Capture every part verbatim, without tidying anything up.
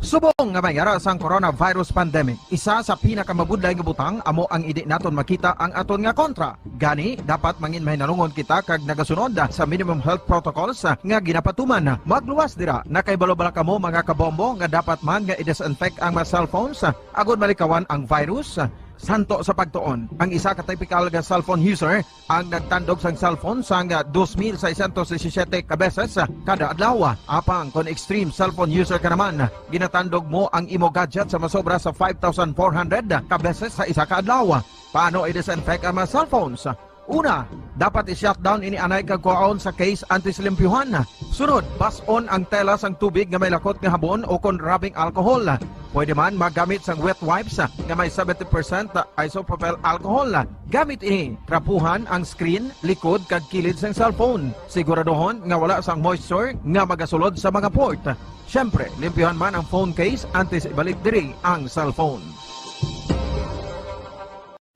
Subong nga may ara sang coronavirus pandemic, isa sa pinakamabudlay nga butang amo ang indi naton makita ang aton nga kontra. Gani, dapat mangin mahinalungon kita kag nagasunod sa minimum health protocols nga ginapatuman. Magluwas dira, nakahibalo bala kamo, mga kabombo, nga dapat man nga i-disinfect ang mga cellphones agod malikawan ang virus? Santo sa pagtuon, ang isa ka typical nga cellphone user ang nagtandog sang cellphone sang dos mil seiscientos disisiete ka beses kada adlaw. Apang kon extreme cellphone user ka naman, ginatandog mo ang imo gadget sa masobra sa five thousand four hundred ka beses sa isa ka adlaw. Paano i-disinfect ang mga cellphones? Una, dapat i-shutdown ini anay kag kuhaon sa case antes limpyuhan. Sunod, bas-on ang tela sang tubig nga may lakot nga habon o kon rubbing alcohol. Pwede man magamit sang wet wipes nga may seventy percent isopropyl alcohol. Gamit ini, trapuhan ang screen, likod, kag kilid sang cellphone. Siguraduhon nga wala sang moisture nga magasulod sa mga port. Siyempre, limpyuhan man ang phone case antes ibalik diri ang cellphone.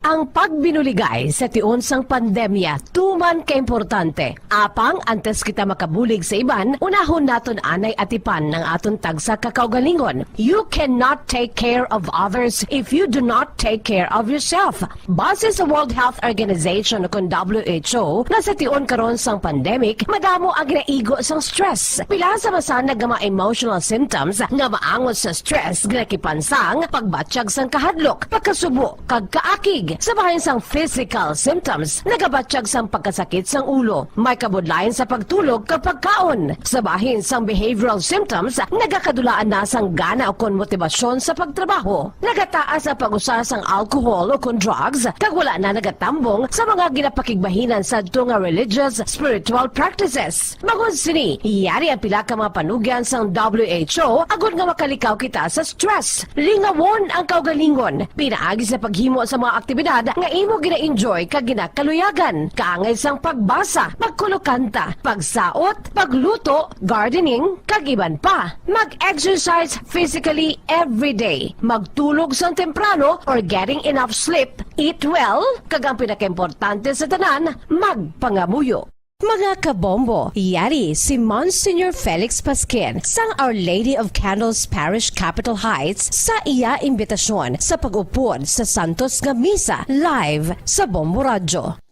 Ang pagbinuligay sa tion sang pandemya tuman ka importante. Apang antes kita makabulig sa iban, unahon naton anay atipan ang aton tagsa ka kaugalingon. You cannot take care of others if you do not take care of yourself. Base sa World Health Organization, kon W H O, nga sa tion karon sang pandemic, madamo ang ginaigo sang stress. Pila sa masanag nga mga emotional symptoms nga maangot sa stress ginakipan sang pagbatyag sang kahadlok, pagkasubo, kag kaakig. Sa bahin sang physical symptoms, nagabatyag sang pagkasakit sang ulo, may kabudlayan sa pagtulog kag pagkaon. Sa bahin sang behavioral symptoms, nagakadulaan na sang gana ukon motibasyon sa pagtrabaho. Nagataas ang pag-usa sang alcohol ukon drugs, kag wala na nagatambong sa mga ginapakigbahinan sadto nga religious, spiritual practices. Bangod sini, yari ang pila ka mga panugyan sang W H O agod nga makalikaw kita sa stress. Lingawon ang kaugalingon pinaagi sa paghimo sa mga aktibidad nga imo gina-enjoy kag ginakaluyagan, kaangay sang pagbasa, pagkulokanta, pagsaot, pagluto, gardening, kag iban pa. Mag-exercise physically every day. Magtulog sang temprano or getting enough sleep. Eat well, kag ang pinakaimportante sa tanan, magpangamuyo. Mga kabombo, yari si Monsignor Felix Pasquin sang Our Lady of Candles Parish, Capitol Heights, sa iya imbitasyon sa pag-upod sa Santos nga Misa live sa Bombo Radyo.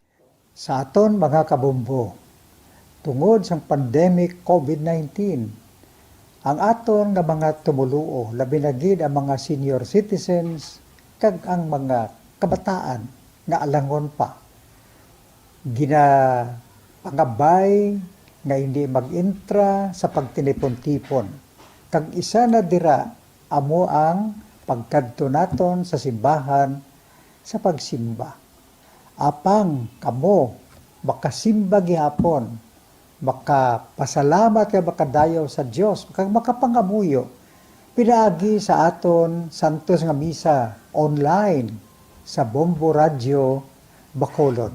Sa aton mga kabombo, tungod sang pandemic COVID nineteen, ang aton nga mga tumoluo, labi na gid ang mga senior citizens kag ang mga kabataan nga alangon pa, ginapangabay nga hindi mag-intra sa pagtinipon-tipon, kag isa na dira amo ang pagkadto naton sa simbahan sa pagsimba. Apang kamo makasimba gihapon, makapasalamat kag makadayaw sa Dios, kag makapangamuyo pinaagi sa aton santos nga misa online sa Bombo Radyo Bacolod,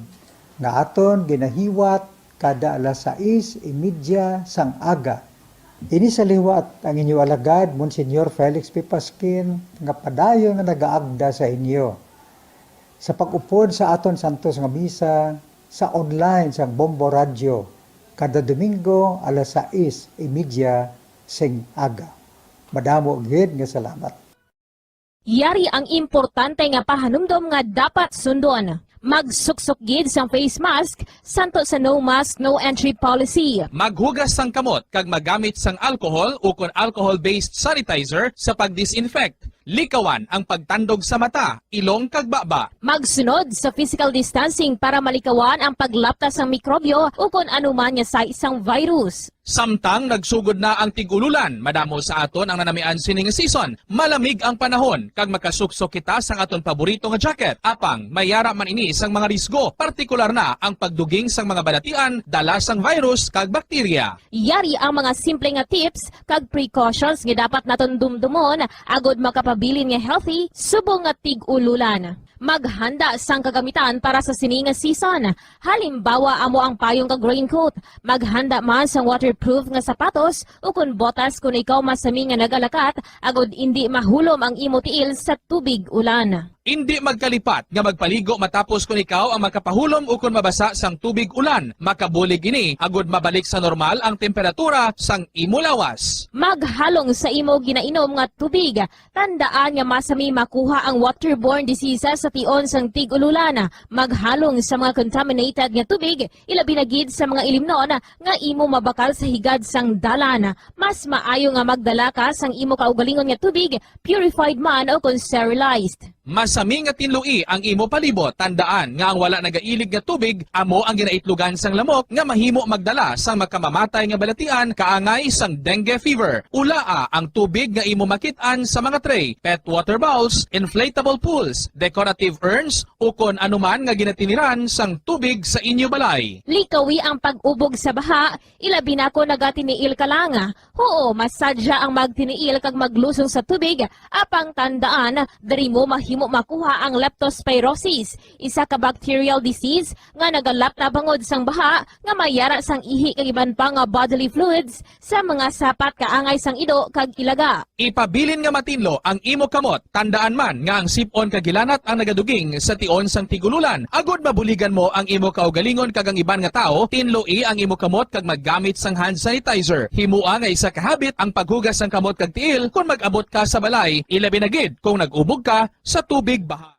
nga aton ginahiwat kada alas sais y media sang aga. Ini sa liwat ang inyo alagad, Monsignor Felix P. Pasquin, nga padayon nga nagaagda sa inyo sa pag-upod sa aton santos nga misa sa online sang Bombo Radyo kada Domingo alas sais y media sing aga. Madamo gid nga salamat. Yari ang importante nga pahanumdom nga dapat sundon. Magsuksok gid sang face mask, santo sa no mask, no entry policy. Maghugas sang kamot kag magamit sang alcohol ukon alcohol-based sanitizer sa pag-disinfect. Likawan ang pagtandog sa mata, ilong kag baba. Magsunod sa physical distancing para malikawan ang paglapta sang mikrobyo ukon anuman nga sais sang virus. Samtang nagsugod na ang tig-ululan, madamo sa aton ang nanamian sini nga season. Malamig ang panahon, kag makasuksok kita sang aton paborito nga jacket. Apang, may yara man ini sang mga risgo, partikular na ang pagduging sang mga balatian dala sang virus kag bakterya. Yari ang mga simple nga tips kag precautions nga dapat naton dumdumon agod makapabilin nga healthy subong nga tig-ululan. Maghanda sang kagamitan para sa sini nga season. Halimbawa, amo ang payong kag raincoat. Maghanda man sang waterproof nga sapatos ukon botas kon ikaw masami nga nagalakat, agod indi mahulom ang imo tiil sa tubig ulan. Indi magkalipat nga magpaligo matapos kon ikaw ang makapahulom ukon mabasa sang tubig ulan. Makabulig ini agud mabalik sa normal ang temperatura sang imo lawas. Maghalong sa imo ginainom nga tubig. Tandaan nga masami makuha ang waterborne diseases sa tion sang tig-ululan. Maghalong sa mga contaminated nga tubig, ilabi na gid sa mga ilimnon nga imo mabakal sa higad sang dalan. Mas maayo nga magdala ka sang imo kaugalingon nga tubig, purified man o kon sterilized. Masami nga tinloi ang imo palibot. Tandaan nga ang wala nagailig nga tubig amo ang ginaitlogan sang lamok nga mahimo magdala sang makamamatay nga balatian kaangay sang dengue fever. Ulaa ang tubig nga imo makit-an sa mga tray, pet water bowls, inflatable pools, decorative urns, ukon anuman nga ginatiniran sang tubig sa inyo balay. Likawi ang pag-ubog sa baha, ilabi na kon nagatiniil ka lang. Huo, masadya ang magtiniil kag maglusong sa tubig, apang tandaan, diri mo mahimo makuha ang leptospirosis, isa ka bacterial disease nga nagalap na bangod sang baha nga may yara sang ihi kag iban pa nga bodily fluids sa mga sapat kaangay sang ido kag ilaga. Ipabilin nga matinlo ang imo kamot. Tandaan man nga ang sip-on kag hilanat ang nagaduging sa tion sang tig-ululan, agud mabuligan mo ang imo kaugalingon kag ang iban nga tawo. Tinloi ang imo kamot kag maggamit sang hand sanitizer. Himoa nga isa ka habit ang paghugas sang kamot kag tiil kon mag-abot ka sa balay, ilabi na gid kon nag-ubog ka sa tubig baha.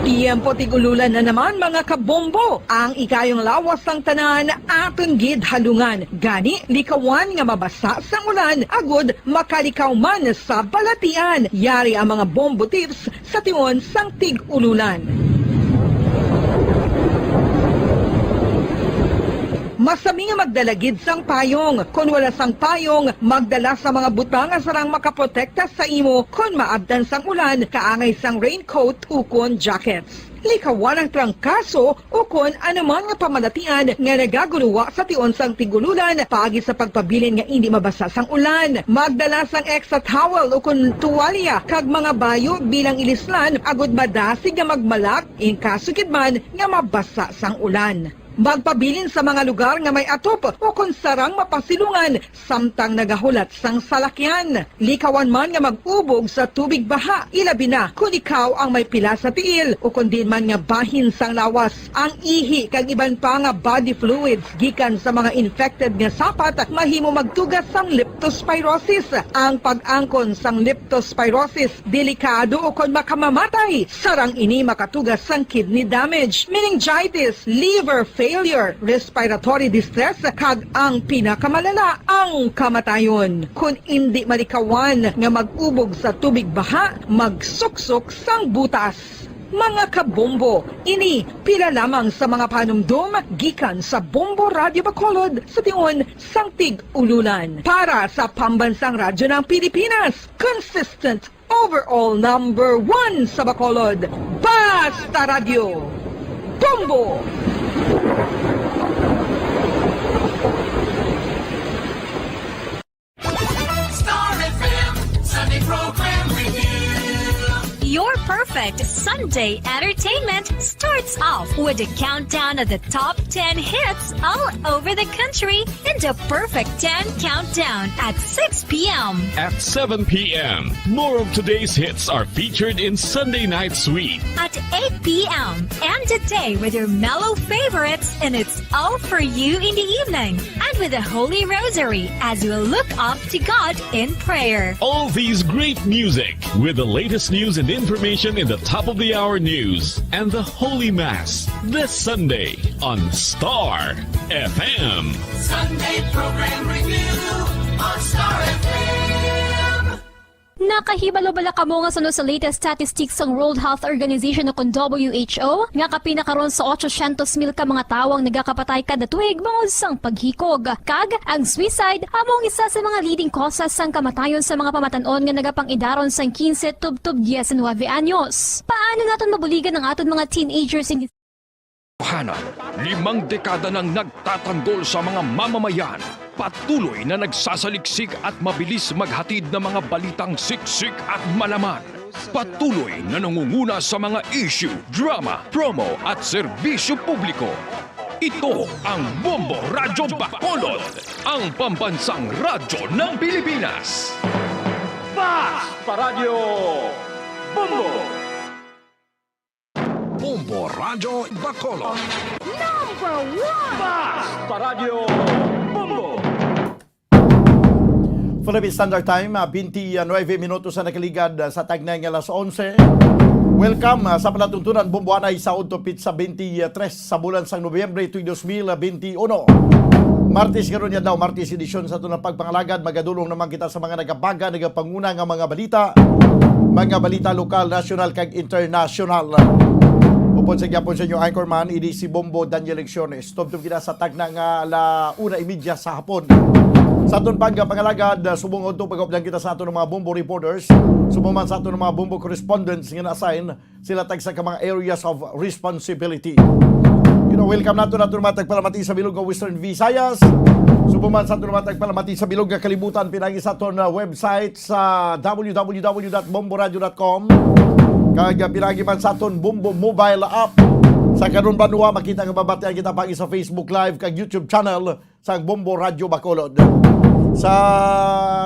Tiyempo tig-ululan na naman, mga kabombo. Ang ikayong lawas sang tanan aton gid halungan. Gani, likawan nga mabasa sang ulan, agud makalikaw man sa balatian. Yari ang mga bombo tips sa tion sang tig-ululan. Masami nga magdala gid sang payong. Kon wala sang payong, magdala sa mga butang nga sarang makaprotekta sa imo kon maabtan sang ulan, kaangay sang raincoat ukon jackets. Likawan ang trangkaso ukon anuman nga pamalatian nga nagagulowa sa tion sang tig-ululan paagi sa pagpabilin nga indi mabasa sang ulan. Magdala sang extra towel ukon tuwalya kag mga bayo bilang ilislan agud madasig nga magmalak in kaso gid man nga mabasa sang ulan. Magpabilin sa mga lugar nga may atop ukon sarang mapasilungan samtang nagahulat sang salakyan. Likawan man nga mag-ubog sa tubig baha, ilabi na kon ikaw ang may pila sa tiil ukon diin man nga bahin sang lawas. Ang ihi kag iban pa nga body fluids gikan sa mga infected nga sapat mahimo magtuga sang leptospirosis. Ang pag-angkon sang leptospirosis delikado ukon makamamatay. Sarang ini makatuga sang kidney damage, meningitis, liver failure, respiratory distress, kag ang pinakamalala, ang kamatayon. Kon indi malikawan nga mag-ubog sa tubig baha, magsuksok sang butas. Mga kabombo, ini pila lamang sa mga panumdom gikan sa Bombo Radyo Bacolod sa tion sang tig-ululan. Para sa Pambansang Radyo ng Pilipinas, consistent overall number one sa Bacolod, Basta Radyo, Bombo! Star F M Sunday Program Review. Your perfect Sunday entertainment starts off with a countdown of the top ten hits all over the country in the Perfect ten Countdown at six p m. At seven p m, more of today's hits are featured in Sunday Night Sweet. At eight p m, end the day with your mellow favorites, and it's all for you in the evening. And with the Holy Rosary as we look up to God in prayer. All these great music with the latest news and information in the top of the hour news and the Holy Mass this Sunday on Star F M. Sunday Program Review on Star F M. Nakahibalo bala kamo nga suno sa latest statistics sang World Health Organization o kon W H O nga kapin na karon sa ochocientos mil ka mga tawo ang nagakapatay kada tuig bangod sang paghikog? Kag ang suicide amo ang isa sa mga leading causes sang kamatayon sa mga pamatan-on nga nagapang-idaron sang quince tubtob diecinuebe anyos. Paano naton mabuligan ang aton mga teenagers in Yohanan, limang dekada nang nagtatanggol sa mga mamamayan. Patuloy na nagsasaliksik at mabilis maghatid ng mga balitang siksik at malaman. Patuloy na nangunguna sa mga issue, drama, promo at serbisyo publiko. Ito ang Bombo Radyo Bacolod, ang pambansang radyo ng Pilipinas. Fast Paradyo Bombo! Bombo Radyo Bacolod. Number one! Fast Paradyo Bombo! Philippine Standard Time, ah, twenty-nine minutos na nakaligad, ah, sa tagnay nga alas onse. Welcome, ah, sa palatuntunan, Bombo Anay sa Udto Pizza, twenty-three sa bulan sang Nobyembre, tuig dos mil twenty-one. Martes karon, adlaw Martes edisyon sa aton nga pagpangalagad. Magadulong naman kita sa mga nagabaga, nagapanguna nga mga balita, mga balita lokal, nasyonal, kag internasyonal. Upod sa gyapon sa inyo anchorman, ini si Bombo Daniel Lecciones. Tubtob kita sa tagna nga ala una y media sa hapon. Sa aton pang pangalagad, ah, subong udto pag-updan kita sa aton mga Bombo reporters, subong man sa aton mga Bombo correspondents nga na-assign, sila tagsa ka mga areas of responsibility. You know, welcome nato, nato mga tagpalamati sa bilog nga Western Visayas. Subong man sa aton mga tagpalamati sa bilog nga kalibutan, pinagi sa aton, uh, website sa w w w dot bomboradio dot com, kag, uh, pinagi man sa aton Bombo mobile app. Sa karon banwa, makita nga mabatian kita pagi sa Facebook Live kag YouTube channel sa Bombo Radyo Bacolod. Sa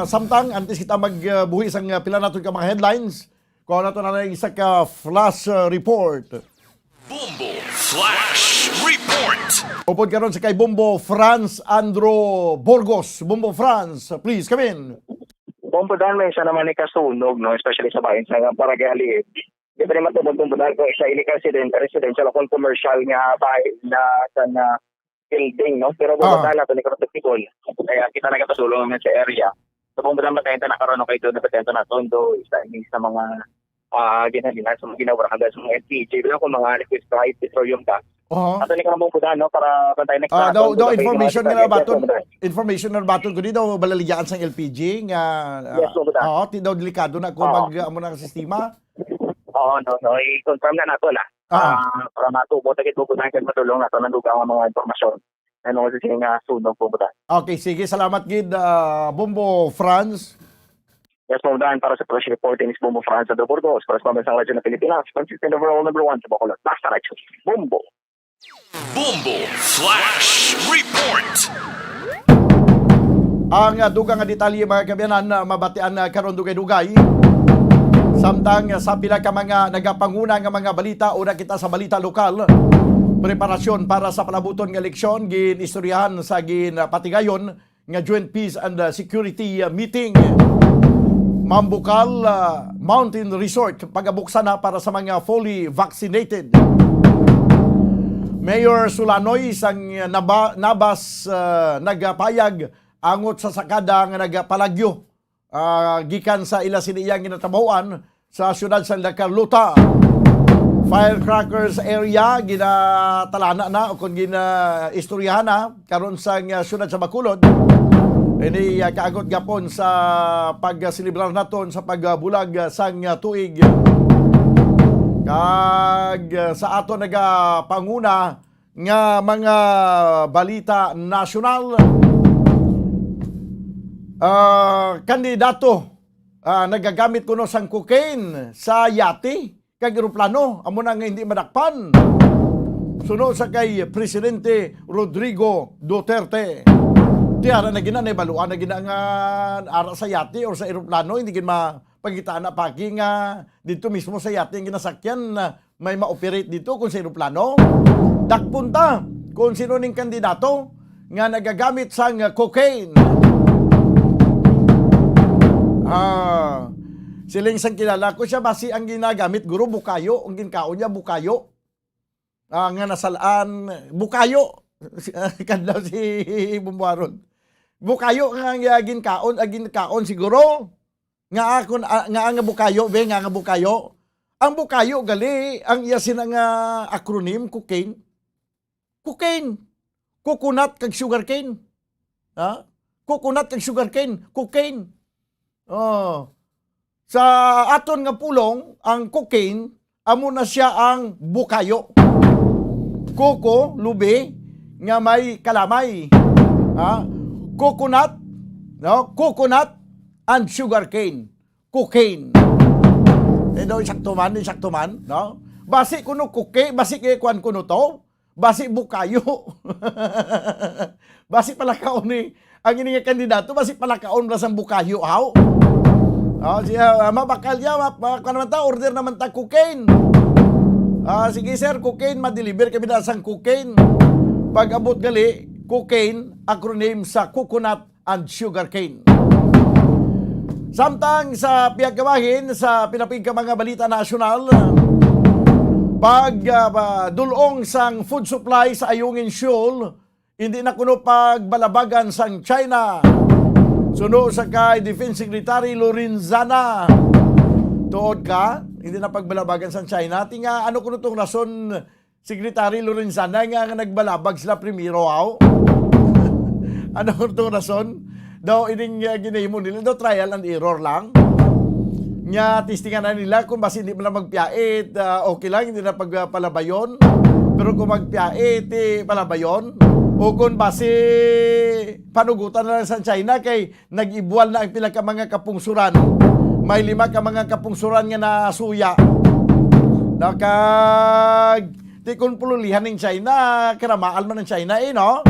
samtang, antes kita magbuhi sang, uh, pila naton ka mga headlines, kuha nato na lang isa ka flash, uh, report. Bombo Flash Report. Upod karon sa kay Bombo Franz Andro Burgos. Bombo Franz, please come in. Bombo Dan, may isa naman ni kasunog, no, especially sa bayan sa Barangay Haliit. Di pa naman tubod, Bombo Dan, kung isa ini ka resident-, residential o kung commercial nga bahay na sa na building, no? Pero Ah. Bombo Dan, nato ni Kapitan Tikol. Kaya kita nagapasulong naman sa area. So, Bombo Dan, matayin ta na karon, okay, doon, napatento na tondo, isa ini sa mga, ah, ginhalinan sa mga ginawaran sa mga L P G, bilang kung mga liquefied petroleum gas. Aha. Ato ni karong Bombo Dan, no, para bantayan na Ah, kita, daw, Bombo daw Dan, information kaya nga nabaton, Bombo Dan. Information nga nabaton ko di daw, balaligyan sang L P G nga, ah, Yes, Bombo Dan. Oo, ti daw delikado na kung Oo. mag, amo na ang sistema. Oo, no, no, i-confirm na nato na. Ah. Ah, para matubo ta gid, Bombo Dan, kag matulong nato ng dugang ang mga impormasyon. Ano kasi siya nga sunog, Bombo Dan. Okay, sige, salamat gid, ah, Bombo Franz. Yes, Bombo Dan, para sa press report, ini si Bombo Franz Andro Burgos, para sa Pambansang Radyo ng Pilipinas, consistent overall number one sa Bacolod. Basta Radyo, Bombo. Bombo Flash Report. Ang, ah, dugang nga detalye, mga kaabyanan, ah, mabatian, ah, karon dugay-dugay. Samtang, ah, sa pila ka mga nagapanguna nga mga balita, una kita sa balita lokal. Preparasyon para sa palabuton nga eleksyon, gin-istoryahan sa ginpatigayon nga Joint Peace and, uh, Security, uh, Meeting. Mambukal, uh, Mountain Resort, pagabuksan na para sa mga fully vaccinated. Mayor Sulanoy sang Naba-, Nabas, uh, nagapayag angot sa sakada nga nagapalagyo, uh, gikan sa ila sini iyang ginatrabahoan sa siyudad sa La Carlota. Firecrackers area, ginatalana na o kung ginaistoryahan na karon sa, uh, siyudad sa Bacolod. Ini, uh, kaagot gapon sa pagselebrar naton sa pagbulag, uh, sang, uh, tuig. Kag, uh, sa aton nagapanguna nga mga balita nasyonal, uh, kandidato, ah, nagagamit kuno sang cocaine sa yate kag eroplano, amo na nga hindi madakpan. Suno sa kay Presidente Rodrigo Duterte, tiyara na gina, nahibaluan na gina nga ara sa yate or sa eroplano, hindi gid mapangitaan na pagi nga dito mismo sa yate ang ginasakyan, ah, may ma-operate dito kung sa eroplano. Dakpon ta kung sino ning kandidato nga nagagamit sang cocaine. Ah, siling sang kilala ko siya, basi ang ginagamit, guro, bukayo. Ang ginkaon niya, bukayo. Ah, nga nasalaan, bukayo. Kadlaw si Bumbuaron. Bukayo nga, nga ginkaon, ang ginkaon siguro. Nga akon, ah, nga, nga bukayo, be, nga, nga bukayo. Ang bukayo gali, ang iya sina nga acronym, cocaine. Cocaine. Coconut kag sugarcane. Ha? Coconut kag sugarcane, cocaine. Oh. Sa aton nga pulong, ang cocaine, amo na siya ang bukayo. Coco, lubi, nga may kalamay. Ha? Coconut, no? Coconut and sugarcane. Cocaine. Eh, daw, insakto man, insakto man, no? Basi kuno cocaine, basi kay kuan kuno to. Basi bukayo. Basi palakaon ni ang ini nga kandidato, basi palakaon ra sang bukayo, haw? Oh, siya, ah, mabakal niya, ma-, ma-, kuwan naman ta, order naman ta cocaine. Ah, sige, sir, cocaine, ma-deliver kami na sang cocaine. Pag-abot gali, cocaine, acronym sa coconut and sugarcane. Samtang sa pihak kabahin, sa pinapig ka mga balita nasyonal, pag, ah, ba, dulong sang food supply sa Ayungin Shoal, hindi na kuno pagbalabagan sang China. Suno sa kay Defense Secretary Lorenzana, tuod ka, hindi na pagbalabagan sang China. Tinga, ano kuno tong rason, Secretary Lorenzana, nga, nga nagbalabag sila primero, aw? Ano tong rason? Daw, ining, uh, ginahimo nila, daw trial and error lang. Nga, testingan na nila kung basi hindi man lang magpiyait, ah, okay lang, hindi na pagpalabayon. Pero kung magpiyait, eh, palabayon. O kung basi panugutan na lang sa China kay nag-ibwal na ang pila ka mga kapungsuran. May lima ka mga kapungsuran nga nasuya. Nakag-, di kun pululihan ning China, karamaan man ang China, eh, no?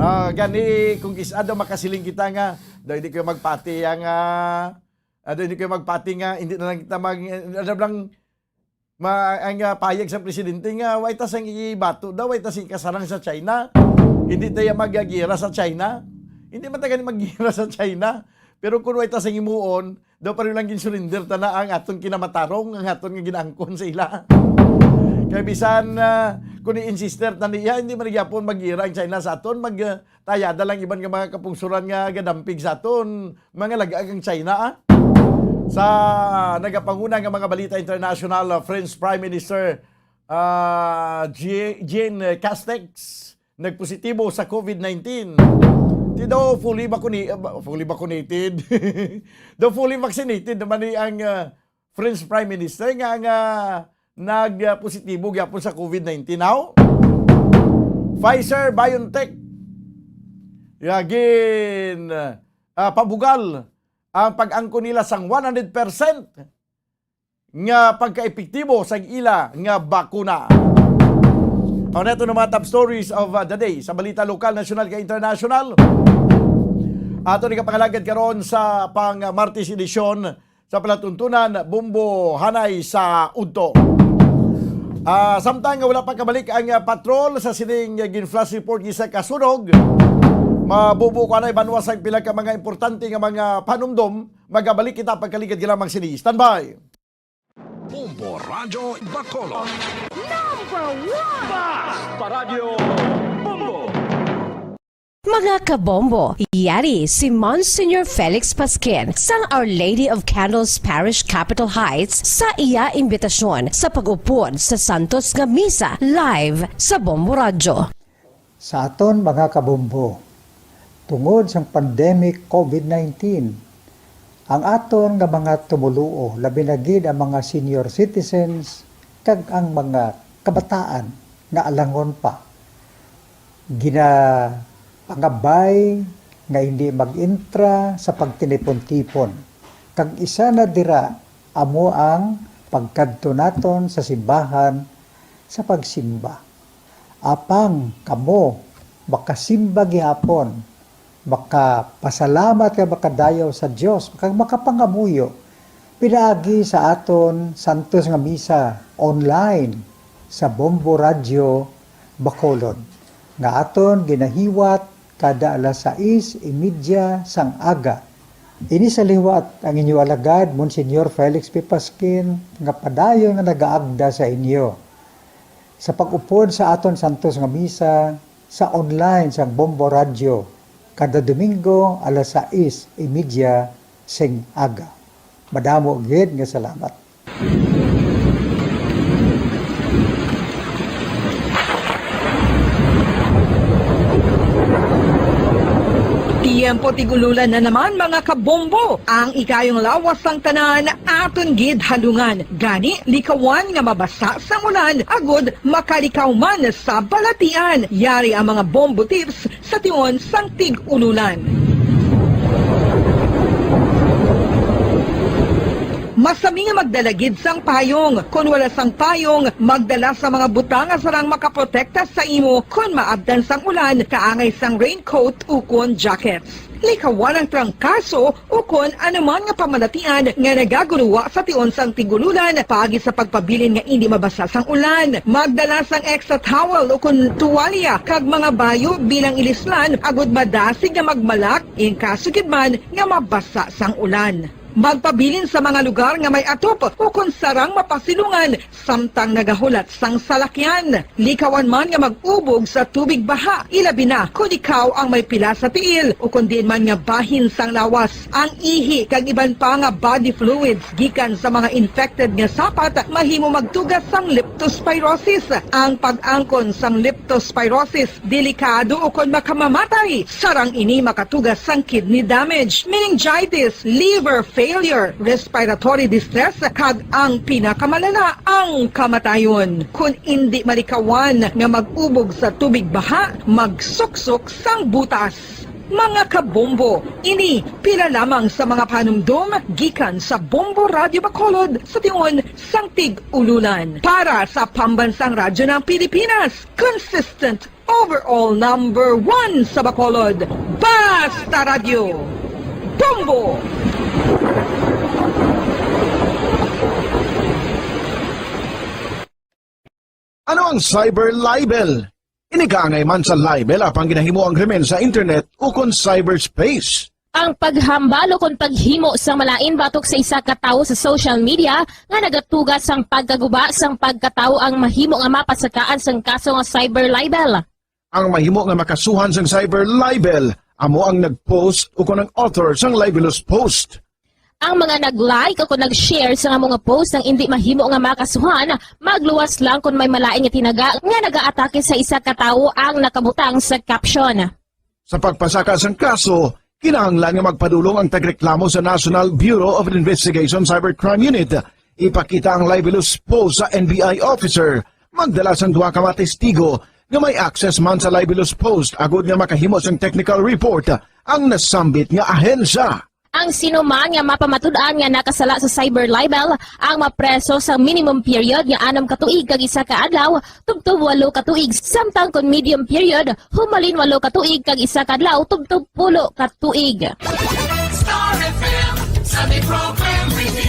Ah, gani, kung kis-a daw makasiling kita nga, daw hindi kayo magpati ang, ah, ah, daw hindi kayo magpati nga, hindi na lang kita mag-, ano lang, ma-, ang, ah, payag sa presidente nga, way ta sang ibato daw, way ta sing kasarang sa China. Hindi tayo magagera sa China. Hindi man ta gani magera sa China. Pero kung way ta sang himuon, daw pareho lang gin-surrender ta na ang aton kinamatarong, ang aton nga ginaangkon sa ila. Kay bisan, ah, kung i-insister ta niya, hindi man gyapon mag-ira ang China sa aton, mag, ah, tayada lang iban nga mga kapungsuran nga gadampig sa aton, mga lagaag ang China, ah. Sa nagapanguna nga mga balita international, ah, French Prime Minister, ah, Ji-, Jean Castex nagpositibo sa COVID nineteen. Di daw fully vacuni-, ah, ba-, fully vaccinated. Daw fully vaccinated naman ni ang, ah, French Prime Minister nga, nga nag-positibo gyapon sa COVID nineteen. Now, Pfizer-BioNTech, ya, gin, ah, pabugal ang pag-angkon nila sang one hundred percent nga pagkaepektibo sang ila nga bakuna. Ang neto ng mga top stories of, uh, the day sa balita lokal, nasyonal, kag international. Ato ni kapangalagad karon sa pang Martes edisyon sa palatuntunan, Bombo Hanay sa Udto. Ah, samtang nga wala pa kabalik ang, ah, patrol sa sining, ah, gin-flash report gisa ka sunog, mabubo ko anay banwa sa pila ka mga importante nga mga panumdom. Magabalik kita pagkaligad lamang sini. Standby. Bombo Radyo Bacolod. Number one! Bas pa Radyo Bombo! Mga kabombo, yari si Monsignor Felix Pasquin sang Our Lady of Candles Parish, Capitol Heights, sa iya imbitasyon sa pag-upod sa Santos nga Misa live sa Bombo Radyo. Sa aton mga kabombo, tungod sang pandemic COVID nineteen, ang aton nga mga tumoluo, labi na gid ang mga senior citizens kag ang mga kabataan nga alangon pa, ginapangabay nga hindi mag-intra sa pagtinipon-tipon, kag isa na dira amo ang pagkadto naton sa simbahan sa pagsimba. Apang kamo makasimba gihapon, makapasalamat kag makadayaw sa Dios, kag makapangamuyo pinaagi sa aton santos nga misa online sa Bombo Radyo Bacolod, nga aton ginahiwat kada alas sais y media sang aga. Ini sa liwat ang inyo alagad, Monsignor Felix P. Pasquin, nga padayon nga nagaagda sa inyo sa pag-upod sa aton santos nga misa sa online sang Bombo Radyo kada Domingo alas sais y media sing aga. Madamo gid nga salamat. Tiyempo tig-ululan na naman, mga kabombo. Ang ikayong lawas sang tanan aton gid halungan. Gani, likawan nga mabasa sang ulan agud makalikaw man sa balatian. Yari ang mga bombo tips sa tion sang tig-ululan. Masami nga magdala gid sang payong. Kon wala sang payong, magdala sa mga butang nga sarang makaprotekta sa imo kon maabtan sang ulan, kaangay sang raincoat ukon jackets. Likawan ang trangkaso ukon anuman nga pamalatian nga nagaguluwa sa tion sang tig-ululan paagi sa pagpabilin nga indi mabasa sang ulan. Magdala sang extra towel ukon tuwalya kag mga bayo bilang ilislan agud madasig nga magmalak in kaso gid man nga mabasa sang ulan. Magpabilin sa mga lugar nga may atop ukon sarang mapasilungan samtang nagahulat sang salakyan. Likawan man nga mag-ubog sa tubig baha, ilabi na kon ikaw ang may pila sa tiil ukon diin man nga bahin sang lawas. Ang ihi kag iban pa nga body fluids gikan sa mga infected nga sapat mahimo magtuga sang leptospirosis. Ang pag-angkon sang leptospirosis delikado ukon makamamatay. Sarang ini makatuga sang kidney damage, meningitis, liver failure, respiratory distress, kag ang pinakamalala, ang kamatayon. Kon indi malikawan nga mag-ubog sa tubig baha, magsuksok sang butas. Mga kabombo, ini pila lamang sa mga panumdom gikan sa Bombo Radyo Bacolod sa tion sang tig-ululan. Para sa Pambansang Radyo ng Pilipinas, consistent overall number one sa Bacolod. Basta Radyo. Bombo! Ano ang cyber libel? Ini kaangay man sa libel apang ginahimo ang krimen sa internet ukon cyberspace. Ang paghambal ukon paghimo sang malain batok sa isa ka tawo sa social media nga nagatuga sang pagkaguba sang pagkatawo ang mahimo nga mapasakaan sang kaso nga cyber libel. Ang mahimo nga makasuhan sang cyber libel amo ang nag-post ukon ang author sang libelous post. Ang mga nag-like ukon nag-share sang amo nga post nga indi mahimo nga makasuhan, magluwas lang kon may malain nga tinaga nga nagaatake sa isa ka tawo ang nakabutang sa caption. Sa pagpasaka sang kaso, kinahanglan nga magpadulong ang tagreklamo sa National Bureau of Investigation Cybercrime Unit. Ipakita ang libelous post sa N B I officer, magdala sang duha ka mga testigo nga may access man sa libelous post agud nga makahimo sang technical report ang nasambit nga ahensya. Ang sino man nga mapamatud-an nga nakasala sa cyber libel ang mapreso sa minimum period nga anom ka tuig kag isa ka adlaw tubtob walo ka tuig, samtang kon medium period, humalin walo ka tuig kag isa ka adlaw tubtob pulo ka tuig. Star F M Sunday Program Review.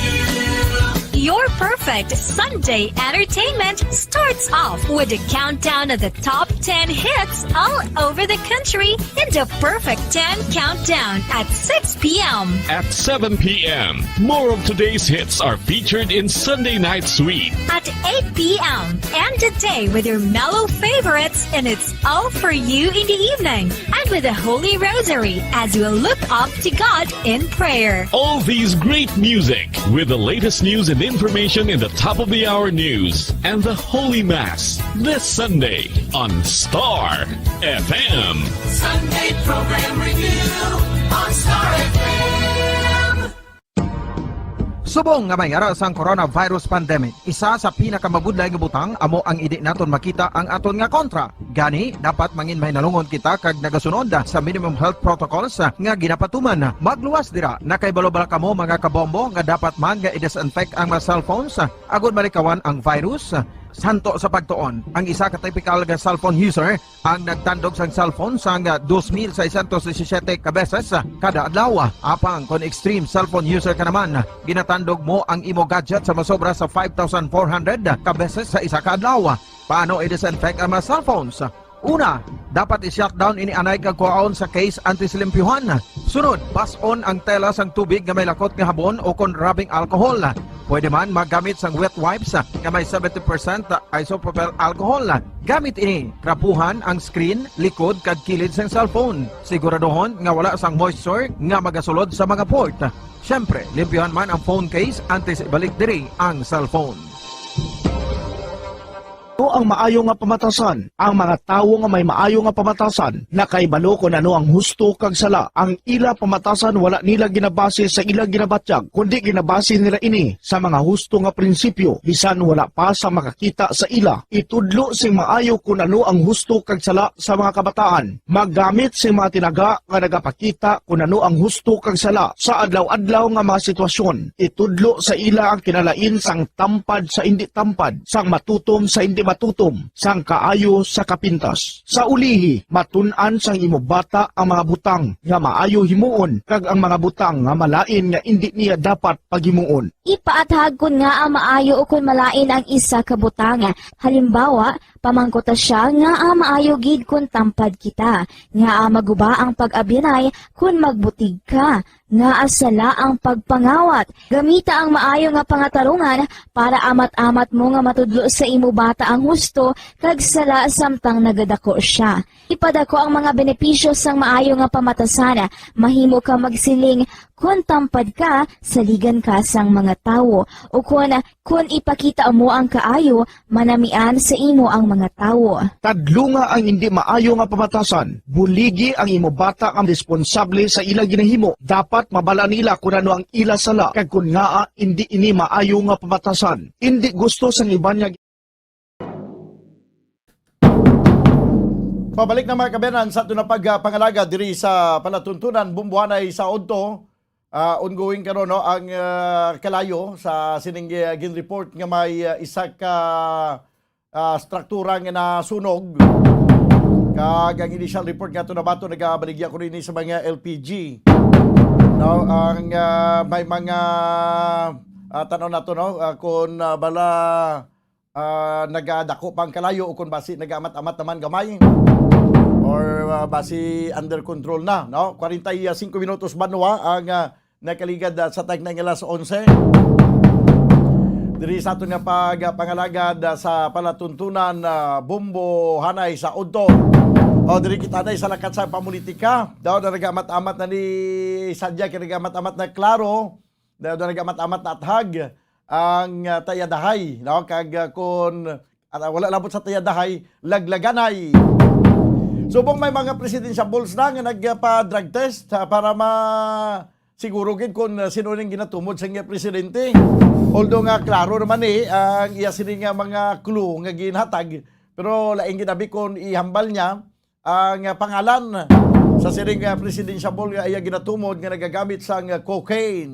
Your perfect Sunday entertainment starts off with a countdown of the top ten hits all over the country in the Perfect ten Countdown at six p m. At seven p m, more of today's hits are featured in Sunday Night Sweet. At eight p m, end the day with your mellow favorites, and it's all for you in the evening. And with the Holy Rosary as we look up to God in prayer. All these great music with the latest news and information in the top of the hour news and the Holy Mass this Sunday on Star F M. Sunday Program Review on Star F M. Subong nga may ara sang coronavirus pandemic, isa sa pinakamabudlay nga butang amo ang indi naton makita ang aton nga kontra. Gani, dapat mangin mahinalungon kita kag nagasunod sa minimum health protocols nga ginapatuman. Magluwas dira, nakahibalo bala kamo, mga kabombo, nga dapat man nga i-disinfect ang mga cellphones agud malikawan ang virus? Santo sa pagtuon, ang isa ka typical nga cellphone user ang nagtandog sang cellphone sang dos mil seiscientos disisiete ka beses kada adlaw. Apang kon extreme cellphone user ka naman, ginatandog mo ang imo gadget sa masobra sa five thousand four hundred ka beses sa isa ka adlaw. Paano i-disinfect ang mga cellphones? Una, dapat i-shutdown ini anay kag kuhaon sa case antes limpyuhan. Sunod, bas-on ang tela sang tubig nga may lakot nga habon o kon rubbing alcohol. Pwede man magamit sang wet wipes nga may seventy percent isopropyl alcohol. Gamit ini, trapuhan ang screen, likod, kag kilid sang cellphone. Siguraduhon nga wala sang moisture nga magasulod sa mga port. Siyempre, limpyuhan man ang phone case antes ibalik diri ang cellphone. Ang maayo nga pamatasan. Ang mga tawo nga may maayo nga pamatasan nakahibalo kon ano ang husto kag sala. Ang ila pamatasan wala nila ginabase sa ila ginabatyag, kundi ginabase nila ini sa mga husto nga prinsipyo, bisan wala pa sa makakita sa ila. Itudlo sing maayo kon ano ang husto kag sala sa mga kabataan. Maggamit sing mga tinaga nga nagapakita kon ano ang husto kag sala sa adlaw-adlaw nga mga sitwasyon. Itudlo sa ila ang kinalain sang tampad sa indi tampad, sang matutom sa indi matutom, sang kaayo sa kapintas. Sa ulihi, matun-an sang imo bata ang mga butang nga maayo himuon kag ang mga butang nga malain nga indi niya dapat paghimuon. Ipaathag kon ngaa maayo ukon malain ang isa ka butang. Halimbawa, pamangkuta sia ngaa maayo gid kon tampad kita, ngaa maguba ang pag-abyanay kon magbutig ka, ngaa sala ang pagpangawat. Gamita ang maayo nga pangatarungan para amat-amat mo nga matudlo sa imo bata ang husto kag sala samtang nagadako sia. Ipadako ang mga benepisyo sang maayo nga pamatasan. Mahimo ka magsiling, "Kon tampad ka, saligan ka sang mga tawo." O kon, "Kon ipakita mo ang kaayo, manamian sa imo ang mga tawo." Tadlunga ang indi maayo nga pamatasan. Buligi ang imo bata nga responsable sa ila ginahimo. Dapat mabala nila kon ano ang ila sala kag kon ngaa indi ini maayo nga pamatasan. Indi gusto sang iban nga Pabalik na, mga kaabyanan, sa aton na pagpangalagad diri sa palatuntunan, Bumbuhanay sa Udto. Ah, ongoing karon, no, ang, ah, kalayo sa sining, ah, gin-report nga may, ah, isa ka, ah, struktura nga nasunog. Kag ang initial report nga aton nabaton, nagabaligya ko ini sa mga L P G. No, ang, ah, may mga, ah, tan-aw nato, no, ah, kung, ah, bala, ah, nagadako pa ang kalayo o kung basi nagaamat-amat naman gamay or, ah, basi under control na, no? Kwarenta y singko minutos banwa ang, ah, nakaligad, ah, sa tagna nga alas onse. Diri sa aton nga pagpangalagad, ah, sa palatuntunan, ah, Bumbuhanay sa Udto. O, diri kita na sa lakat sa pamulitika. Daw na nagaamat-amat na ni Sadya, kay nagaamat-amat na klaro. Daw na nagaamat-amat na athag ang, ah, tayadahay, no? Kag, ah, kun, ah, wala labot sa tayadahay, laglaganay. Subong may mga presidential balls na nga nagpa-drug test, ah, para ma-, siguro gid kung, ah, sino ning ginatumod sa iya presidente. Although nga klaro naman ni ang iya sini nga mga clue nga ginhatag, pero lain gid abi kung ihambal niya ang, ah, pangalan sa siring, ah, presidential ball nga iya ginatumod nga nagagamit sang, ah, cocaine.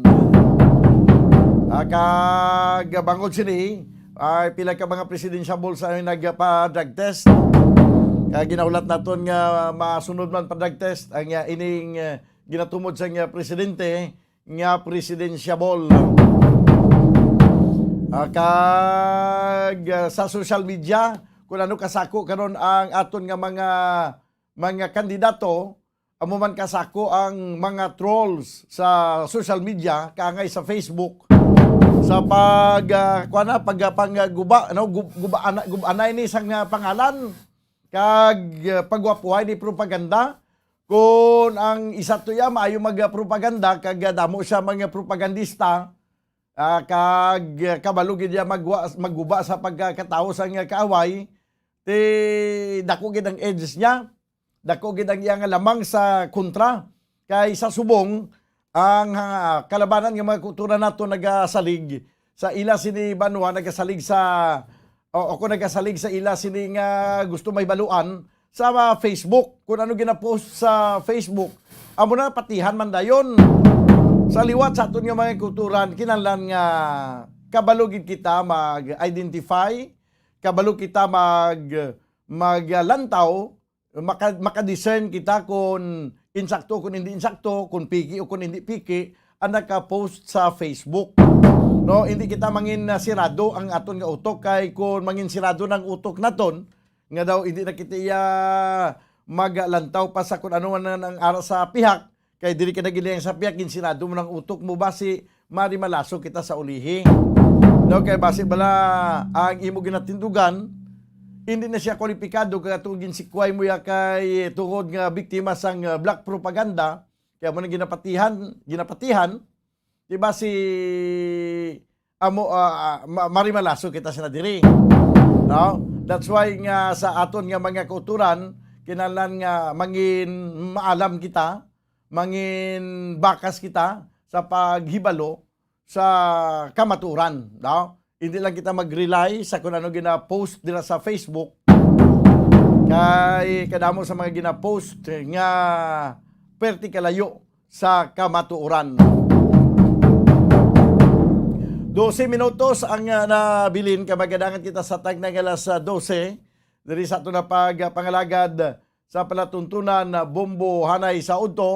Ah, kag bangod sini, ay pila ka mga presidential ball sa nagpa-drug test. Kag ginahulat naton nga masunod man pa drug test ang, ah, ining, ah, ginatumod sang, ah, presidente nga presidentiable. Ah, kag, ah, sa social media, kung ano kasako karon ang aton nga mga, mga kandidato, amo man kasako ang mga trolls sa social media, kaangay sa Facebook, sa pag, ah, kuwan na, pag, ah, pangguba, ano, gub-, guba-, ana-, gub-, anay ni sang, ah, pangalan, kag, ah, pagwapuhay ni propaganda. Kung ang isa to ya maayo magpropaganda, kag, ah, damo siya mga propagandista, ah, kag, ah, kabalo gid niya magwa-, magguba sa pagkakatawo sang kaaway, ti dako gid ang edge niya, dako gid ang iya nga lamang sa kontra. Kay sa subong, ang, ah, kalabanan nga mga kultura nato nagasalig sa ila sini banwa, nagasalig sa, o, o kung nagasalig sa ila sini nga gusto mahibaluan sa, ah, Facebook, kung ano ginapost sa Facebook, amo na patihan man dayon. Sa liwat sa aton nga mga kulturan, kinahanglan nga kabalo gid kita mag-identify, kabalo kita mag-, maglantaw, maka-, maka-discern kita kung insakto, kung hindi insakto, kung piki o kung hindi piki ang naka-post sa Facebook. No, hindi kita mangin, ah, sirado ang aton nga utok, kay kung mangin sirado ng utok naton, nga daw hindi na kita iya maglantaw pa sa kung ano man ang ara sa pihak, kay diri ka nagiling sa pihak, ginsirado mo ng utok mo, basi marimalaso kita sa ulihi. No, kay basi bala ang imo ginatindugan, hindi na siya kwalipikado kay atong ginsikway mo ya kay tungod nga biktima sang, uh, black propaganda, kaya mo nang ginapatihan, ginapatihan, di ba si amo, ah, ah, ma-, marimalaso kita sila diri. No? That's why nga sa aton nga mga kauturan, kinahanglan nga mangin maalam kita, mangin bakas kita sa paghibalo sa kamatuoran, no? Hindi lang kita mag-rely sa kung ano gina-post dira sa Facebook. Kay kadamo sa mga gina-post nga perti kalayo sa kamatuoran. Dose minutos ang, ah, nabilin, kay magadangat kita sa tagna nga alas, ah, dose. Diri sa ato na pagpangalagad sa palatuntunan, ah, Bombo Hanay sa Udto.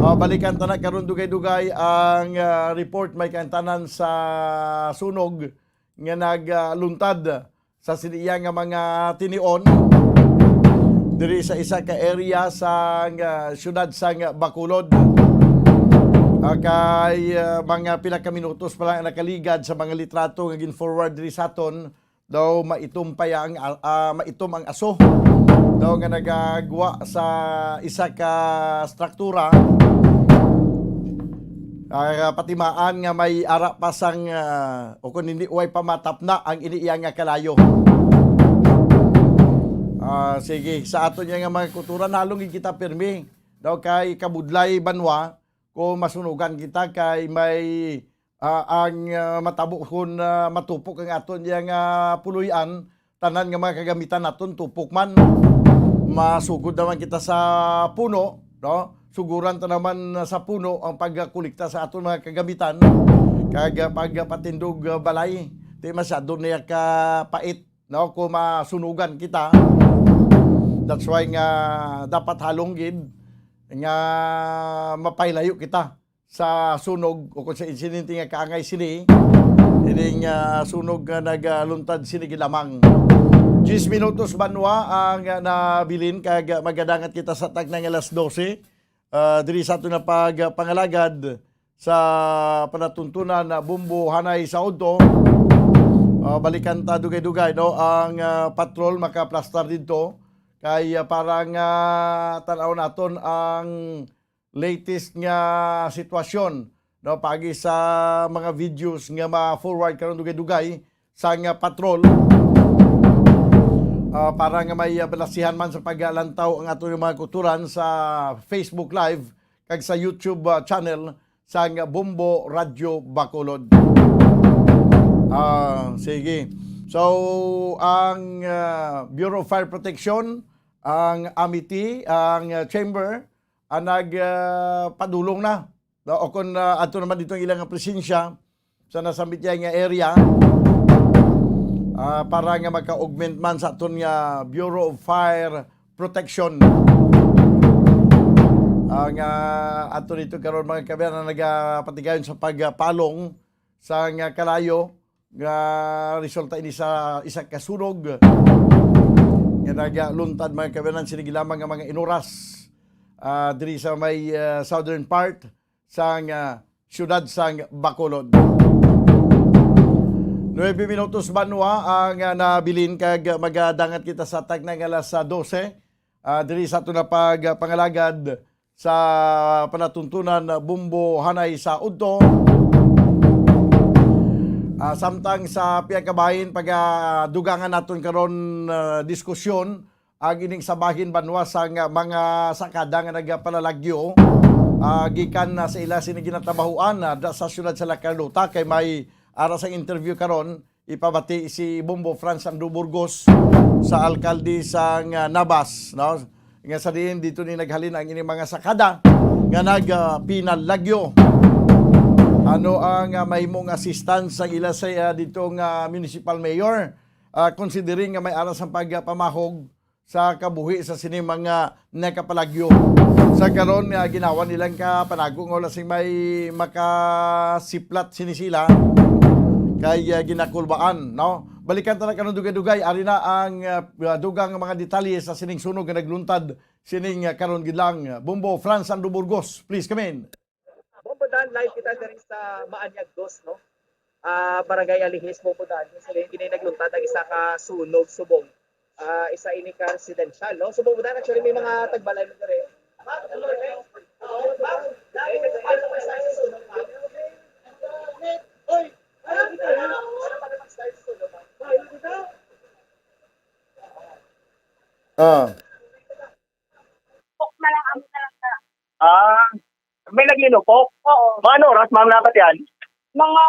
Ah, balikan ta na karon dugay-dugay ang, ah, report may kaantanan sa sunog nga nagluntad sa siniya nga mga tinion diri sa isa ka area sa, ah, siyudad sang Bacolod. Ah, kay, ah, mga pila ka minutos pa lang ang nakaligad sa mga litrato nga gin-forward diri sa aton, daw maitom pa ya ang, ah, ah, maitom ang aso daw nga nagagwa sa isa ka struktura. Ah, patimaan nga may ara pa sang, ah, o kung hindi, way pa matapna ang ini iya nga kalayo. Ah, sige, sa aton niya nga mga kauturan, halong gid kita pirmi. Daw kay kabudlay banwa, kung masunugan kita kay may, ah, ang, ah, matabo kon, ah, matupok ang aton niya nga puloy-an, tanan nga mga kagamitan naton tupok man. Masugod naman kita sa puno, no? Suguran ta naman sa puno ang pagkolekta sa aton mga kagamitan kag pagpatindog balay. Di masyado niya kapait, no? Kung masunugan kita. That's why nga dapat halong gid nga mapailayo kita sa sunog o kung sa insidente nga kaangay sini, ining, ah, sunog nga nagaluntad sini gilamang. Diyes minutos banwa ang, ah, nabilin kag magadangat kita sa tagna nga alas dose, ah, diri sa aton nga pagpangalagad sa palatuntunan na Bombo Hanay sa Udto. Ah, balikan ta dugay-dugay, no, ang, ah, patrol makaplastar didto kay, ah, para nga tan-aw naton ang latest nga sitwasyon, no, paagi sa mga videos nga ma-forward karon dugay-dugay sang, ah, patrol, ah, para nga may, ah, balasihan man sa paglantaw ang aton mga kauturan sa Facebook Live kag sa YouTube, ah, channel sang Bombo Radyo Bacolod. Ah, sige. So, ang, ah, Bureau of Fire Protection, ang Amity, ang, ah, chamber, ang nag, ah, padulong na. O kung, ah, adto naman dito ang ilang presensya sa nasambit niya nga area, ah, para nga maka-augment man sa aton nga Bureau of Fire Protection. Ang, ah, ato dito karon, mga kabayan, na nagapatigayon sa pagpalong sa nga kalayo nga resulta ini sa isa ka sunog nga nagaluntad, mga kabayan, sini lamang nga mga inuras, ah, diri sa may, ah, southern part sang, ah, siyudad sang Bacolod. Nuebe minutos banwa ang, ah, nabilin kag magadangat kita sa tagna nga alas, ah, dose, ah, diri sa aton nga pagpangalagad sa palatuntunan Bombo Hanay sa Udto. Ah, samtang sa pihak kabahin, pagadugangan naton karon, ah, diskusyon ang ining sa bahin banwa sang mga sakada nga nagapalalagyo, ah, gikan na sa ila sini ginatrabahoan, ah, da sa siyudad sa La Carlota, kay may ara sang interview karon, ipabati si Bombo Franz Andrew Burgos sa alkalde sang, ah, Nabas, no? Nga sa diin dito ni naghalin ang ining mga sakada nga nag, ah, pinalagyo. Ano ang, ah, mahimong assistance sa ila sa, ah, dito nga municipal mayor? Ah, considering nga may ara sang pagpamahog sa kabuhi sa sini mga nakapalagyo. Sa karon nga ginawa nilang ka panago nga wala sing may makasiplat sini sila kay, ah, ginakulbaan, no? Balikan ta na karon dugay-dugay, ari na ang, ah, dugang nga mga detalye sa sining sunog nga nagluntad sining, ah, karon gid lang. Bombo Franz Andrew Burgos, please come in. Bombo Dan, live kita diri sa Maanyag Dos, no? Ah, Barangay Alihis, Bombo Dan. Sa kini nagluntad ang isa ka sunog subong. Ah, isa ini ka residential, no? So, Bombo Dan, actually, may mga tagbalay mo diri. Oy! Ano ba? Ano ba? Ah. Pok na lang, amo na lang na. Ah, may naglinupok? Oo. Mga ano oras, ma'am, dapat yan? Mga,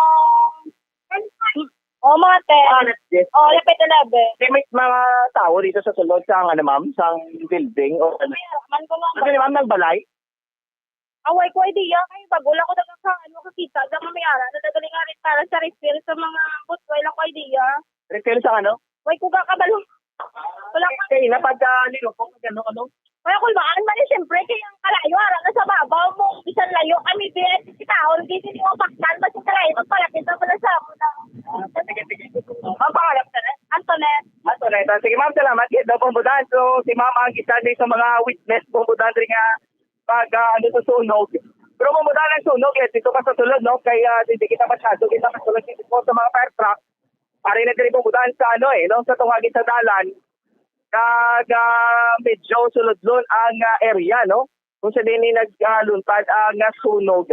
oh, mga ten. Ah, alas diyes. Oh, lapit eleven. May, may mga tao dito sa sulod sa, ano, ma'am, sa building o ano? Ay, man ko lang. Ano ni ma'am, nagbalay? Away ko idea, kay bago lang ko dagang sa ano, kakita sa mamayara na nagaling nga rin para sa refill sa mga butway lang ko idea. Refill sa ano? Way ko gakabalo. Wala ko. Kay na pag, ah, nilupok, ano, ano? Wala ko maan man, eh, siyempre, kay ang kalayo, ara na sa babaw mo, bisan layo kami, di, eh, si taon, di, di mo paktan, basta kalayo, magpalapit na pala sa amo na. Ang pangalan ka na? Antoinette. Antoinette. Sige, ma'am, salamat. Yes, daw, Bumbudan. So, si ma'am ang isa din sa mga witness, Bumbudan, rin nga pag, ah, ano, sa sunog. Pero mamuda ang sunog, eh, dito ka sa sulod, no? Kay, ah, hindi kita masyado, kita masulod dito po sa mga fire truck. Ari na diri mamuda sa, ano, eh, no? Sa tungagi sa dalan. Kag, ah, medyo sulodlon ang, ah, area, no? Kung sa din ni nagluntad ang, ah, sunog,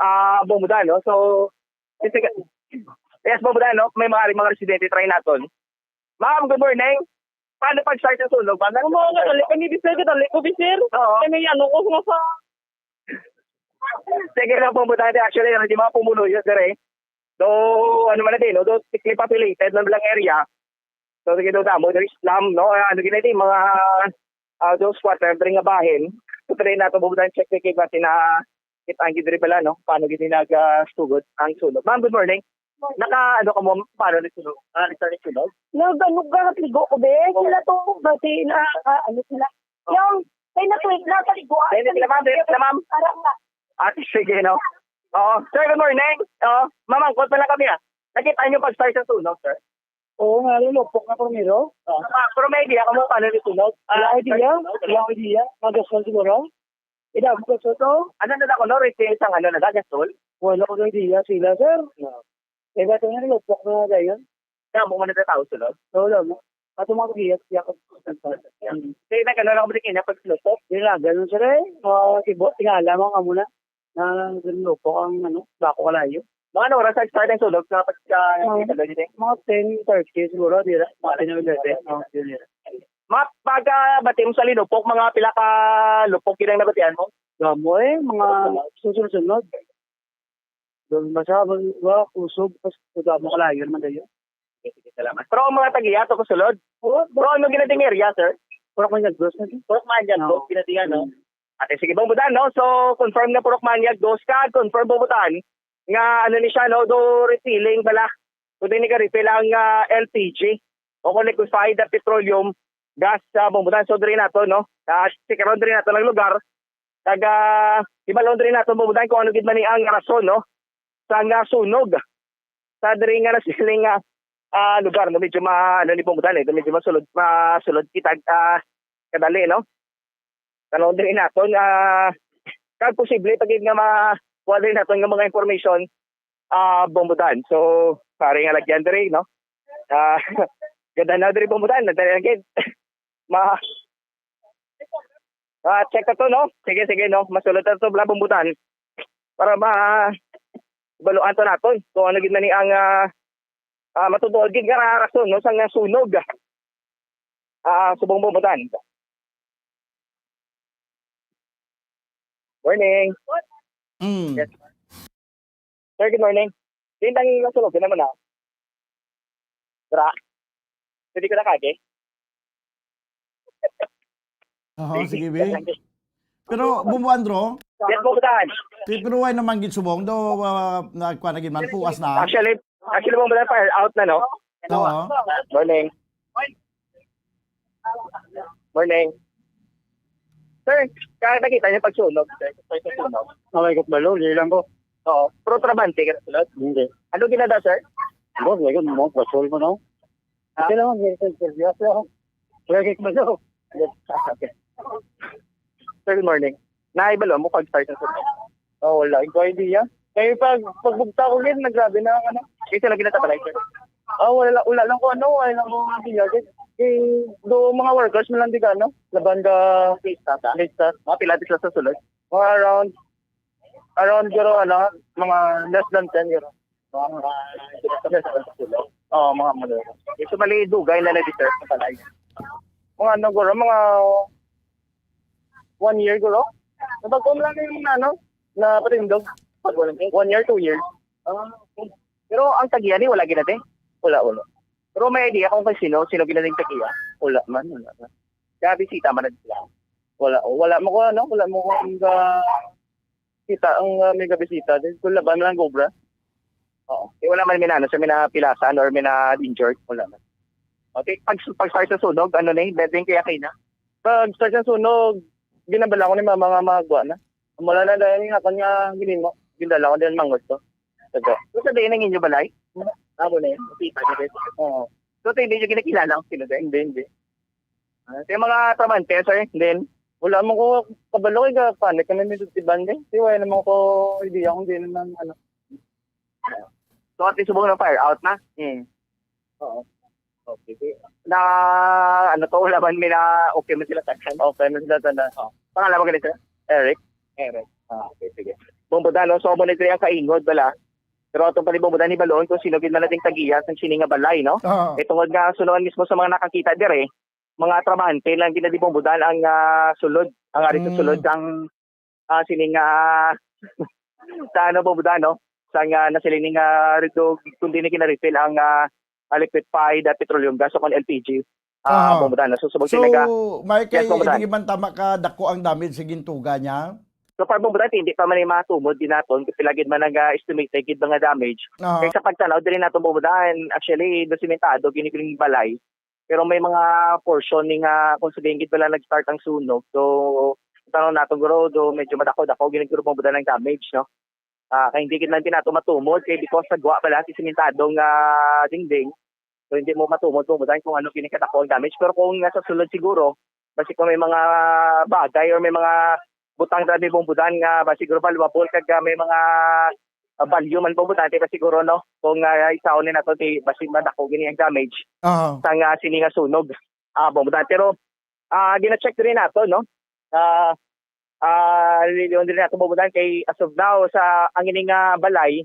ah, mamuda, no? So, kasi ka-, yes, mamuda, no? May mga, mga residente, try naton. Ma'am, good morning. Paano pag-start ang sunog, ma'am? Ang mga kadali, kami, sir, kadali ko, sir. Oo. Kami, ano ko, nga sa Sige lang po, butante. Actually, ano, di mga pumulo yun, sir, eh. Do, ano man na din, no? Do, strictly populated na lang area. So, sige, do, damo, there is slum, no? Ah, ano, gina, di, mga, ah, do, squatter, diri nga bahin. So, try na to, bubutan, check, check, check, basi na, kita ang gidri pala, no? Paano gid nag, ah, sugod ang sunog. Ma'am, good morning. Naka, ano ka mo, paano ni sunog? Ah, nagsa ni sunog? Nag-, ano ka, nagpigo ko, be? Sila to, basi na, ah, ano sila? Yung, kay na tuwing na, paligo, ah, Dahil sila, ma'am, dahil sila, ma'am. Parang na. Ah, sige, no? Oo. Sir, good morning. Oo. Mamangkot na lang kami, ah. Nakita niyo pag-start sa sunog, sir? Oo nga, lupok na primero. Oo. Ah, pero may idea ka mo paano ni sunog? Ah, Wala idea. Wala idea. Magasol siguro. Ida, magasol to. Ano na ako, no? Retail sang ano na, gasol? Wala ko idea sila, sir. No. Eh, ba't yung nilupok na nga yun? Damo man nagkatao sulod? Oo, damo. Ato mga kagiyat, yakap. Kaya nagkano lang ako balik niya pag lupok? Yun lang, ganun sila eh. Mga kibo, tingala mo nga muna. Na lupok ang ano, bako kalayo. Mga ano oras ang start ang sulod sa pagka Mga, sulod dito? Mga ten thirty siguro, di ra. Mga ten eleven, oh, yun, yun. Mga pagka bati mo sa linupok, mga pila ka lupok yun ang nabatian mo? Damo eh, mga susunod-sunod. Doon masabang, wa, kusog, pas, mo kalayo naman dayo. Sige, sige, salamat. Pero ang mga tagiya, to ko sulod. Oo, Pero ano ginating area, sir? Purok Manyagdos na din. Purok Manyagdos, Oo. Ginating, ano? Mm. Ate, sige, Bong Budan, no? So, confirm na Purok Manyagdos ka, confirm, Bong Budan, nga ano ni siya, no? Do refilling bala. Kung di ni ka refill ang, ah, L P G o kung liquefied na petroleum gas sa Bong Budan. So, diri nato, no? Ah, si karon diri nato ng lugar. Kag, ah, ibalon diri nato, Bong Budan, kung ano gid man ni ang rason, no? Sa nga sunog. Sa diri nga nasiling nga, ah, lugar, no? Medyo ma-, ano ni Bong Budan, eh. Medyo masulod, masulod kita, ah, kadali, no? Tanong diri naton, ah, kag posible pa gid nga makuha diri naton nga mga information, ah, Bong Budan. So, pare nga lagyan diri, no? Ah, ganda na diri Bong Budan, nagdali lang gid. Ma-, ah, check ka to, no? Sige, sige, no? Masulod na to, bala Bong Budan. Para ma-, baluan to naton kung ano gid man ni ang, ah, ah, matutuod gid nga rason, no, sa nga sunog. Ah, subong Bong Budan. Morning. Mm. Yes. Sir, good morning. Din tangi ng sunog, naman na. Tara. Pwede ko na kage? Oo, sige, be. Pero, Bumbo Andro, Yes, Bong Budan. Pe-, pero why naman gid subong? Do, ah, nagkuha na gid man, puas na. Actually, actually, Bong Budan, fire out na, no? Oo. Morning. Morning. Sir, ka-, nakita niyo pag sunog, sir? Pag sunog. Okay, kung balo, hindi lang ko. Oo. Pero trabante ka na sulod? Hindi. Ano ginada, sir? Hindi, hindi ko mo, basol mo, no? Ah? Kasi lang, hindi ko, hindi ko, hindi ko. Lagi ko, no? Yes. Ah, okay. Sir, good morning. Naibalo mo pag start ng sunog? Oh, wala. Hindi ko idea. Kaya pag, pagbugta ko, yun, naggrabe na ang ano. Kasi lagi na sa balay, sir? Ah, wala, wala lang ko ano, wala lang ko idea. Kasi, eh, do mga workers mo lang di ka, ano? Laban ka, Lista ka? Lista. Mga pila di sila sa sulod? Mga around, around, siguro, ano, mga less than ten, siguro. Mga, mga, Oo, mga modelo. Ito mali, dugay na na-deserve sa balay. Mga ano, guro, mga one year, guro. Nabagom lang yung mga ano, na patindog. Pag one year, two years. Ah, okay. Pero ang tagiya ni, wala ginati? Wala, wala. Pero may idea kung kay sino, sino ginaling tagiya? Wala man, wala man. Kaya bisita man na sila. Wala, wala mo ko, ano, wala mo ko ang, ah, kita ang, ah, may gabisita. Then, kung laban lang, Cobra. Oo. Eh, wala man minano sa minapilasan or mina-injured. Wala man. Okay, pag, pag start sa sunog, ano na eh, bending kaya kayo na. Pag start sa sunog, ginabala ko ni mama nga magwa na. Wala na dahil nga, kanya ginimo. Gindala ko din mangot ko. Sabi, so sabihin ng inyo balay? Ako na yun. Kita niyo din. Oo. So, hindi nyo ginakilala kung sino din? Hindi, hindi. Ah, sa mga trabahante, sir, then, wala mo ko kabalo kay ga-panic kami ni Iban din. Di wala naman ko idea kung di naman, ano. So, at least, subong na fire out na? Hmm. Oo. Okay. Na, ano to, wala man, may na, okay man sila tanan. Okay man sila tanan. Oh. Pangalan mo ganito? Eric? Eric. Ah, okay, sige. Bumbudan, no? So, mo na ang kaingod, bala. Pero atong panibumbudan, hibalon kung sino gid man nating tagiya sang sini nga balay, no? Oo. Eh, tungod nga, sunuan mismo sa mga nakakita dire, mga trabahante lang ginadibombudan ang, ah, sulod, ang ari sa Mm. sulod sang, ah, sining, ah, sa ano, bombudan, no? Sang, ah, nasiling ning, ah, Redog, kundi ni kina-refill ang, ah, ah, liquefied, ah, petroleum gas o kon L P G, ah, Aha. bombudan. So, subong So, sila ga-, may yes, kay, bombudan. Hindi man tama ka dako ang damage sa gintuga niya? So far, bombudan, hindi pa man yung matumod din naton, kung pila gid man ang, ah, estimate na gid mga damage. Aha. Kay sa pagtanaw, diri naton bombudan, actually, doon simentado, ginigiling balay. Pero may mga portion ni nga kung sa gid pala nag-start ang sunog. So, tanong nato, guro, do medyo madako-dako gid guro mo ang damage, no? Ah, kay hindi gid lang din nato matumod kay because sa guwa pala si simentado nga dingding. So, hindi mo matumod kung budan kung ano kini kadako ang damage. Pero kung nasa sulod siguro, basi kung may mga bagay or may mga butang na may bumbudan nga basi siguro valuable kag, ah, may mga, ah, value man bumbudan, di ba siguro, no? Kung, ah, isaon ni nato, di basi madako gini ang damage Aha. sang, ah, sini nga sunog, ah, bumbudan. Pero, ah, gina-check rin nato, no? Ah, ah, yun din nato bumbudan kay as of now sa ang ini nga balay,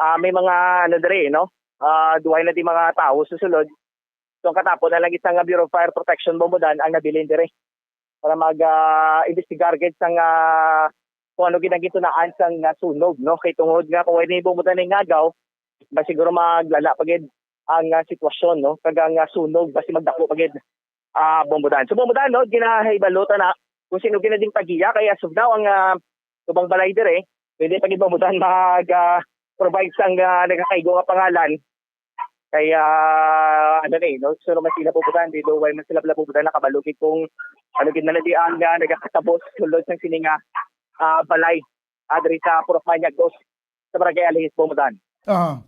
ah, may mga ano diri, no? Ah, duway na di mga tawo sa sulod. So, ang katapo na lang isa nga Bureau of Fire Protection bumbudan ang nabilin diri para mag, ah, investigar gid sang, ah, kung ano gid ang gitunaan sang, ah, sunog, no? Kay tungod nga kung wala ni bumbudan ang ngagaw, ba siguro maglala pa gid ang, ah, sitwasyon, no? Kag ang, ah, sunog basi magdako pa gid, ah, bumbudan. So, bumbudan, no, ginahibalutan na kung sino ginading tagiya. Kay as of now, ang, ah, tubang balay dire, pwede pa gid bumbudan mag, ah, provide sang, ah, nagakaigo nga pangalan. Kay, ah, ano na eh, no? So, naman sila bumbudan, di do, why man sila pala bumbudan, nakabalo gid kung ano gid na di ang, ah, nagakatabo sulod sang sini nga, ah, balay, ah, diri sa Purok Manyag dos, sa Barangay Alihis, bumbudan. Aha.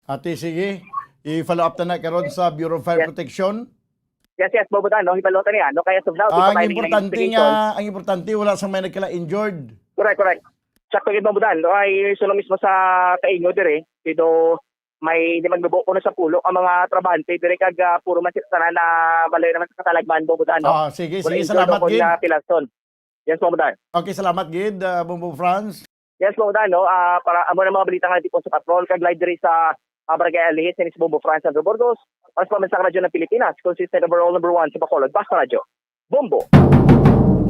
Ate, sige. I-follow up ta na karon sa Bureau of Fire Yes. Protection. Yes, yes, bumbudan, no? Hibalutan niya, no? Kaya as of now, di pa Ang tayo importante nag-investigation. nga, ang importante, wala sang may nagkala-injured. Correct, correct. Sakto gid, bumbudan, no? Ay, suno mismo sa kaingo dire, dito may di magbubo ko na sa pulo ang mga trabahante dire kag, ah, puro man sila tanan na balay naman sa katalagman, bumbudan, no? Ah, sige, Wala sige, injured salamat o kon gid. na pilason. Yes, bumbudan. Okay, salamat gid, ah, Bumbo Franz. Yes, bumbudan, no? Ah, para amo na mga balita nga tipon sa patrol kag live diri sa, ah, Barangay Alihis, ni si Bumbo Franz Andrew Burgos. Para sa pamensaheng Radyo ng Pilipinas, consistent overall number one sa Bacolod. Basta Radyo. Bombo.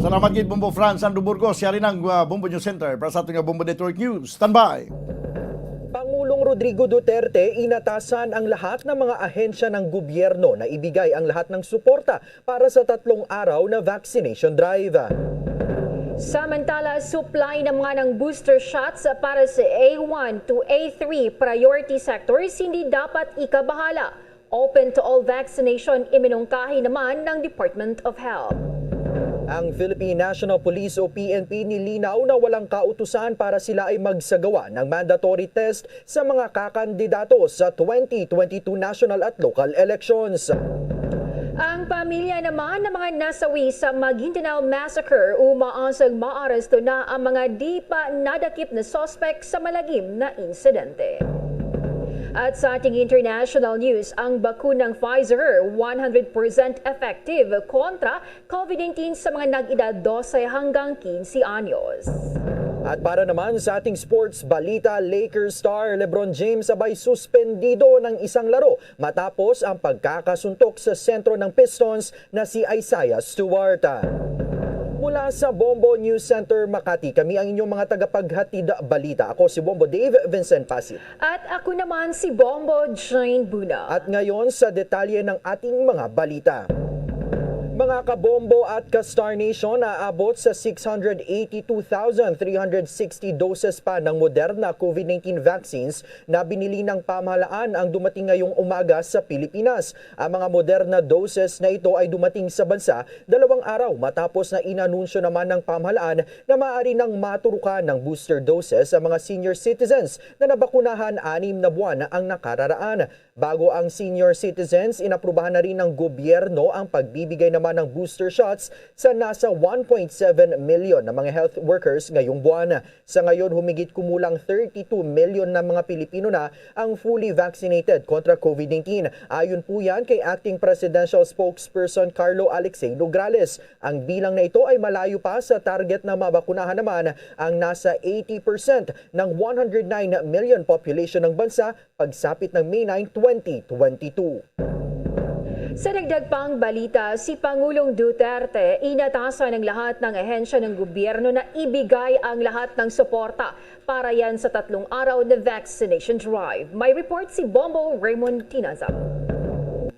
Salamat gid, Bombo Franz Andrew Burgos. Siya rin ang, ah, Bombo News Center para sa ating, ah, Bombo Network News. Standby. Pangulong Rodrigo Duterte inatasan ang lahat ng mga ahensya ng gobyerno na ibigay ang lahat ng suporta para sa tatlong araw na vaccination drive. Samantala, supply naman ng booster shots para sa A one to A three priority sectors hindi dapat ikabahala. Open to all vaccination iminungkahi naman ng Department of Health. Ang Philippine National Police o P N P nilinaw na walang kautusan para sila ay magsagawa ng mandatory test sa mga kakandidato sa twenty twenty-two national at local elections. Ang pamilya naman ng mga nasawi sa Maguindanao Massacre umaasang maaresto na ang mga di pa nadakip na suspek sa malagim na insidente. At sa ating international news, ang bakunang Pfizer, one hundred percent effective kontra COVID nineteen sa mga nag-edad dose hanggang quince anyos. At para naman sa ating sports balita, Lakers star LeBron James abay suspendido ng isang laro matapos ang pagkakasuntok sa sentro ng Pistons na si Isaiah Stewart. Mula sa Bombo News Center, Makati, kami ang inyong mga tagapaghatid balita. Ako si Bombo Dave Vincent Pasit. At ako naman si Bombo Jane Buna. At ngayon sa detalye ng ating mga balita. Mga kabombo at ka-Star Nation, naabot sa six hundred eighty-two thousand three hundred sixty doses pa ng Moderna COVID nineteen vaccines na binili ng pamahalaan ang dumating ngayong umaga sa Pilipinas. Ang mga Moderna doses na ito ay dumating sa bansa dalawang araw matapos na inanunsyo naman ng pamahalaan na maaari nang maturukan ng booster doses ang mga senior citizens na nabakunahan anim na buwan ang nakararaan. Bago ang senior citizens, inaprubahan na rin ng gobyerno ang pagbibigay naman ng booster shots sa nasa one point seven million na mga health workers ngayong buwan. Sa ngayon, humigit kumulang thirty-two million na mga Pilipino na ang fully vaccinated kontra COVID nineteen. Ayon po yan kay Acting Presidential Spokesperson Carlo Alexei Nograles. Ang bilang na ito ay malayo pa sa target na mabakunahan naman ang nasa eighty percent ng one hundred nine million population ng bansa pagsapit ng May nine, twenty twenty-two. Sa dagdag pang balita, si Pangulong Duterte inatasan ang lahat ng ahensya ng gobyerno na ibigay ang lahat ng suporta para yan sa tatlong araw na vaccination drive. May report si Bombo Raymond Tinaza.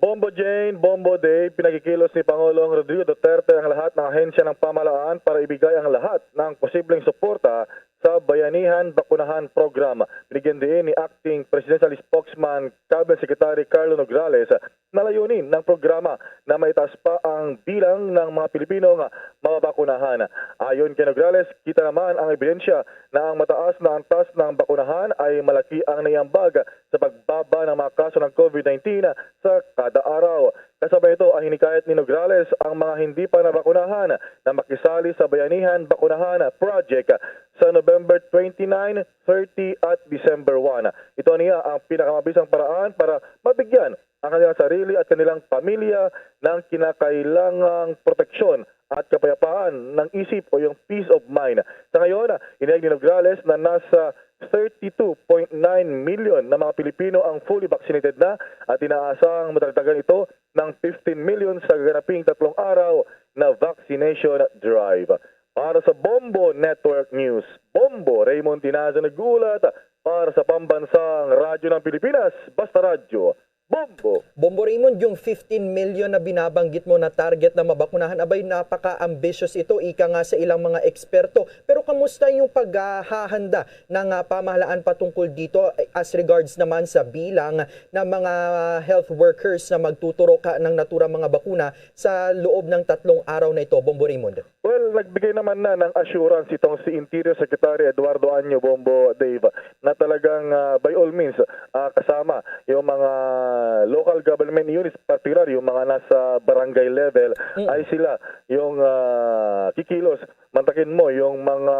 Bombo Jane, Bombo Dave, pinakikilos ni Pangulong Rodrigo Duterte ang lahat ng ahensya ng pamahalaan para ibigay ang lahat ng posibleng suporta sa Bayanihan Bakunahan Program. Binigyan din ni Acting Presidential Spokesman Cabinet Secretary Carlo Nograles na layunin ng programa na maitaas pa ang bilang ng mga Pilipino nga mababakunahan. Ayon kay Nograles, kita naman ang ebidensya na ang mataas na antas ng bakunahan ay malaki ang naiambag sa pagbaba ng mga kaso ng COVID nineteen sa kada araw. Kasabay ito, ang hinikayat ni Nograles ang mga hindi pa nabakunahan na makisali sa Bayanihan Bakunahan Project sa November twenty-nine, thirty at December one. Ito niya ang pinakamabisang paraan para mabigyan ang kanilang sarili at kanilang pamilya ng kinakailangang proteksyon at kapayapaan ng isip o yung peace of mind. Sa ngayon, inihayag ni Nograles na nasa thirty-two point nine million na mga Pilipino ang fully vaccinated na at inaasahang madagdagan ito ng fifteen million sa gaganaping tatlong araw na vaccination drive. Para sa Bombo Network News, Bombo Raymond Tinaza nag-uulat para sa Pambansang Radyo ng Pilipinas, Basta Radyo, Bombo! Bombo Raymond, yung fifteen million na binabanggit mo na target na mabakunahan, abay, napaka-ambitious ito, ika nga sa ilang mga eksperto. Pero kamusta yung paghahanda ng, ah, pamahalaan patungkol dito, eh, as regards naman sa bilang ng mga health workers na magtuturok, ah, ng naturang mga bakuna sa loob ng tatlong araw na ito, Bombo Raymond? Well, nagbigay naman na ng assurance itong si Interior Secretary Eduardo Año, Bombo Dave, na talagang, ah, by all means, ah, kasama yung mga local government units, particular yung mga nasa barangay level, Mm. ay sila yung, ah, kikilos. Mantakin mo yung mga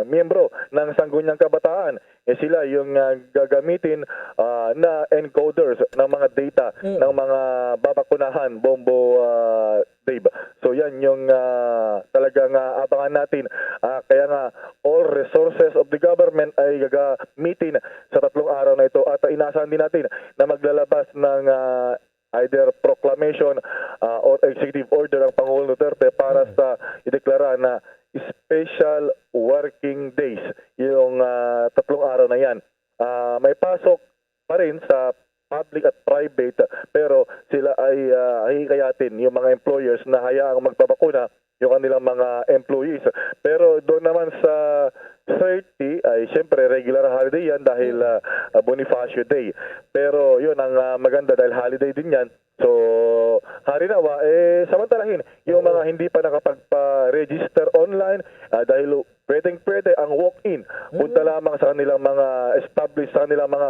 miyembro ng Sangguniang Kabataan, eh, sila yung, ah, gagamitin, ah, na encoders ng mga data Mm. ng mga babakunahan, Bombo, ah, Dave. So yan yung, ah, talagang, ah, abangan natin. Ah, kaya nga, all resources of the government ay gagamitin sa tatlong araw na ito. At, ah, inaasahan din natin na maglalabas ng, ah, either proclamation, ah, or executive order ang Pangulong Duterte para Mm. sa ideklara na special working days yung, ah, tatlong araw na yan. Ah, may pasok pa rin sa public at private, pero sila ay, ah, hihikayatin yung mga employers na hayaang magpabakuna yung kanilang mga employees. Pero doon naman sa thirty ay siyempre regular holiday yan dahil, Mm. ah, ah, Bonifacio Day. Pero yun ang, ah, maganda dahil holiday din yan. So, hari nawa, eh, samantalahin yung mga hindi pa nakapagpa-register online, ah, dahil pwedeng-pwede ang walk-in. Punta Mm. lamang sa kanilang mga established, sa kanilang mga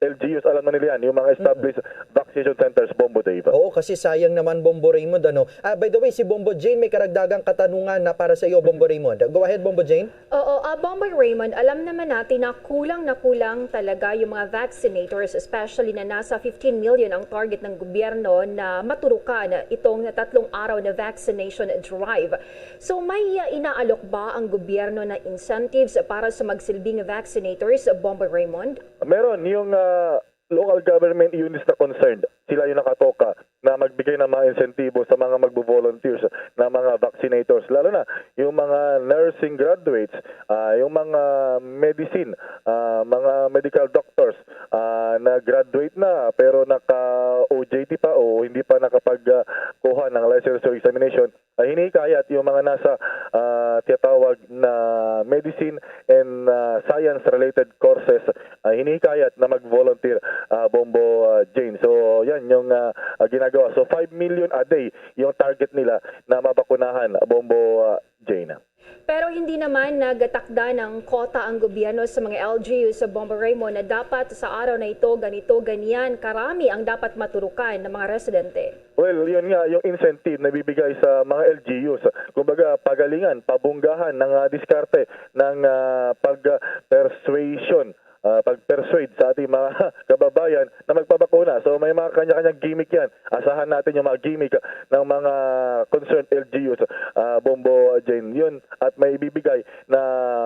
L G Us, alam na nila yan, yung mga Mm. established vaccination centers, Bombo Dave. Oo, kasi sayang naman, Bombo Raymond, ano. Ah, by the way, si Bombo Jane may karagdagang katanungan na para sa iyo, Bombo Raymond. Go ahead, Bombo Jane. Oo, ah, Bombo Raymond, alam naman natin na kulang na kulang talaga yung mga vaccinators, especially na nasa fifteen million ang target ng gobyerno na maturukan itong tatlong araw na vaccination drive. So, may, ah, inaalok ba ang gobyerno na incentives para sa magsilbing vaccinators, Bombo Raymond? Meron yung ah, local government units na concerned. Sila yung nakatoka na magbigay ng mga insentibo sa mga magbo-volunteers na mga vaccinators, lalo na yung mga nursing graduates, ah, yung mga medicine, ah, mga medical doctors ah, na graduate na pero naka-O J T pa o hindi pa nakapagkuha ng licensure examination. Ay hinihikayat yung mga nasa ah, tinatawag na medicine and ah, science-related courses, ay hinihikayat na mag-volunteer, ah, Bombo ah, Jane. So, yan yung ah, ah, ginagawa. So, five million a day yung target nila na mabakunahan, Bombo ah, Jane. Pero hindi naman nagtakda ng quota ang gobyerno sa mga L G U sa Bombo Raymond na dapat sa araw na ito ganito ganyan karami ang dapat maturukan ng mga residente. Well, yun nga, yung incentive na bibigay sa mga L G Us. Kumbaga, pagalingan, pabunggahan ng ah, diskarte ng ah, pag-persuasion, ah, pag-persuade sa ating mga kababayan na magpabakuna. So may mga kanya-kanyang gimmick yan. Asahan natin yung mga gimmick ng mga concerned L G Us, ah, Bombo Jane. Yun, at may ibibigay na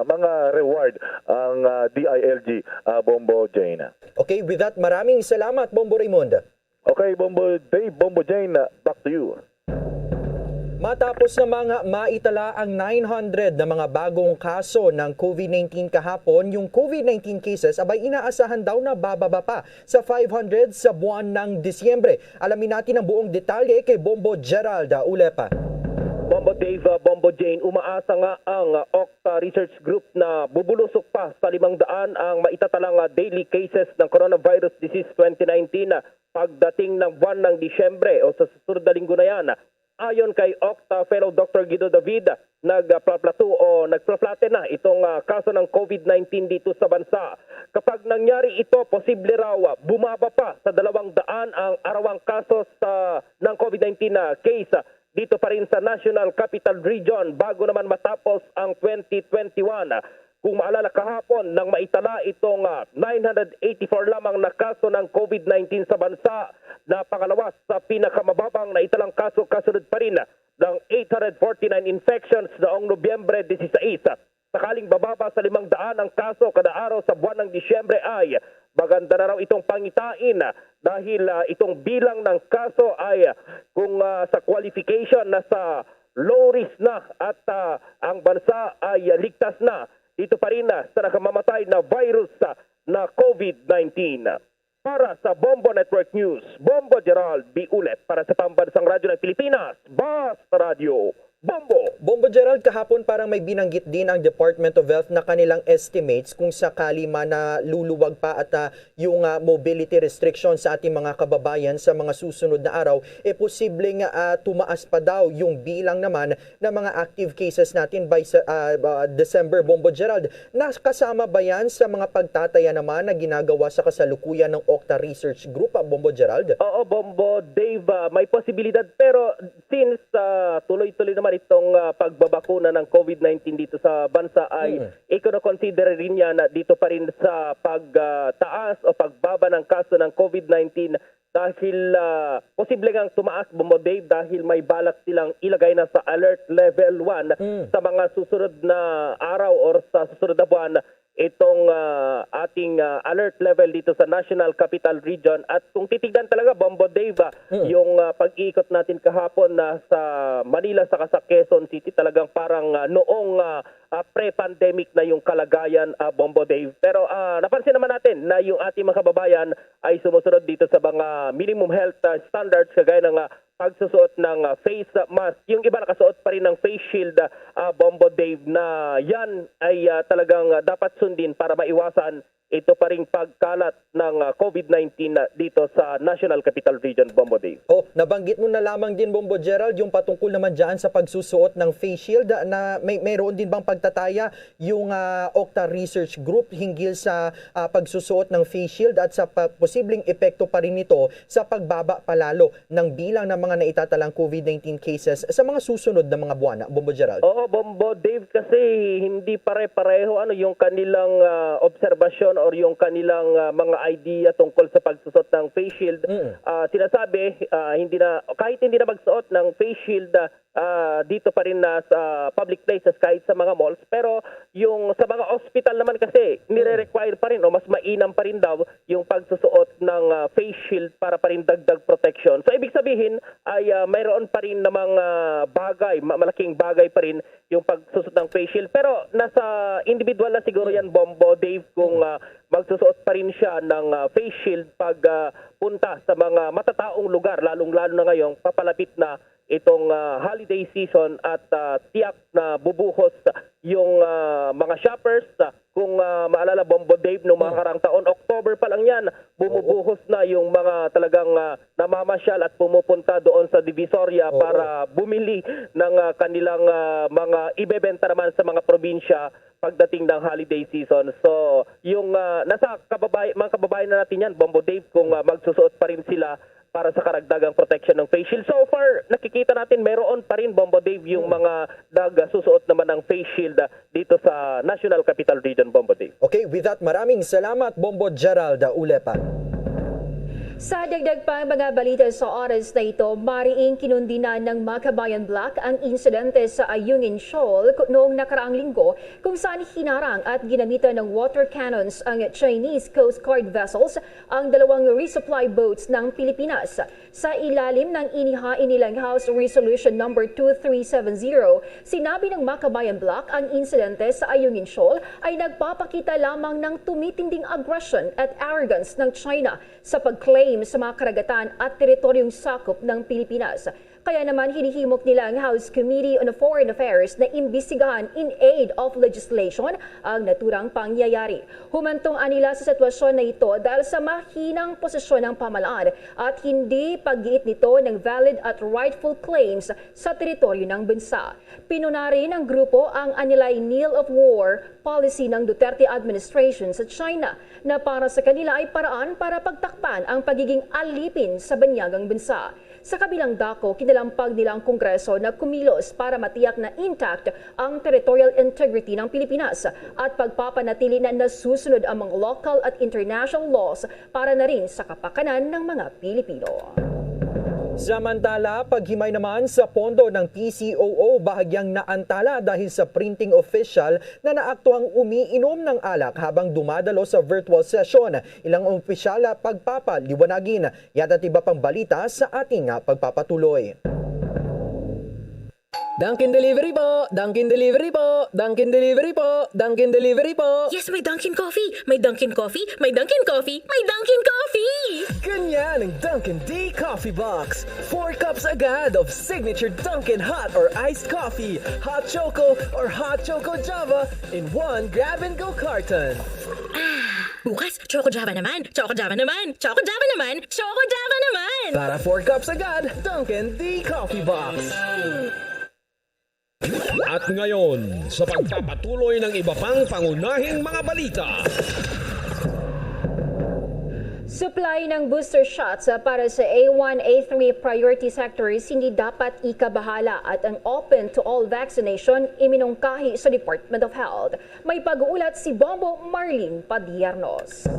mga reward ang ah, D I L G, ah, Bombo Jane. Okay, with that, maraming salamat, Bombo Raymond. Okay, Bombo Dave, Bombo Jane, back to you. Matapos namang maitala ang nine hundred na mga bagong kaso ng COVID nineteen kahapon, yung COVID nineteen cases abay inaasahan daw na bababa pa sa five hundred sa buwan ng Disyembre. Alamin natin ang buong detalye kay Bombo Gerald Ulepa. Bombo Dave, uh, Bombo Jane, umaasa nga ang uh, Octa Research Group na bubulusok pa sa limang daan ang maitatalang uh, daily cases ng coronavirus disease twenty nineteen uh, pagdating ng buwan ng Disyembre o sa susunod na linggo na yan. Ayon kay Octa Fellow Doctor Guido David, nagpaplato o nagpa-flatten na itong uh, kaso ng COVID nineteen dito sa bansa. Kapag nangyari ito, posible raw uh, bumaba pa sa dalawang daan ang arawang kaso sa ng COVID nineteen na case dito pa rin sa National Capital Region bago naman matapos ang twenty twenty-one. Kung maalala kahapon, nang maitala itong ah, nine hundred eighty-four lamang na kaso ng COVID nineteen sa bansa, na pangalawas sa pinakamababang naitalang kaso kasunod pa rin ng eight hundred forty-nine infections noong Nobyembre dieciséis. Sakaling bababa sa limang daan ang kaso kada araw sa buwan ng Disyembre ay maganda na raw itong pangitain dahil ah, itong bilang ng kaso ay ah, kung ah, sa qualification nasa low risk na at ah, ang bansa ay ah, ligtas na dito pa rin ah, sa nakamamatay na virus ah, na COVID nineteen. Para sa Bombo Network News, Bombo Gerald B. Ulet para sa Pambansang Radyo ng Pilipinas, Basta Radyo, Bombo! Bombo Gerald, kahapon parang may binanggit din ang Department of Health na kanilang estimates kung sakali man na luluwag pa at ah, yung ah, mobility restrictions sa ating mga kababayan sa mga susunod na araw, e posibleng ah, tumaas pa daw yung bilang naman ng mga active cases natin by sa, ah, ah, December, Bombo Gerald. Nakasama ba yan sa mga pagtataya naman na ginagawa sa kasalukuyan ng Octa Research Group, ah, Bombo Gerald? Oo, Bombo Dave, ah, may posibilidad, pero since ah, tuloy-tuloy naman itong ah, pagbabakuna ng COVID nineteen dito sa bansa ay Mm. ikono-consider rin niya na dito pa rin sa pagtaas o pagbaba ng kaso ng COVID nineteen dahil ah, posible ngang tumaas, Bombo Dave, dahil may balak silang ilagay na sa alert level one Mm. sa mga susunod na araw or sa susunod na buwan itong ah, ating ah, alert level dito sa National Capital Region. At kung titignan talaga, Bombo Dave, ah, Mm. yung ah, pag-iikot natin kahapon na sa Manila saka sa Quezon City, talagang parang ah, noong ah, ah, pre-pandemic na yung kalagayan, ah, Bombo Dave. Pero ah, napansin naman natin na yung ating mga kababayan ay sumusunod dito sa mga minimum health ah, standards, kagaya ng ah, pagsusuot ng ah, face mask. Yung iba nakasuot pa rin ng face shield, ah, Bombo Dave, na yan ay ah, talagang ah, dapat sundin para maiwasan ito pa ring pagkalat ng ah, COVID nineteen na dito sa National Capital Region, Bombo Dave. Oh, nabanggit mo na lamang din, Bombo Gerald, yung patungkol naman dyan sa pagsusuot ng face shield, ah, na may, mayroon din bang pagtataya yung ah, Octa Research Group hinggil sa ah, pagsusuot ng face shield at sa pa- posibleng epekto pa rin nito sa pagbaba palalo ng bilang ng mga naitatalang COVID nineteen cases sa mga susunod na mga buwan, Bombo Gerald? Oo, Bombo Dave, kasi hindi pare-pareho ano yung kanilang ah, obserbasyon or yung kanilang ah, mga idea tungkol sa pagsusot ng face shield. Mm. Ah, sinasabi, ah, hindi na, kahit hindi na magsuot ng face shield, ah, ah, dito pa rin na sa public places, kahit sa mga malls. Pero yung sa mga ospital naman kasi, nire-require pa rin o mas mainam pa rin daw yung pagsusuot ng, ah, face shield para pa rin dagdag protection. So, ibig sabihin ay, ah, mayroon pa rin namang, ah, bagay, ma-, malaking bagay pa rin yung pagsusuot ng face shield. Pero nasa individual na siguro yan, Bombo, Dave, kung, ah, magsusuot pa rin siya ng, ah, face shield pag, ah, punta sa mga matataong lugar, lalong-lalo na ngayong papalapit na itong, ah, holiday season at, ah, tiyak na bubuhos yung, ah, mga shoppers. Ah, kung, ah, maalala, Bombo Dave, nung mga karang taon, October pa lang yan, bumubuhos na yung mga talagang, ah, namamasyal at pumupunta doon sa Divisoria para bumili ng, ah, kanilang, ah, mga ibebenta naman sa mga probinsya pagdating ng holiday season. So, yung, ah, nasa kababay-, mga kababayan na natin yan, Bombo Dave, kung, ah, magsusuot pa rin sila para sa karagdagang protection ng face shield. So far, nakikita natin mayroon pa rin, Bombo Dave, yung mga nagsusuot naman ng face shield, ah, dito sa National Capital Region, Bombo Dave. Okay, with that, maraming salamat, Bombo Gerald Ulepa. Sa dagdag pang mga balita sa oras na ito, mariing kinundinan ng Makabayan Black ang insidente sa Ayungin Shoal ku-, noong nakaraang linggo, kung saan hinarang at ginamitan ng water cannons ang Chinese Coast Guard vessels ang dalawang resupply boats ng Pilipinas. Sa ilalim ng inihain nilang House Resolution Number two three seven zero, sinabi ng Makabayan Black ang insidente sa Ayungin Shoal ay nagpapakita lamang ng tumitinding aggression at arrogance ng China sa pag-claim sa mga karagatan at teritoryong sakop ng Pilipinas. Kaya naman, hinihimok nila ang House Committee on Foreign Affairs na imbestigahan in aid of legislation ang naturang pangyayari. Humantong anila sa sitwasyon na ito dahil sa mahinang posisyon ng pamahalaan at hindi paggiit nito ng valid at rightful claims sa teritoryo ng bansa. Pinuna rin ng grupo ang anilay Kneel of War policy ng Duterte administration sa China na para sa kanila ay paraan para pagtakpan ang pagiging alipin sa banyagang bansa. Sa kabilang dako, kinalampag nila ang Kongreso na kumilos para matiyak na intact ang territorial integrity ng Pilipinas at pagpapanatili na nasusunod ang mga local at international laws para na rin sa kapakanan ng mga Pilipino. Samantala, paghimay naman sa pondo ng P C O O, bahagyang naantala dahil sa printing official na naaktuhang umiinom ng alak habang dumadalo sa virtual session. Ilang opisyal pagpapaliwanagin. Yata't iba pang balita sa ating, ah, pagpapatuloy. Dunkin Delivery po! Dunkin Delivery po! Dunkin Delivery po! Dunkin Delivery po! Yes, may Dunkin Coffee! May Dunkin Coffee! May Dunkin Coffee! May Dunkin Coffee! Ganyan ang Dunkin D Coffee Box. Four cups agad of signature Dunkin hot or iced coffee, hot choco or hot choco Java in one grab-and-go carton. Bukas, Choco Java naman! Choco Java naman! Choco Java naman! Choco Java naman! Para four cups agad, Dunkin D Coffee Box. At ngayon, sa pagpapatuloy ng iba pang pangunahing mga balita. Supply ng booster shots para sa A one, A three priority sectors hindi dapat ikabahala at ang open to all vaccination iminungkahi sa Department of Health. May pag-uulat si Bombo Marlene Padiernos.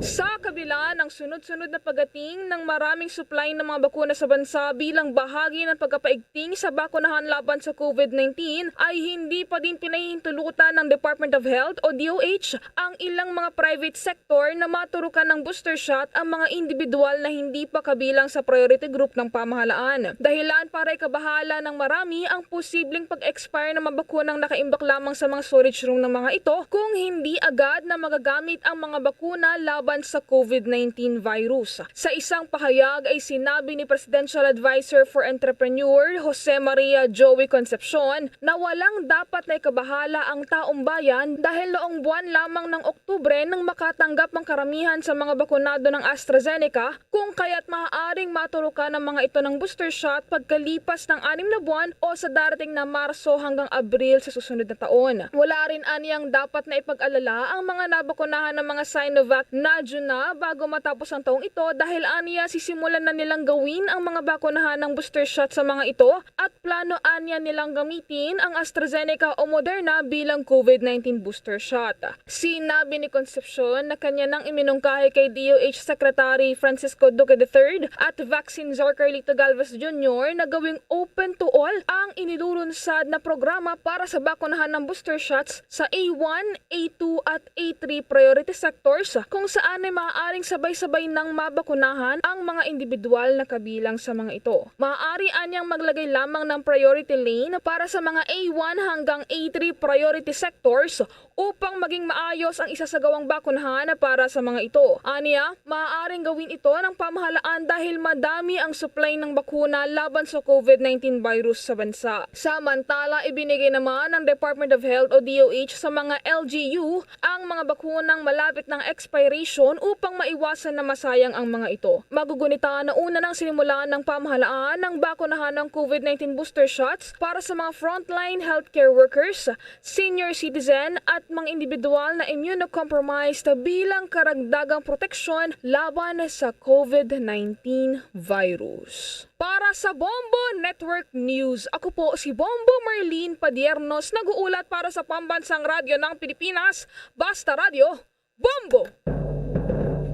Sa kabila ng sunod-sunod na pagating ng maraming supply ng mga bakuna sa bansa bilang bahagi ng pagkapaigting sa bakunahan laban sa COVID nineteen, ay hindi pa din pinahihintulutan ng Department of Health o D O H ang ilang mga private sector na maturukan ng booster shot ang mga individual na hindi pa kabilang sa priority group ng pamahalaan. Dahilan para ikabahala ng marami ang posibleng pag-expire ng mga bakunang nakaimbak lamang sa mga storage room ng mga ito kung hindi agad na magagamit ang mga bakuna laban sa COVID nineteen virus. Sa isang pahayag ay sinabi ni Presidential Advisor for Entrepreneur Jose Maria Joey Concepcion na walang dapat na ikabahala ang taong bayan dahil noong buwan lamang ng Oktubre nang makatanggap ang karamihan sa mga bakunado ng AstraZeneca, kung kaya't maaaring maturukan ang mga ito ng booster shot pagkalipas ng anim na buwan o sa darating na Marso hanggang Abril sa susunod na taon. Wala rin anyang dapat na ipag-alala ang mga nabakunahan ng mga Sinovac na June na bago matapos ang taong ito dahil aniya sisimulan na nilang gawin ang mga bakunahan ng booster shot sa mga ito at plano aniya nilang gamitin ang AstraZeneca o Moderna bilang COVID nineteen booster shot. Sinabi ni Concepcion na kanya nang iminungkahi kay D O H Secretary Francisco Duque the third at Vaccine Czar Carlito Galvez Junior na gawing open to all ang inilulunsad na programa para sa bakunahan ng booster shots sa A one, A two at A three priority sectors kung saan ay maaaring sabay-sabay nang mabakunahan ang mga individual na kabilang sa mga ito. Maaari anyang maglagay lamang ng priority lane para sa mga A one hanggang A three priority sectors upang maging maayos ang isasagawang bakunahan para sa mga ito. Aniya, maaaring gawin ito ng pamahalaan dahil madami ang supply ng bakuna laban sa COVID nineteen virus sa bansa. Samantala, ibinigay naman ng Department of Health o D O H sa mga L G U ang mga bakunang malapit ng expiration upang maiwasan na masayang ang mga ito. Magugunita na una nang sinimulan ng pamahalaan ng bakunahan ng COVID nineteen booster shots para sa mga frontline healthcare workers, senior citizen at mga individual na immunocompromised bilang karagdagang proteksyon laban sa COVID nineteen virus. Para sa Bombo Network News, ako po si Bombo Marlene Padiernos, nag-uulat para sa Pambansang Radyo ng Pilipinas, Basta Radyo, Bombo!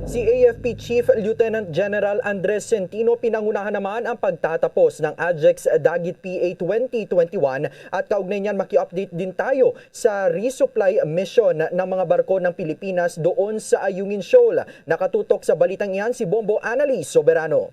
Si A F P Chief Lieutenant General Andres Centino pinangunahan naman ang pagtatapos ng AJEX Dagit P A twenty twenty-one at kaugnay niyan maki-update din tayo sa resupply mission ng mga barko ng Pilipinas doon sa Ayungin Shoal. Nakatutok sa balitang iyan si Bombo Annalise Soberano.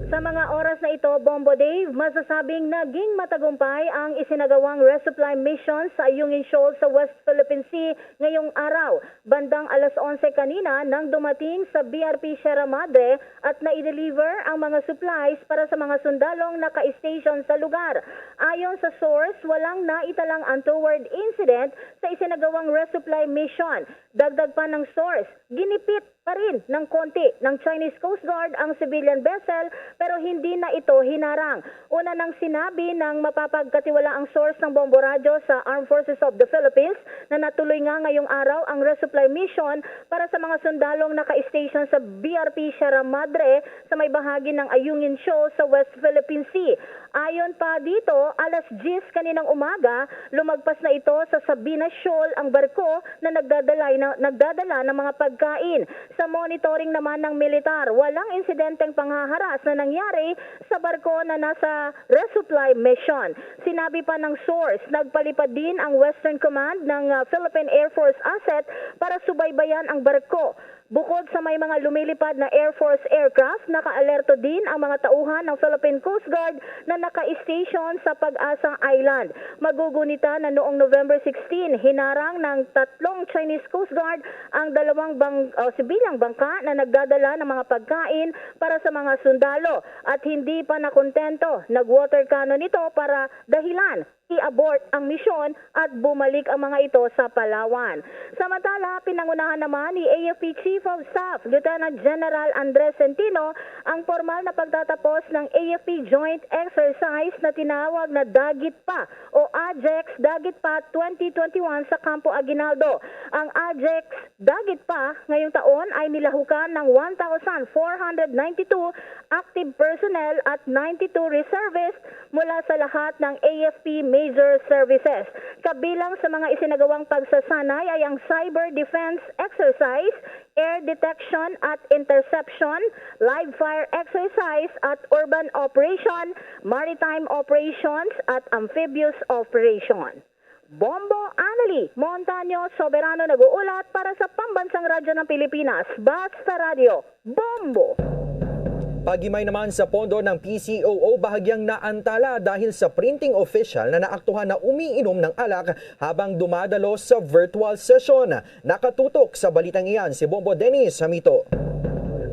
Sa mga oras na ito, Bombo Dave, masasabing naging matagumpay ang isinagawang resupply mission sa Ayungin Shoal sa West Philippine Sea ngayong araw. Bandang alas onse kanina nang dumating sa B R P Sierra Madre at na-deliver ang mga supplies para sa mga sundalong naka-station sa lugar. Ayon sa source, walang naitalang untoward incident sa isinagawang resupply mission. Dagdag pa ng source, ginipit pa rin ng konti ng Chinese Coast Guard ang civilian vessel pero hindi na ito hinarang. Una nang sinabi ng mapapagkatiwalaang source ng Bombo Radyo sa Armed Forces of the Philippines na natuloy nga ngayong araw ang resupply mission para sa mga sundalong naka-station sa B R P Sierra Madre sa may bahagi ng Ayungin Shoal sa West Philippine Sea. Ayon pa dito, alas diyes kaninang umaga, lumagpas na ito sa Sabina Shoal ang barko na nagdadalay na, nagdadala ng mga pagkain. Sa monitoring naman ng militar, walang insidenteng panghaharas na nangyari sa barko na nasa resupply mission. Sinabi pa ng source, nagpalipad din ang Western Command ng ah, Philippine Air Force asset para subaybayan ang barko. Bukod sa may mga lumilipad na Air Force aircraft, nakaalerto din ang mga tauhan ng Philippine Coast Guard na naka-station sa Pag-asa Island. Magugunita na noong November sixteen, hinarang ng tatlong Chinese Coast Guard ang dalawang bang, o, sibilyang bangka na nagdadala ng mga pagkain para sa mga sundalo at hindi pa nakontento, nag-water cannon ito para dahilan i-abort ang misyon at bumalik ang mga ito sa Palawan. Samantala, pinangunahan naman ni A F P Chief of Staff Lieutenant General Andres Centino ang pormal na pagtatapos ng A F P Joint Exercise na tinawag na Dagit Pa o AJEX Dagit Pa twenty twenty-one sa Campo Aguinaldo. Ang AJEX Dagit Pa ngayong taon ay nilahukan ng one thousand four hundred ninety-two active personnel at ninety-two reservists mula sa lahat ng A F P major services. Kabilang sa mga isinagawang pagsasanay ay ang cyber defense exercise, air detection at interception, live fire exercise at urban operation, maritime operations at amphibious operation. Bombo Annalie Montaño Soberano nag-uulat para sa Pambansang Radyo ng Pilipinas, Basta Radyo, Bombo! Paghimay naman sa pondo ng P C O O bahagyang naantala dahil sa printing official na naaktuhan na umiinom ng alak habang dumadalos sa virtual session. Nakatutok sa balitang iyan si Bombo Dennis Hamito.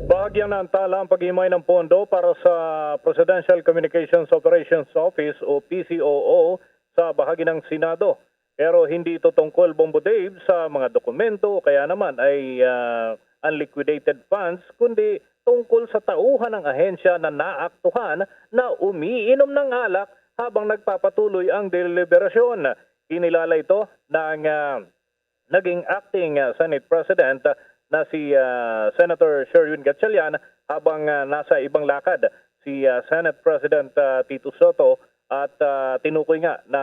Bahagyang naantala ang paghimay ng pondo para sa Presidential Communications Operations Office o P C O O sa bahagi ng Senado. Pero hindi ito tungkol, Bombo Dave, sa mga dokumento o kaya naman ay ah, unliquidated funds, kundi tungkol sa tauhan ng ahensya na naaktuhan na umiinom ng alak habang nagpapatuloy ang deliberasyon. Kinilala ito ng ah, naging acting ah, Senate President ah, na si, ah, Senator Sherwin Gatchalian habang, ah, nasa ibang lakad si, ah, Senate President, ah, Tito Soto at, ah, tinukoy nga na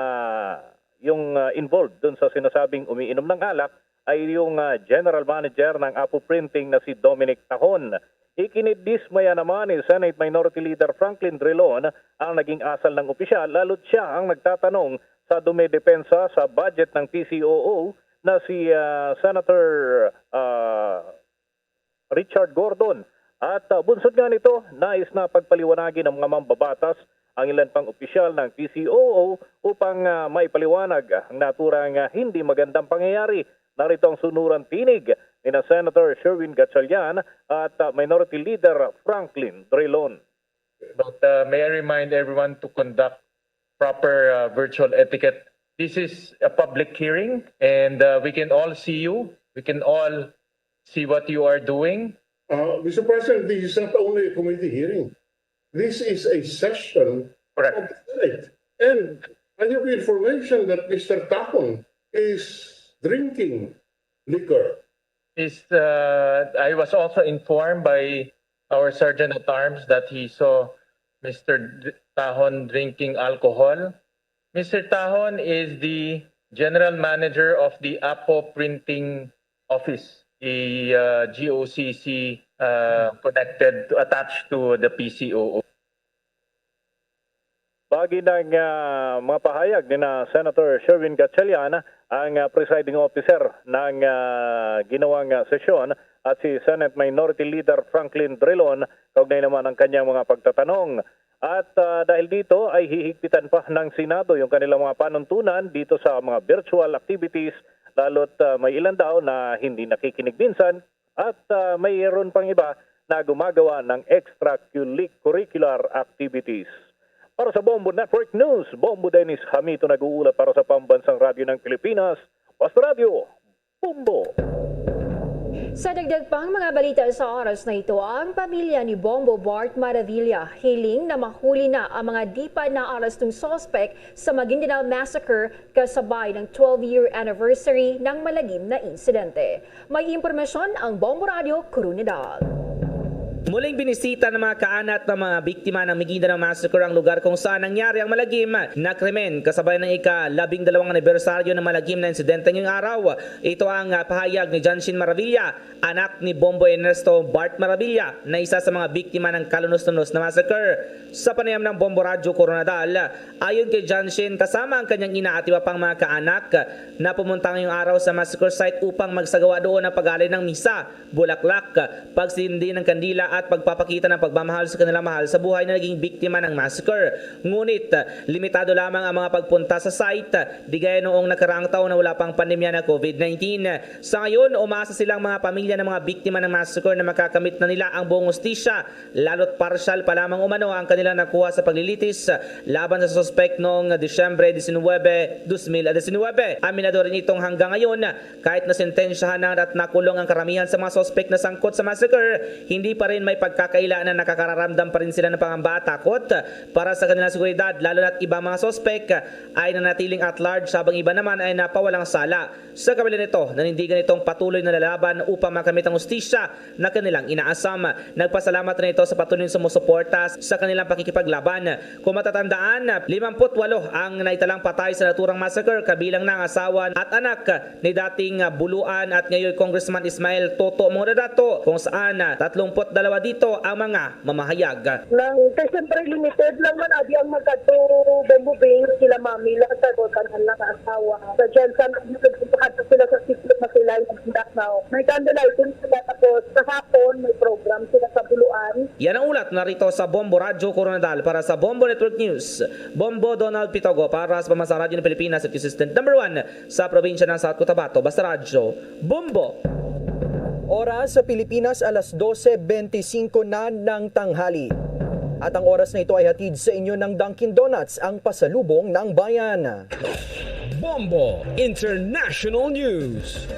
yung, ah, involved dun sa sinasabing umiinom ng alak ay yung, ah, general manager ng Apo Printing na si Dominic Tahon. Ikinidismaya naman ni Senate Minority Leader Franklin Drilon ang naging asal ng opisyal, lalo't siya ang nagtatanong sa dumidepensa sa budget ng P C O O na si, ah, Senator, ah, Richard Gordon. At, ah, bunsod nga nito, nais na pagpaliwanagi ng mga mambabatas ang ilan pang opisyal ng P C O O upang, ah, maipaliwanag ang naturang, ah, hindi magandang pangyayari. Narito ang sunuran tinig ni na Senator Sherwin Gatchalian at, ah, Minority Leader Franklin Drilon. But, uh, may I remind everyone to conduct proper, uh, virtual etiquette. This is a public hearing, and, uh, we can all see you. We can all see what you are doing. Uh, Mister President, this is not only a committee hearing. This is a session Correct. of the Senate. And I have information that Mister Tahon is drinking liquor. Is, uh, I was also informed by our sergeant at arms that he saw Mister D-, Tahon drinking alcohol. Mister Tahon is the general manager of the Apo Printing Office, a, uh, G O C C, uh, connected to, attached to the P C O O. Bagi ng, ah, mga pahayag ni na Senator Sherwin Gatchalian, ang, ah, presiding officer ng, ah, ginawang, ah, sesyon, at si Senate Minority Leader Franklin Drilon, kaugnay naman ang kanyang mga pagtatanong. At, ah, dahil dito ay hihigpitan pa ng Senado yung kanilang mga panuntunan dito sa mga virtual activities, lalo't, ah, may ilan daw na hindi nakikinig minsan at, ah, mayroon pang iba na gumagawa ng extracurricular activities. Para sa Bombo Network News, Bombo Dennis Hamito nag-uulat para sa Pambansang Radyo ng Pilipinas, Basta Radyo, Bombo. Sa dagdag pang mga balita sa oras na ito, ang pamilya ni Bombo Bart Maravilla hiling na mahuli na ang mga di pa naarestong suspek sa Maguindanao Massacre kasabay ng twelve-year anniversary ng malagim na insidente. May impormasyon ang Bombo Radyo Coronadal. Muling binisita ng mga kaanak ng mga biktima ng Maguindanao Massacre ang lugar kung saan nangyari ang malagim na krimen kasabay ng ika-labing dalawang anibersaryo ng malagim na insidente ngayong araw. Ito ang, ah, pahayag ni John Sheen Maravilla, anak ni Bombo Ernesto Bart Maravilla, na isa sa mga biktima ng Kalunos-Lunos na Massacre. Sa panayam ng Bombo Radyo Coronadal, ayon kay John Sheen, kasama ang kanyang ina at iba pang mga kaanak na pumunta ngayong araw sa massacre site upang magsagawa doon ng pag-alay ng misa, bulaklak, pagsindi ng kandila at pagpapakita ng pagmamahal sa kanilang mahal sa buhay na naging biktima ng massacre. Ngunit, limitado lamang ang mga pagpunta sa site, di gaya noong nakaraang taon na wala pang pandemya na COVID nineteen. Sa ngayon, umaasa silang mga pamilya ng mga biktima ng massacre na makakamit na nila ang buong hustisya, lalo't parsyal pa lamang umano ang kanilang nakuha sa paglilitis laban sa suspek noong Disyembre diecinuebe, dos mil diecinuebe. Aminado rin itong hanggang ngayon, kahit nasentensyahan na at nakulong ang karamihan sa mga suspek na sangkot sa massacre, hindi pa rin may pagkakaila na nakakararamdam pa rin sila ng pangamba at takot para sa kanilang seguridad, lalo na't ibang mga suspek ay nanatiling at large, habang iba naman ay napawalang sala. Sa kabila nito, nanindigan itong patuloy na lalaban upang makamit ang hustisya na kanilang inaasam. Nagpasalamat rin ito sa patuloy na sumusuporta sa kanilang pakikipaglaban. Kung matatandaan, limampu't walo ang naitalang patay sa naturang massacre, kabilang na ang asawa at anak ni dating, ah, Buluan at ngayon Congressman Ismael Toto Muradato, kung saan, ah, tatlumpu't dalawa dito ang mga mamahayag. Nang, kay siyempre, limited lang man, abi ang magkadto, Bombo Bing, sila mami lang sa tanan lang sa asawa. Sa dyan, sa nagpakadto sila sa sitio na sila yung Daknaw. May candlelighting sila, tapos sa hapon, may program sila sa Buluan. Yan ang ulat narito sa Bombo Radyo Coronadal. Para sa Bombo Network News, Bombo Donald Pitogo para sa Pamansang Radyo ng Pilipinas at Consistent Number One sa probinsya ng South Cotabato. Basta Radyo, Bombo! Oras sa Pilipinas, alas dose bente singko na ng tanghali. At ang oras na ito ay hatid sa inyo ng Dunkin' Donuts, ang pasalubong ng bayan. Bombo International News.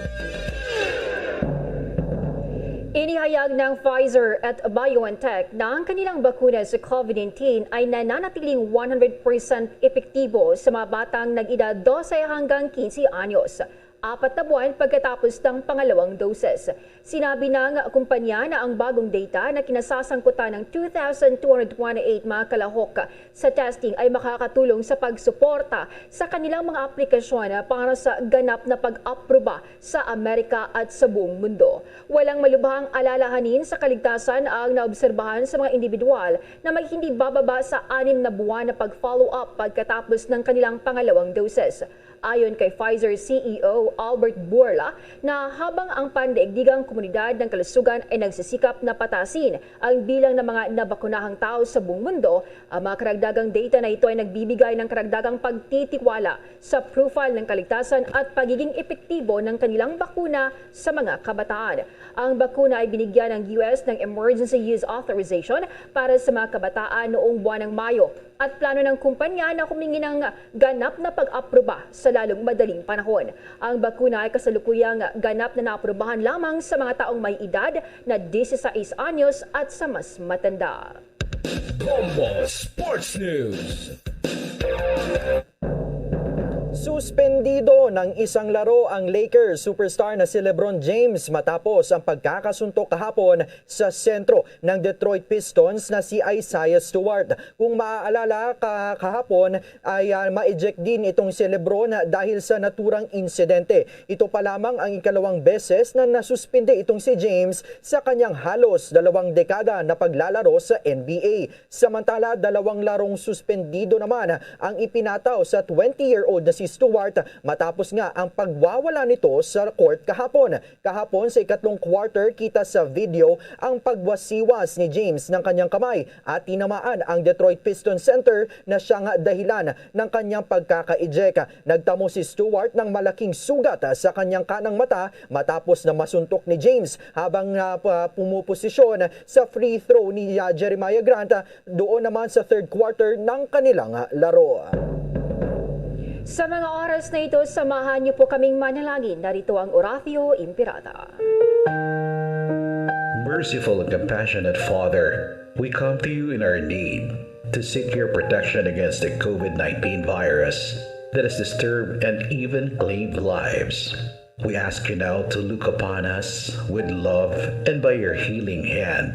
Inihayag ng Pfizer at BioNTech na ang kanilang bakuna sa COVID nineteen ay nananatiling one hundred percent epektibo sa mga batang nag-edad dose hanggang quince anyos. apat na buwan pagkatapos ng pangalawang doses. Sinabi ng kumpanya na ang bagong data na kinasasangkutan ng two thousand two hundred twenty-eight mga kalahok sa testing ay makakatulong sa pagsuporta sa kanilang mga aplikasyon para sa ganap na pag-aproba sa Amerika at sa buong mundo. Walang malubhang alalahanin sa kaligtasan ang naobserbahan sa mga individual na may hindi bababa sa anim na buwan na pag-follow-up pagkatapos ng kanilang pangalawang doses. Ayon kay Pfizer C E O Albert Bourla, na habang ang pandaigdigang komunidad ng kalusugan ay nagsisikap na patasin ang bilang ng mga nabakunahang tao sa buong mundo, ang mga karagdagang data na ito ay nagbibigay ng karagdagang pagtitiwala sa profile ng kaligtasan at pagiging epektibo ng kanilang bakuna sa mga kabataan. Ang bakuna ay binigyan ng U S ng Emergency Use Authorization para sa mga kabataan noong buwan ng Mayo, at plano ng kumpanya na humingi ng ganap na pag-aproba sa lalong madaling panahon. Ang bakuna ay kasalukuyang ganap na naaprubahan lamang sa mga taong may edad na dieciséis anyos at sa mas matanda. Bombo Sports News. Suspendido ng isang laro ang Lakers superstar na si LeBron James matapos ang pagkakasuntok kahapon sa sentro ng Detroit Pistons na si Isaiah Stewart. Kung maaalala, ka kahapon ay ah, ma-eject din itong si LeBron dahil sa naturang insidente. Ito pa lamang ang ikalawang beses na nasuspindi itong si James sa kanyang halos dalawang dekada na paglalaro sa N B A. Samantala, dalawang larong suspendido naman ang ipinataw sa twenty-year-old na si Stewart matapos nga ang pagwawala nito sa court kahapon. Kahapon sa ikatlong quarter, kita sa video ang pagwasiwas ni James ng kanyang kamay at tinamaan ang Detroit Pistons center na siyang dahilan ng kanyang pagkaka-eject. Nagtamo si Stewart ng malaking sugat sa kanyang kanang mata matapos na masuntok ni James habang ah, pa- pumuposisyon sa free throw ni ah, Jeremiah Grant, ah, doon naman sa third quarter ng kanilang ah, laro. Sa mga oras na ito, samahan niyo po kaming manalangin. Narito ang Oratio Imperata. Merciful and compassionate Father, we come to you in our need to seek your protection against the COVID nineteen virus that has disturbed and even claimed lives. We ask you now to look upon us with love and by your healing hand,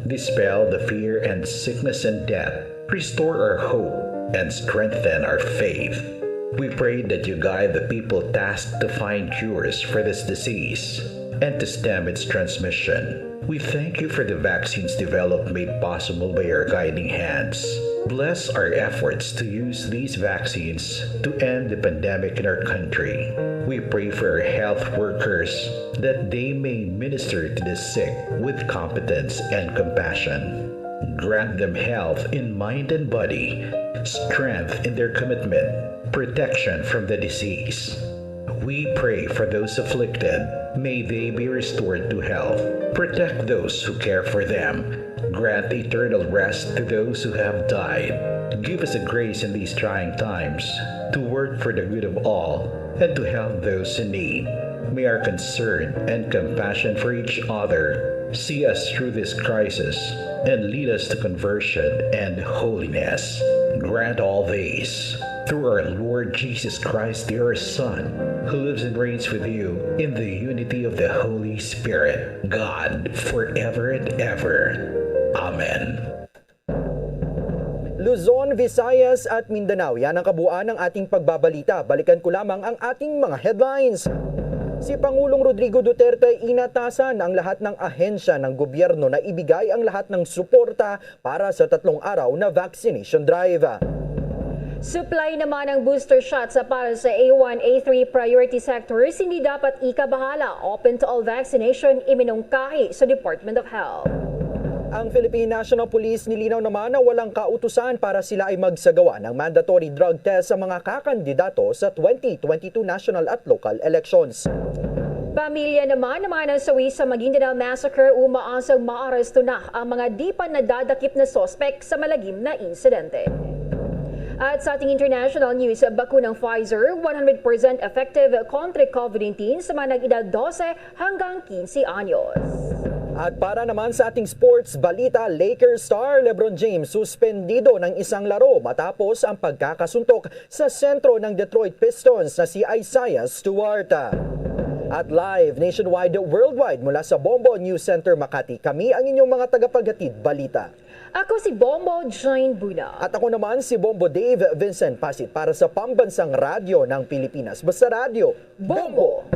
dispel the fear and sickness and death, restore our hope, and strengthen our faith. We pray that you guide the people tasked to find cures for this disease and to stem its transmission. We thank you for the vaccines developed made possible by your guiding hands. Bless our efforts to use these vaccines to end the pandemic in our country. We pray for our health workers that they may minister to the sick with competence and compassion. Grant them health in mind and body, strength in their commitment, protection from the disease. We pray for those afflicted. May they be restored to health. Protect those who care for them. Grant eternal rest to those who have died. Give us a grace in these trying times to work for the good of all and to help those in need. May our concern and compassion for each other see us through this crisis and lead us to conversion and holiness. Grant all these through our Lord Jesus Christ, your Son, who lives and reigns with you in the unity of the Holy Spirit, God, forever and ever. Amen. Luzon, Visayas at Mindanao, yan ang kabuuan ng ating pagbabalita. Balikan ko lamang ang ating mga headlines. Si Pangulong Rodrigo Duterte inatasan ang lahat ng ahensya ng gobyerno na ibigay ang lahat ng suporta para sa tatlong araw na vaccination drive. Supply naman ang booster shots para sa A one, A three priority sectors, hindi dapat ikabahala. Open to all vaccination, iminungkahi sa Department of Health. Ang Philippine National Police nilinaw naman na walang kautusan para sila ay magsagawa ng mandatory drug test sa mga kakandidato sa twenty twenty-two national at local elections. Pamilya naman ng mga nasawi sa Maguindanao Massacre umaasang maaresto na ang mga di pa nadadakip na suspek sa malagim na insidente. At sa ating international news, bakunang Pfizer, one hundred percent effective kontra COVID nineteen sa mga nag-edad dose hanggang quince anyos. At para naman sa ating sports balita, Lakers star LeBron James suspendido ng isang laro matapos ang pagkakasuntok sa sentro ng Detroit Pistons na si Isaiah Stewart. At live nationwide, worldwide, mula sa Bombo News Center Makati, kami ang inyong mga tagapaghatid balita. Ako si Bombo Jane Buna. At ako naman si Bombo Dave Vincent Pasit para sa Pambansang Radyo ng Pilipinas. Basta Radyo, Bombo!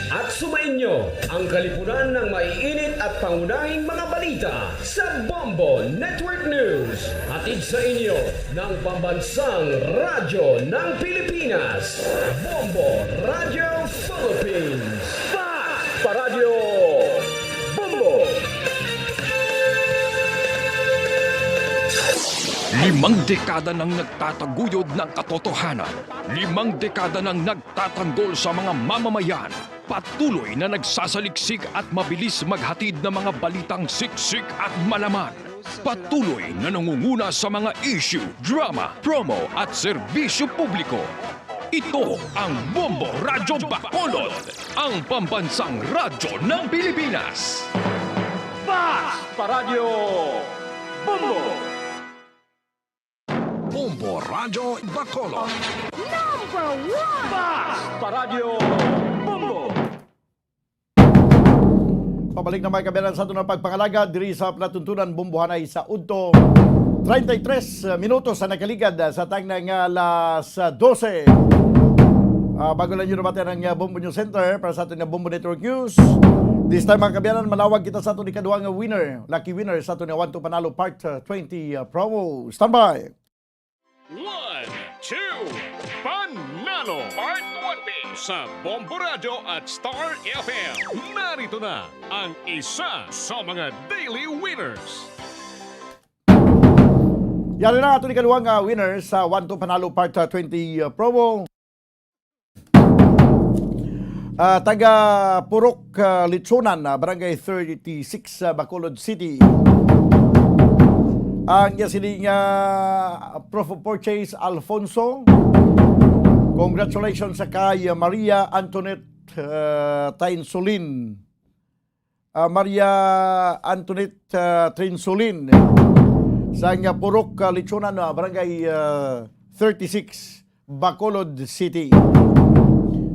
At sumainyo ang kalipunan ng maiinit at pangunahing mga balita sa Bombo Network News. Hatid sa inyo ng Pambansang Radyo ng Pilipinas, Bombo Radyo Philippines. Fast Paradyo Bombo! Limang dekada nang nagtataguyod ng katotohanan. Limang dekada nang nagtatanggol sa mga mamamayan. Patuloy na nagsasaliksik at mabilis maghatid ng mga balitang siksik at malaman. Patuloy na nangunguna sa mga issue, drama, promo at serbisyo publiko. Ito ang Bombo Radyo Bacolod, ang pambansang radyo ng Pilipinas. Fast Paradyo Bombo! Bombo Radyo Bacolod. Number one! Fast Paradyo Bombo! Pabalik na, mga kaabyanan, sa aton nga pagpangalagad diri sa palatuntunan, Bombohanay sa udto. Treinta y tres minutos sa nakaligad sa tangna nga alas dose. Ah, bago lang yun naman ang, ah, Bombo News Center para sa aton nga Bombo Network News. This time, mga kaabyanan, manawag kita sa aton ikaduha nga winner, lucky winner sa aton nga One to Panalo Part, ah, twenty, ah, promo. Standby! One, two, Panalo Part twenty sa Bombo Radyo at Star F M. Narito na ang isa sa mga daily winners. Yan na ang aton ikaduha nga winner sa One to Panalo Part, uh, twenty, uh, promo. Ah, taga Purok, ah, Lechonan, ah, Barangay thirty-six, ah, Bacolod City. Ang iya sini nga proof of purchase, Alfonso. Congratulations sa kay Maria Antoinette, ah, Tainsulin. Ah, Maria Antoinette, ah, Trinsulin, sa nga Purok, ah, Lechonan, ah, Barangay, ah, thirty-six, Bacolod City.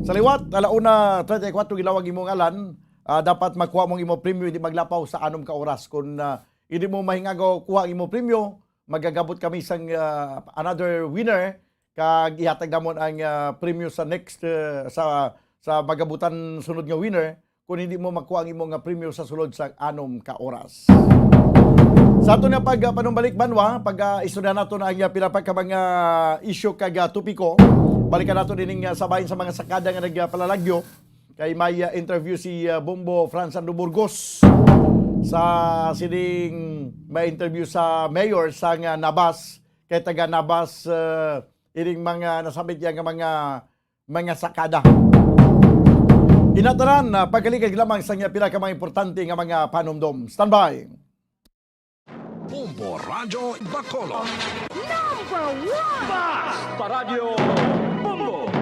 Sa liwat, ala una treinta y cuatro gilawag imo ngalan, ah, dapat makuha mo ang imo premyo, hindi maglapaw sa anom ka oras. Kung, ah, hindi mo mahingagaw kuha ang imo premyo, magagabot kami sang, ah, another winner, kag ihatag namon ang, ah, premyo sa next, ah, sa, sa magabutan sunod nga winner, kung hindi mo makuha ang imo nga premyo sa sulod sa anom ka oras. Sa aton nga pag, ah, panumbalik, banwa, pag, ah, istorya nato na ang, ah, pila pa ka mga issue kag, ah, topiko, balikan nato ining, ah, sabayan sa mga sakada nga nagpalalagyo. Kay may, ah, interview si, ah, Bombo Franz Ando Burgos sa sining may interview sa mayor sa nga Nabas, kay taga Nabas, ah, ining mga nasambit niya nga mga, mga sakada. Inatanan, ah, pagkaligag lamang sa nga pila ka mga importante nga mga panumdom. Standby! Bombo Radyo Bacolod. Number one! Fast Paradyo Bombo!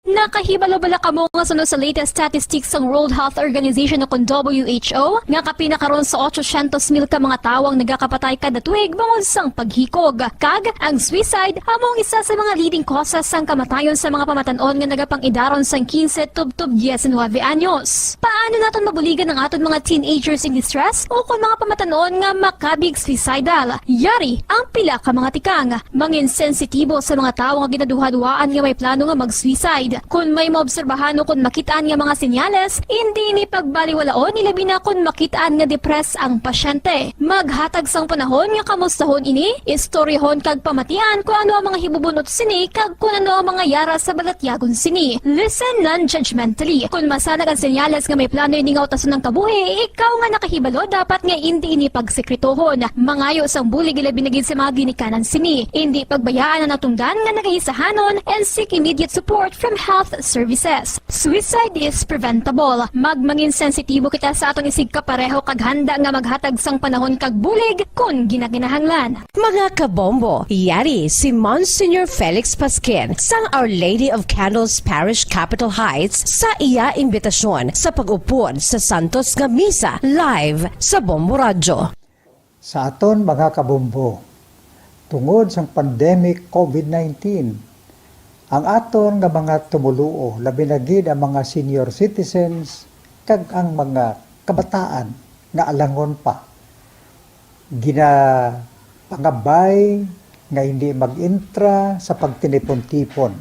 Nakahibalo bala kamo nga suno sa latest statistics sang World Health Organization o kon W H O nga kapin na karon sa otsosyentos mil ka mga tawo ang nagakapatay kada tuig bangod sang paghikog? Kag ang suicide amo ang isa sa mga leading causes sang kamatayon sa mga pamatan-on nga nagapang-idaron sang quince tubtob diecinuebe anyos. Paano naton mabuligan ang aton mga teenagers in distress o kon mga pamatan-on nga makabig suicidal? Yari ang pila ka mga tikang. Mangin sensitibo sa mga tawo nga ginaduhaduhaan nga may plano nga mag-suicide. Kon may maobserbahan o kon makit-an nga mga senyales, indi ini pagbaliwalaon, ilabi na kon makit-an nga depressed ang pasyente. Maghatag sang panahon nga kamustahon ini, istoryahon kag pamatian kon ano ang mga hibubun-ot sini kag kon ano ang mga yara sa balatyagon sini. Listen non-judgmentally. Kon masanag ang senyales nga may plano ini nga utason ang kabuhi, ikaw nga nakahibalo dapat nga indi ini pagsekretohon. Mangayo sang bulig ilabi na gid sa mga ginikanan sini. Indi pagbayaan ang natungdan nga nagahisahanon and seek immediate support from Health Services. Suicide is preventable. Magmangin sensitibo kita sa aton isigkapareho kag handa nga maghatag sang panahon kag bulig kon ginakinahanglan. Mga kabombo, yari si Monsignor Felix Pasquin sang Our Lady of Candles Parish, Capitol Heights, sa iya imbitasyon sa pag-upod sa santos nga misa live sa Bombo Radyo. Sa aton mga kabombo, tungod sang pandemic COVID nineteen, ang aton nga mga tumoluo, labi na gid ang mga senior citizens kag ang mga kabataan nga alangon pa, ginapangabay nga hindi mag-entra sa pagtinipon-tipon.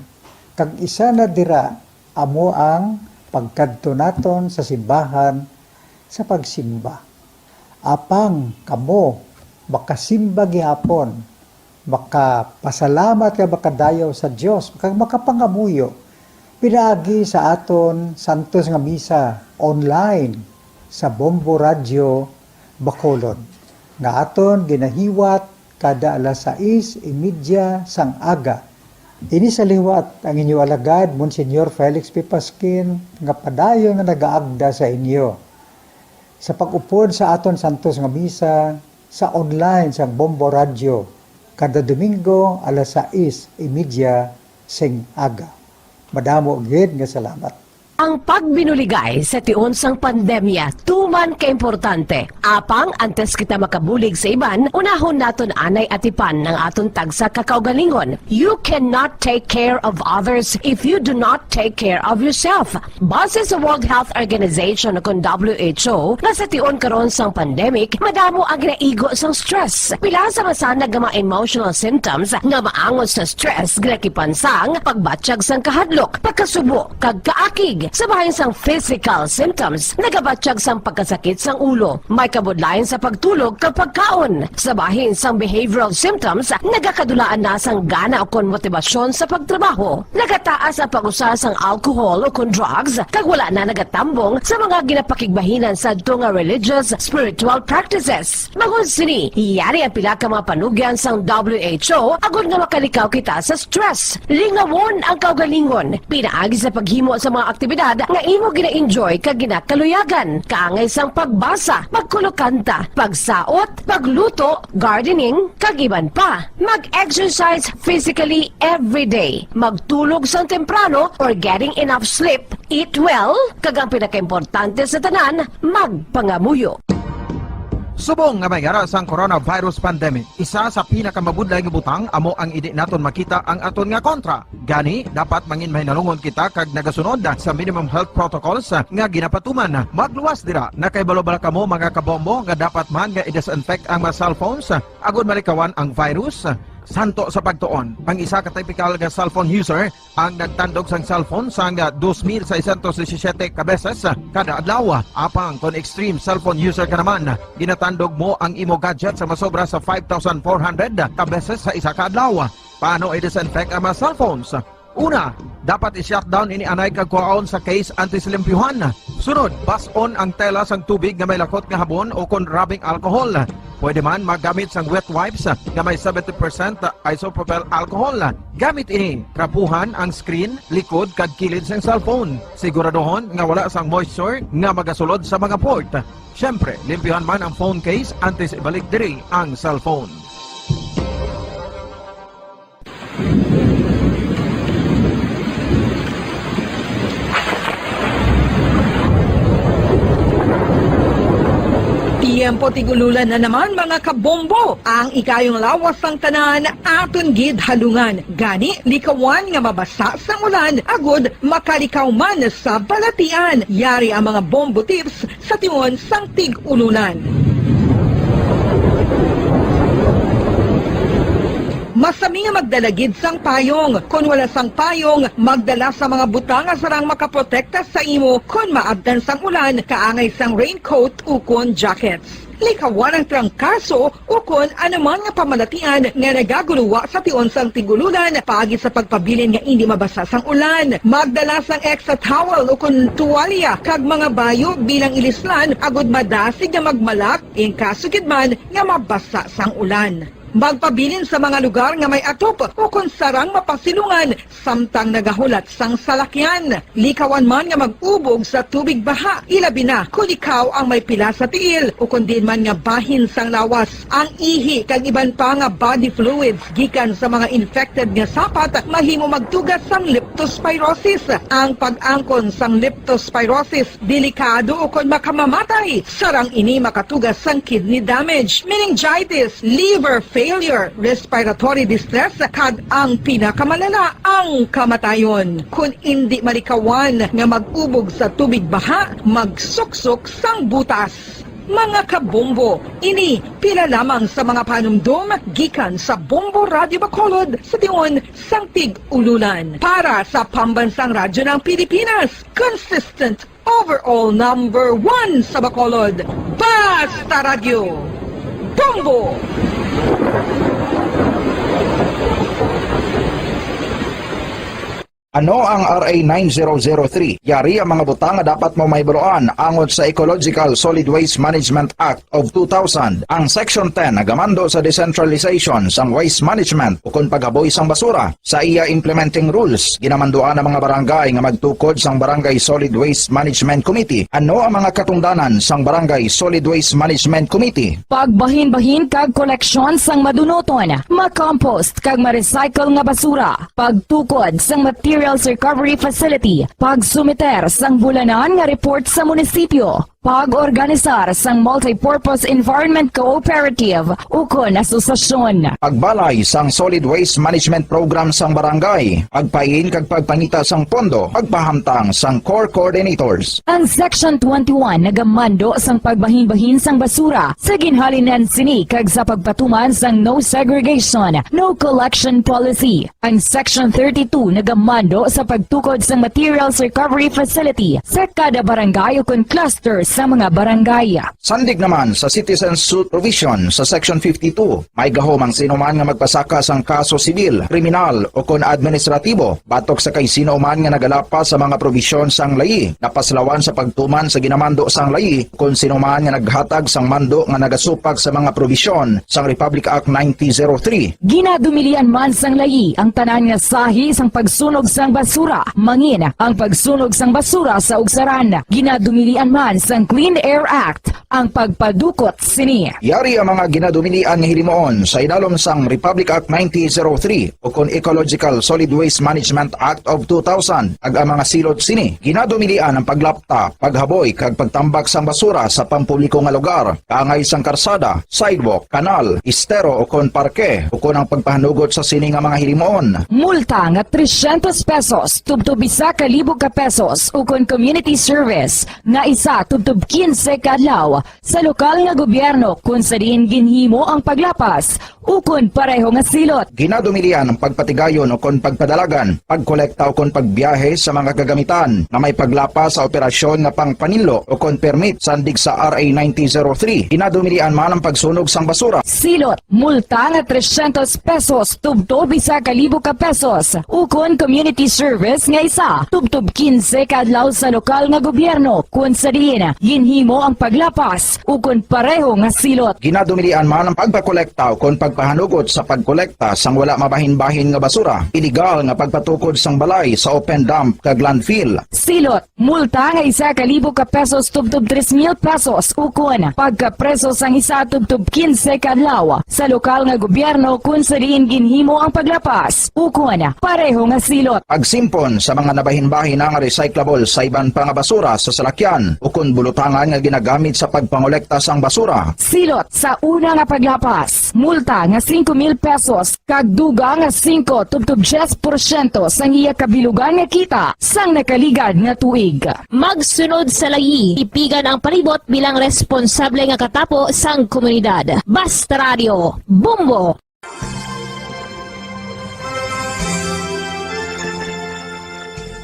Kag isa na dira amo ang pagkadto naton sa simbahan sa pagsimba. Apang kamo makasimba gihapon, makapasalamat kag makadayaw sa Dios, kag makapangamuyo pinaagi sa aton santos nga misa online sa Bombo Radyo Bacolod, nga aton ginahiwat kada alas sais y media sang aga. Ini sa liwat ang inyo alagad, Monsignor Felix P. Pasquin, nga padayon nga nagaagda sa inyo sa pag-upod sa aton santos nga misa sa online sang Bombo Radyo kada Domingo alas sais y media sing aga. Madamo gid nga salamat. Ang pagbinuligay sa tion sang pandemya tuman ka importante. Apang antes kita makabulig sa iban, unahon naton anay atipan ang aton tagsa ka kaugalingon. You cannot take care of others if you do not take care of yourself. Base sa World Health Organization o kon W H O, nga sa tion karon sang pandemic, madamo ang ginaigo sang stress. Pila sa masanag nga mga emotional symptoms nga maangot sa stress ginakipan sang pagbatyag sang kahadlok, pagkasubo, kag kaakig. Sa bahin sang physical symptoms, nagabatyag sang pagkasakit sang ulo, may kabudlayan sa pagtulog kag pagkaon. Sa bahin sang behavioral symptoms, nagakadulaan na sang gana ukon motibasyon sa pagtrabaho. Nagataas ang pag-usa sang alcohol ukon drugs, kag wala na nagatambong sa mga ginapakigbahinan sadto nga religious, spiritual practices. Bangod sini, yari ang pila ka mga panugyan sang W H O agod nga makalikaw kita sa stress. Lingawon ang kaugalingon pinaagi sa paghimo sa mga aktibidad nga imo gina-enjoy kag ginakaluyagan, kaangay sang pagbasa, pagkulokanta, pagsaot, pagluto, gardening, kag iban pa. Mag-exercise physically every day. Magtulog sang temprano or getting enough sleep. Eat well, kag ang pinakaimportante sa tanan, magpangamuyo. Subong nga may yara sang coronavirus pandemic, isa sa pinakamabudlay nga butang amo ang indi naton makita ang aton nga kontra. Gani, dapat mangin mahinalungon kita kag nagasunod sa minimum health protocols nga ginapatuman. Magluwas dira, nakahibalo bala kamo, mga kabombo, nga dapat man nga i-disinfect ang mga cellphones agod malikawan ang virus? Santo sa pagtuon, ang isa ka typical nga cellphone user ang nagtandog sang cellphone sang dos mil seiscientos disisiete ka beses kada adlaw. Apang kon extreme cellphone user ka naman, ginatandog mo ang imo gadget sa masobra sa five thousand four hundred ka beses sa isa ka adlaw. Paano i-disinfect ang mga cellphones? Una, dapat i-shutdown ini anay kag kuhaon sa case antes limpyuhan. Sunod, bas-on ang tela sang tubig nga may lakot nga habon o kon rubbing alcohol. Pwede man maggamit sang wet wipes nga may seventy percent isopropyl alcohol. Gamit ini, trapuhan ang screen, likod, kag kilid sang cellphone. Siguraduhon nga wala sang moisture nga magasulod sa mga port. Siyempre, limpyuhan man ang phone case antes ibalik diri ang cellphone. Tiyempo tig-ululan na naman, mga kabombo. Ang ikayong lawas sang tanan aton gid halungan. Gani, likawan nga mabasa sang ulan agud makalikaw man sa balatian. Yari ang mga bombo tips sa tion sang tig-ululan. Masami nga magdala gid sang payong. Kon wala sang payong, magdala sa mga butang nga sarang makaprotekta sa imo kon maabtan sang ulan, kaangay sang raincoat ukon jackets. Likawan ang trangkaso ukon anuman nga pamalatian nga nagaguluwa sa tion sang tig-ululan paagi sa pagpabilin nga indi mabasa sang ulan. Magdala sang extra towel ukon tuwalya kag mga bayo bilang ilislan agud madasig nga magmalak in kaso gid man nga mabasa sang ulan. Magpabilin sa mga lugar nga may atop ukon sarang mapasilungan samtang nagahulat sang salakyan. Likawan man nga mag-ubog sa tubig baha, ilabi na kon ikaw ang may pila sa tiil ukon diin man nga bahin sang lawas. Ang ihi kag iban pa nga body fluids gikan sa mga infected nga sapat mahimo magtuga sang leptospirosis. Ang pag-angkon sang leptospirosis delikado ukon makamamatay. Sarang ini makatuga sang kidney damage, meningitis, liver failure, respiratory distress, kag ang pinakamalala, ang kamatayon. Kon indi malikawan nga mag-ubog sa tubig baha, magsuksok sang butas. Mga kabombo, ini pila lamang sa mga panumdom gikan sa Bombo Radio Bacolod sa tion sang Tig-Ululan. Para sa Pambansang Radyo ng Pilipinas, consistent overall number one sa Bacolod. Basta Radyo, Bombo! Ano ang R A nine zero zero three? Yari ang mga butang nga dapat mo mahibaluan angot sa Ecological Solid Waste Management Act of two thousand. Ang Section ten nagamando sa decentralization sang waste management ukon paghaboy sang basura. Sa iya implementing rules, ginamanduan ang mga barangay nga magtukod sang Barangay Solid Waste Management Committee. Ano ang mga katungdanan sang Barangay Solid Waste Management Committee? Pagbahinbahin kag koleksyon sang madunuton, ma-compost kag ma-recycle nga basura, pagtukod sang materials recovery facility, pagsumiter sang bulanan nga report sa munisipyo, pag-organisar sang multipurpose environment cooperative ukon asosasyon. Pagbalay sang solid waste management program sang barangay, pagpain kag pagpangita sang pondo, pagpahamtang sang core coordinators. Ang Section twenty-one nagamando sang pagbahinbahin sang basura sa ginhalinan sini kag sa pagpatuman sang no segregation, no collection policy. Ang Section thirty-two nagamando sa pagtukod sang materials recovery facility sa kada barangay ukon cluster sa mga barangay. Sandig naman sa citizen suit provision sa Section fifty-two, may gahom ang sino man nga magpasaka sang kaso sibil, kriminal, ukon administratibo batok sa kay sino man nga nagalapas sa mga probisyon sang layi, napaslawan sa pagtuman sa ginamando sang layi, kon sino man nga naghatag sang mando nga nagasupak sa mga probisyon sang Republic Act nineteen oh three. Ginadumilian man sang layi ang tanan nga sahi sang pagsunog sang basura, mangin ang pagsunog sang basura sa ugsaran. Ginadumilian man sang Clean Air Act ang pagpadukot sini. Yari ang mga ginadumilian nga hilimuon sa idalom sang Republic Act nineteen oh three ukon Ecological Solid Waste Management Act of two thousand, kag ang mga silot sini. Ginadumilian ang paglapta, paghaboy, kag pagtambak sang basura sa pampubliko nga lugar, kaangay sang karsada, sidewalk, kanal, estero, ukon parke, ukon ang pagpahanugot sa sini nga mga hilimuon. Multa nga trescientos pesos tubtob isa ka libo ka pesos, ukon community service nga isa tubtob quince ka adlaw sa lokal nga gobyerno kon sa diin ginhimo ang paglapas ukon pareho nga silot. Ginadumilian ang pagpatigayon ukon pagpadalagan, pagkolekta ukon pagbiyahe sa mga kagamitan nga may paglapas sa operasyon nga pangpanilo ukon permit sandig sa R A nineteen oh three. Ginadumilian man ang pagsunog sang basura. Silot, multa nga trescientos pesos tubtob isa ka libo ka pesos, ukon community service nga isa tubtob quince ka adlaw sa lokal nga gobyerno kon sa diin ginhimo ang paglapas ukon pareho nga silot. Ginadumilian man ang pagpakolekta ukon pagpahanugot sa pagkolekta sang wala mabahin-bahin nga basura, iligal nga pagpatukod sang balay sa open dump kag landfill. Silot, multa nga isa ka libo ka pesos tubtob tres mil pesos, ukon pagkapreso sang isa tubtob quince ka adlaw sa lokal nga gobyerno kon sa diin ginhimo ang paglapas, ukon pareho nga silot. Pagsimpon sa mga nabahin-bahin nga recyclable sa iban pa nga basura sa salakyan ukon bulutangan nga ginagamit sa pagpangolekta sang basura. Silot, sa una nga paglapas, multa nga singko mil pesos kag dugang nga singko tubtob diyes porsyento sang iya kabilugan nga kita sang nakaligad nga tuig. Magsunod sa layi, tipigan ang palibot bilang responsable nga katapo sang komunidad. Basta Radio, Bombo!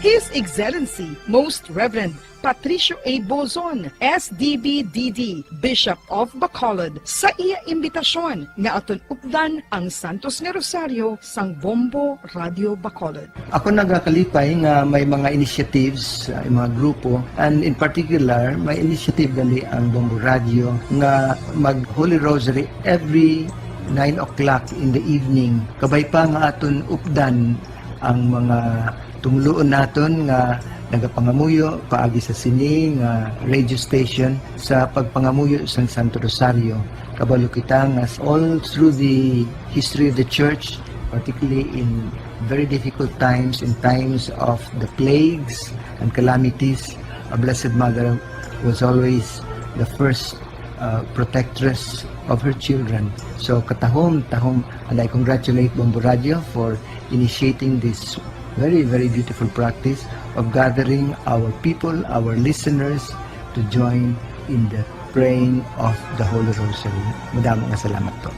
His Excellency, Most Reverend Patricio A. Bozon, S D B D D, Bishop of Bacolod, sa iya imbitasyon nga aton updan ang Santos nga Rosario sang Bombo Radio Bacolod. Ako nagakalipay nga may mga initiatives, uh, mga grupo, and in particular, may initiative gali ang Bombo Radio nga mag Holy Rosary every nine o'clock in the evening. Kabay pa nga aton updan ang mga tumluon naton nga nagapangamuyo paagi sa sini nga radio station sa pagpangamuyo sang Santo Rosario. Kabalo kita nga all through the history of the church, particularly in very difficult times, in times of the plagues and calamities, our Blessed Mother was always the first uh, protectress of her children. So katahom, tahom, and I congratulate Bombo Radio for initiating this very, very beautiful practice of gathering our people, our listeners, to join in the praying of the Holy Rosary. Madamo nga salamat po.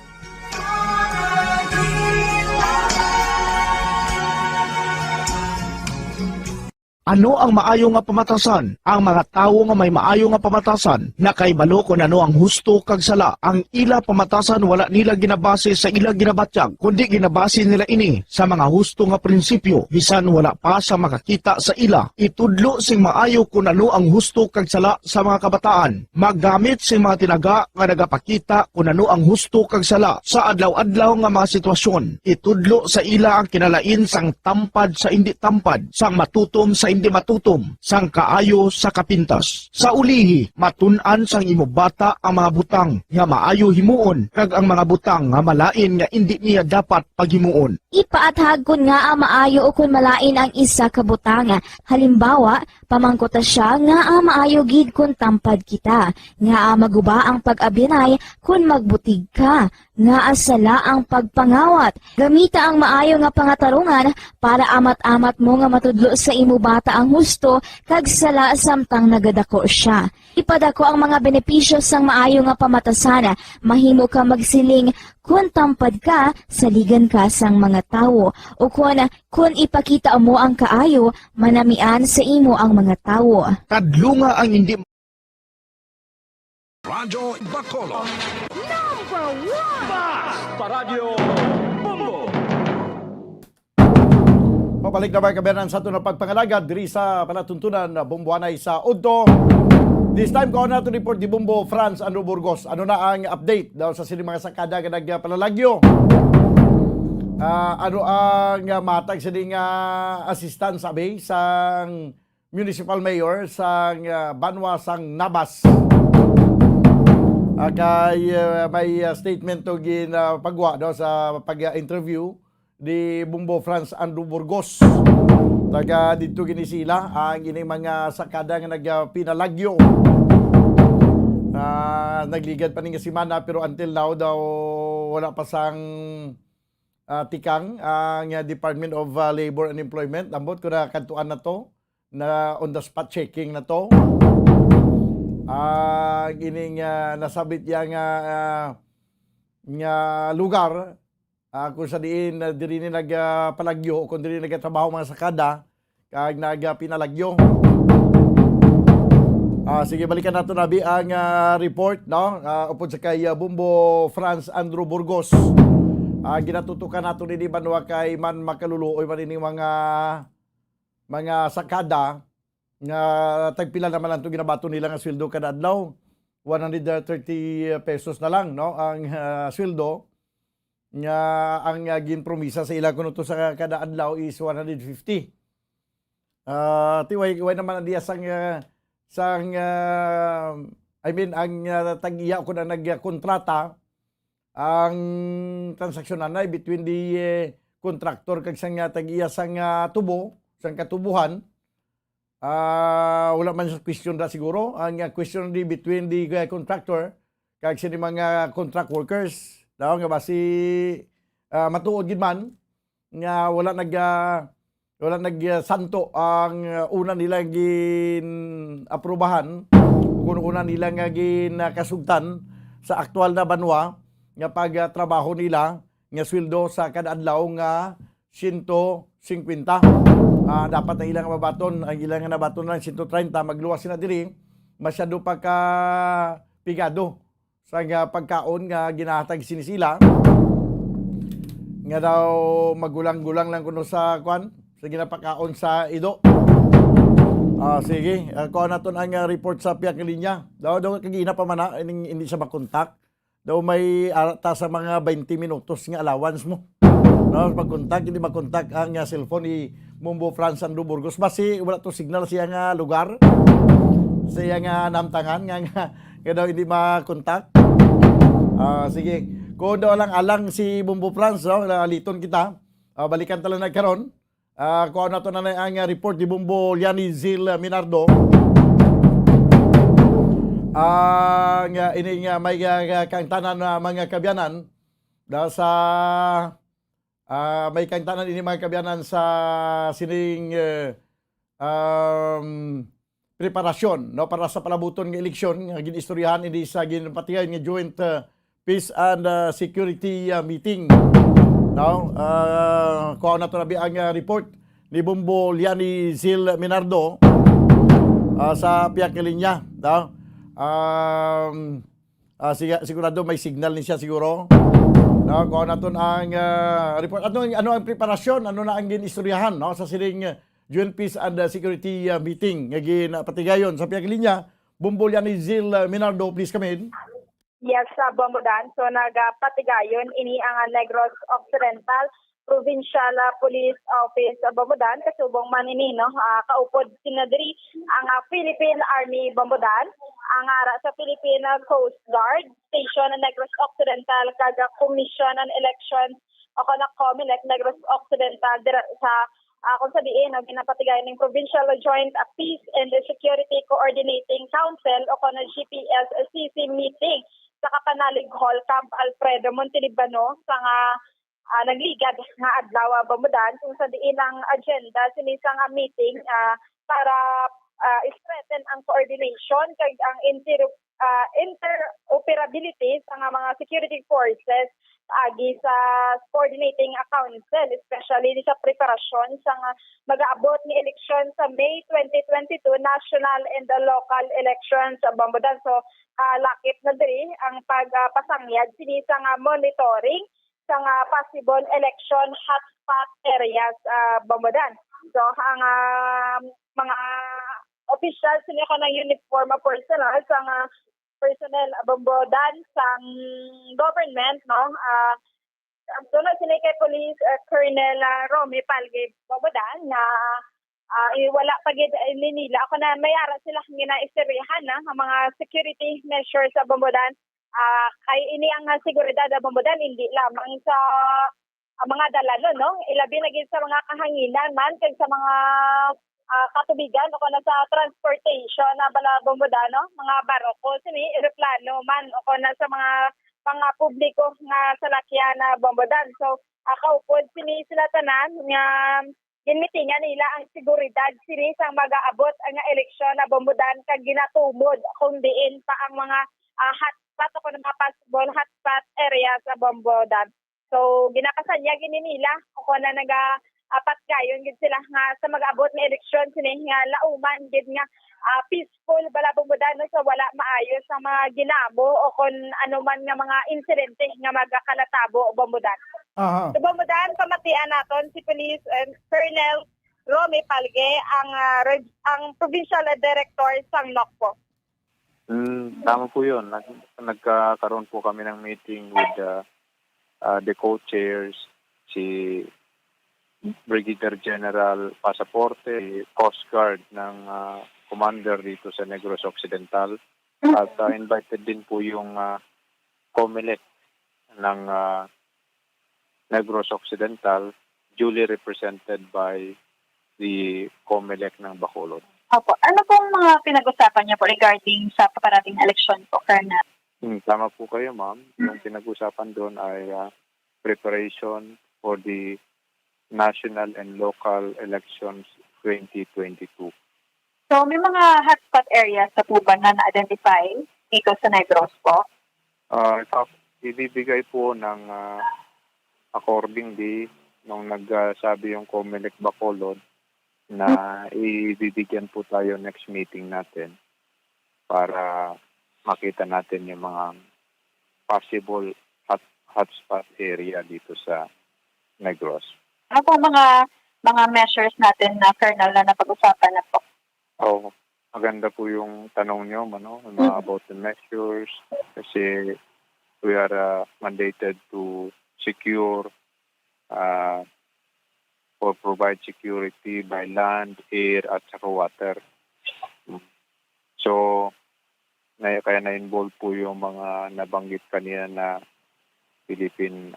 Ano ang maayo nga pamatasan? Ang mga tawo nga may maayo nga pamatasan nakahibalo kon ano ang husto kag sala. Ang ila pamatasan wala nila ginabase sa ila ginabatyag, kundi ginabase nila ini sa mga husto nga prinsipyo, bisan wala pa sa makakita sa ila. Itudlo sing maayo kon ano ang husto kag sala sa mga kabataan. Maggamit sing mga tinaga nga nagapakita kon ano ang husto kag sala sa adlaw-adlaw nga mga sitwasyon. Itudlo sa ila ang kinalain sang tampad sa indi tampad, sang matutom sa indi matutom, sang kaayo sa kapintas. Sa ulihi, matun-an sang imo bata ang mga butang nga maayo himuon kag ang mga butang nga malain nga indi niya dapat paghimuon. Ipaathag kon ngaa maayo ukon malain ang isa ka butang. Halimbawa, pamangkuta sia ngaa maayo gid kon tampad kita, ngaa maguba ang pag-abyanay kon magbutig ka, ngaa sala ang pagpangawat. Gamita ang maayo nga pangatarungan para amat-amat mo nga matudlo sa imo bata ang husto kag sala samtang nagadako sia. Ipadako ang mga benepisyo sang maayo nga pamatasan. Mahimo ka magsiling, "Kon tampad ka, saligan ka sang mga tawo." Ukon, "Kon ipakita mo ang kaayo, manamian sa imo ang mga tawo." Kadlunga ang indi Radyo Bacolod. Number one! Basta Radyo Bombo! Pabalik na, mga kabayanan, sa aton nga pagpangalagad diri sa palatuntunan, ah, Bomboanay sa Udto. This time, kuha nato report ni Bombo Franz Andrew Burgos. Ano na ang update daw sa sini mga sakada nga nagpalalagyo? Ah, ano ang, ah, matag sini nga assistance, abi, sang municipal mayor sang, ah, banwa sang Nabas? Ah, kay, ah, may, ah, statement to ginapagwa daw sa pag-interview ni Bombo Franz Andrew Burgos. Taga didto gini sila, ang ining mga sakada nga nagpinalagyo. Ah, nagligad pa ni nga semana, pero until now daw wala pa sang, ah, tikang ang, ah, Department of, ah, Labor and Employment. Ambot ko na kadtuan na to, na on the spot checking na to. Ah, ining, ah, nasabit ya nga, ah, nga lugar, ah, kung sa diin, ah, diri ni nagpalagyo o kung diri nagatrabaho mga sakada, kag nagpinalagyo. Ah, sige, balikan nato, abi, ang, ah, report, no? Ah, upod sa kay, ah, Bombo Franz Andrew Burgos. Ah, ginatutukan nato ni, di ba, no, kay man makaluluoy man ini mga, mga sakada nga tagpila naman lang to ginabaton nila nga sweldo kada adlaw. One hundred thirty pesos na lang, no, ang, ah, sweldo. Nga ang, ah, ginpromisa sa ila kuno to sa kada adlaw is one hundred fifty. Ah, ti way, way naman ang diya sang, ah, sang, ah, I mean, ang, ah, tag-iya ko na nagkontrata, ang transaksyon anay between the, eh, contractor kag sang, ah, tag-iya sang, ah, tubo, sang katubuhan. Ah, wala man sa question ra siguro. Ang, ah, question di between the, ah, contractor kag sini mga contract workers daw nga basi, ah, matuod gid man nga wala nag, ah, wala nag, ah, santo ang, ah, una nila gin-aprobahan, kung una nila nga ginakasugtan sa aktual na banwa nga pagtrabaho nila nga sweldo sa kada adlaw nga siyento singkwenta. Ah, dapat ang ilang mabaton, ang ilang nabaton lang siyento treinta, magluwas sila diri, masyado pa ka pigado sa nga pagkaon nga ginahatag sini sila. Nga daw magulang-gulang lang kuno sa, kwan, sa ginapakaon sa ido. Ah, sige, ah, kuha naton ang, ah, report sa pihak nga linya. Daw, daw, kagina pa man na, hindi, hindi siya makontak. Daw may ara ta sa mga twenty minutos nga allowance mo. No, pag-contact, hindi mag-contact ang, ah, cellphone ni Bombo Franz Ando Burgos. Basi wala to signal siya nga lugar. Siya nga namtangan nga, nga, nga daw hindi makontak. Ah, sige. Kung daw lang alang si Bombo Franz, no, naliton kita. Ah, balikan ta lang na karon. Ah, kuha nato na ang, ah, report ni Bombo Liani Zil Minardo. Ah, nga ini nga may, ah, ah, kaangtanan na mga kabyanan da sa, ah, may kaangtanan ini mga kabyanan sa sining, eh, um, preparasyon, no, para sa palabuton nga eleksyon nga gin-istoryahan ini sa ginpatigayon nga joint, ah, peace and, ah, security, ah, meeting. No? Ah, kuha nato na bi ang, ah, report ni Bombo Liani Zil Minardo, ah, sa pihak nga linya, no? Um, ah, siga-, sigurado may signal ni siya siguro. No? Kuha naton ang, ah, report. Ano, ano ang preparasyon? Ano na ang gin-istoryahan, no, sa sining, ah, U N Peace and, ah, Security, ah, meeting nga ginapatigayon sa pihak nga linya? Bombo Liani Zil, ah, Minardo, please come in. Yes, sa Bombo Dan. So, nagapatigayon ini ang, ah, Negros Occidental Provincial, ah, Police Office, ah, Bombo Dan. Kasubong man ini, no? Ah, kaupod sina diri ang, ah, Philippine Army Bombo Dan, ang ara sa Philippine, ah, Coast Guard Station, ah, Negros Occidental, kag, ah, Commission on Elections o kon ang COMELEC Negros Occidental dira sa, ah, kung sa diin, no, ginapatigayon ning Provincial Joint, ah, Peace and Security Coordinating Council o kon ang G P S C C meeting sa Kapanalig Hall, Camp Alfredo, Montelibano, sa nga, ah, nagligad nga adlaw, ah, Bombo Dan, kung sa diin ang agenda sini sa nga meeting, ah, para, ah, strengthen ang coordination kag ang inter-, ah, interoperability sa nga mga security forces agi sa coordinating, ah, council, especially ni sa preparasyon sa nga mag-aabot nga eleksyon sa May twenty twenty-two national and local elections, ah, Bombo Dan. So, ah, lakip na diri ang pag, ah, pasangyad sini sa nga monitoring sa nga possible election hotspot areas, ah, Bombo Dan. So, ang, ah, mga opisyal sini kanang uniform, ah, personnel sa nga personnel, ah, Bombo Dan, sang government, no? Ah, ang tuna sini kay Police, ah, Colonel, ah, Romy Palge Bombo Dan nga, ah, i-, wala pa gid, eh, ni nila. Ako na, may ara sila nga ginaistoryahan na ang mga security measures sa Bombo Dan. Ah, kay ini ang, ah, seguridad sa Bombo Dan, hindi lamang sa ang mga dalanon, no? Ilabi na gid sa mga kahanginan man kag sa mga, ah, katubigan o kon sa transportation na bala Bombo Dan, no? Mga barko, sini, eroplano man o kon sa mga, mga publiko nga salakyan na Bombo Dan. So, ah, kaupod sini sila tanan nga ginmitingan nila ang seguridad sini sang mag-aabot ang eleksyon na Bombo Dan kag ginatumod kung diin pa ang mga, ah, hotspot o kon mga possible hotspot area sa Bombo Dan. So, ginapasanyag ini nila o kon na naga-, ah, patgayon gid sila nga sa mag-abot nga eleksyon sini nga lauman gid nga, ah, peaceful bala Bombo Dan, no, sa wala maayo sa mga ginamo o kon ano man nga mga insidente nga magakalatabo Bombo Dan. Aha. So, Bombo Dan, pamatian naton si Police, eh, Colonel Romy Palge, ang, ah, reg-, ang provincial director sang NOCPO. Mm, tama po yun. Nag-, nagkakaroon po kami ng meeting with, ah, ah, the co-chairs, si Brigadier General Pasaporte, si Coast Guard ng, ah, commander dito sa Negros Occidental. At, ah, invited din po yung, ah, COMELEC ng, ah, Negros Occidental, duly represented by the COMELEC ng Bacolod. Opo. Ano pong mga pinag-usapan niyo po regarding sa paparating na eleksyon po, Colonel? Hmm, tama po kayo, ma'am. Yung pinag-usapan doon ay, ah, preparation for the national and local elections twenty twenty-two. So, may mga hotspot areas na po ba na na-identify dito sa Negros po? Ah, ito, ibibigay po ng, ah, accordingly, nung nagsabi yung COMELEC Bacolod na ibibigyan po tayo next meeting natin para makita natin yung mga possible hot-, hotspot area dito sa Negros. Ano po mga, mga measures natin na, Colonel, na napag-usapan na po? Oh, maganda po yung tanong niyo, ano, yung mga Mm. about the measures. Kasi we are uh, mandated to secure uh, or provide security by land, air, at saka water. So, na, kaya na-involve po yung mga nabanggit kanina na Philippine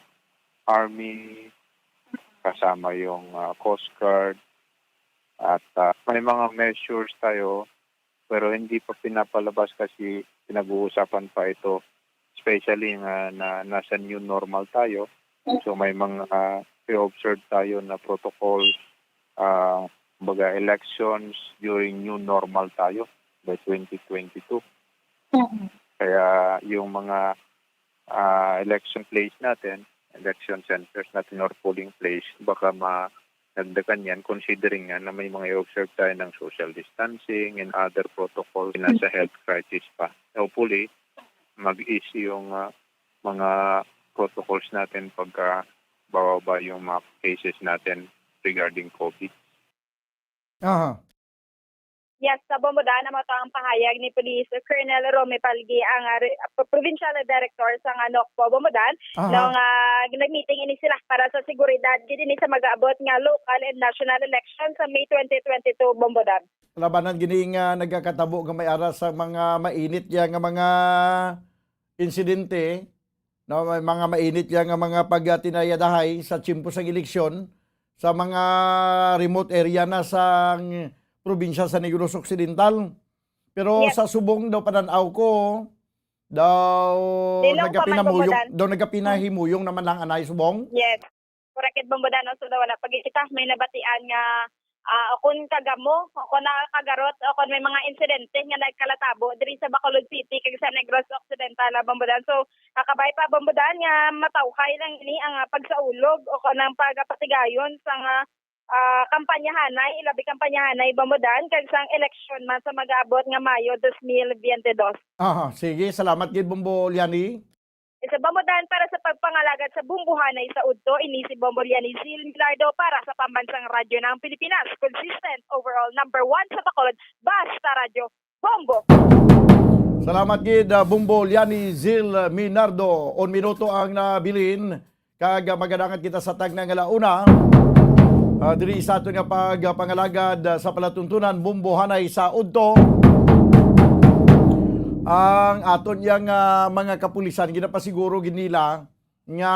Army, kasama yung uh, Coast Guard, at uh, may mga measures tayo pero hindi pa pinapalabas kasi pinag-uusapan pa ito, especially nga na nasa new normal tayo. So may mga uh, i-observe tayo na protocol, uh, baga elections during new normal tayo by twenty twenty-two. Kaya yung mga uh, election place natin, election centers natin or polling place, baka ma nagdagan yan considering nga na may mga i-observe tayo ng social distancing and other protocols na sa health crisis pa. Hopefully, mag-ease yung uh, mga protocols natin pagka bababa yung mga cases natin regarding COVID. Aha. Yes, sa Bombodan, amo to ang pahayag ni Police Colonel Romy Palgi, ang uh, Provincial Director sa nga NOCPO Bombodan, uh-huh. Nung uh, nag-meeting ini sila para sa seguridad gid ini sa mag-aabot nga local and national election sa May twenty twenty-two Bombodan. Labanan gini nga nagakatabo nga may ara sa mga mainit ya nga mga insidente, no, may mga mainit ya nga mga pagtinayadahay sa tiyempo sang eleksyon sa mga remote area na sa probinsya sa Negros Occidental. Pero yes. Sa subong daw panan-aw ko, daw nagapinamuyong, daw nagapinahimuyong naman lang anay subong. Yes. Correct, Bombodan, no? So, wala pagkita, may nabatian nga uh, o kung kagamo, o kung nakakagarot, o kung may mga insidente nga nagkalatabo diri sa Bacolod City kag sa Negros Occidental, Bombodan. So, kakabay pa, Bombodan, nga matawhay lang ini ang uh, pagsaulog o kung ang pagapatigayon sa nga uh, kampanyahanay, ilabi kampanyahanay, Bombodan, kag sang eleksyon man sa mag-aabot nga Mayo dos mil biyente dos. Aha, sige, salamat gid, Bombo Liani. Sa Bombodan para sa pagpangalagad sa bumbuhanay sa udto, ini si Bombo Lianizil Milardo para sa Pambansang Radyo ng Pilipinas, consistent, overall number one sa Bacolod, basta radyo, Bombo! Salamat gid, uh, Bombo Lianizil Minardo. On minuto ang nabilin, kag magadangat kita sa tagna nga launa. Uh, diri sa aton nga pagpangalagad uh, sa palatuntunan, bumbuhanay sa udto. Ang aton yang uh, mga kapulisan, ginapasiguro gid nila nga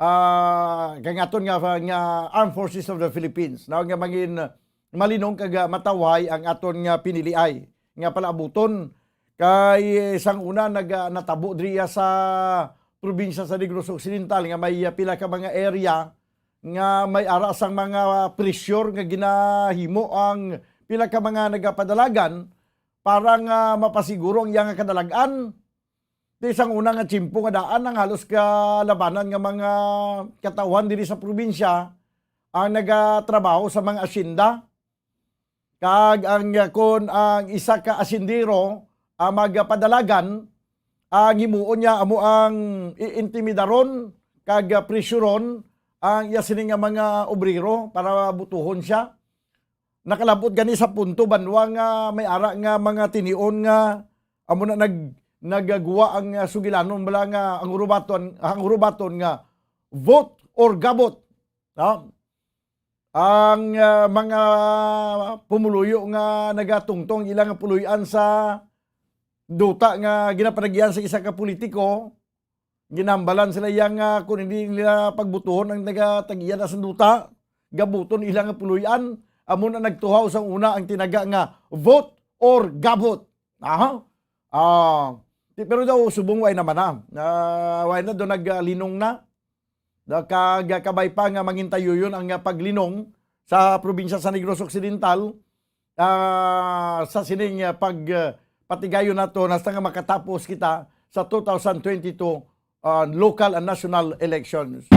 uh, kang aton nga, nga Armed Forces of the Philippines, no, nga mangin malinong kag uh, matawhay ang aton nga piniliay nga palaabuton kay sang una nag uh, natabo diriya sa probinsya sa Negros Occidental nga may uh, pila ka mga area nga may ara sang mga pressure nga ginahimo ang pila ka mga nagapadalagan para nga mapasiguro ang iyang kadalag-an. Ti sang una nga tiyempo nga daan ang halos kalabanan nga mga katawhan diri sa probinsya ang nagatrabaho sa mga asyenda. Kag ang kon ang isa ka asyendero ang magapadalagan, ang himuon niya amo ang iintimidaron kag presyuron ang iya sini nga mga obrero para butuhon siya. Nakalabot gani sa punto banwa nga may ara nga mga tinion nga amo na nag nagagwa ang uh, sugilanon bala nga ang urubaton ang urubaton nga vote or gabot, no? Ang uh, mga pumuluyo nga nagatungtong ilang puloy-an sa duta nga ginapanagian sa isa ka politiko, ginambalan sila iya nga kung hindi nila pagbutuhon ang nagatag-iya na sa duta, gabuton ila nga puloy-an. Amo na nagtuhaw sa una ang tinaga nga vote or gabot. Aha. Ah, pero daw subong way naman na. Uh, way na do naglinong na. Kagakabay pa nga mangintayuyon ang paglinong sa probinsya sa Negros Occidental uh, sa sining uh, pag uh, patigayon nato hasta nga makatapos kita sa two thousand twenty-two uh, local and national elections.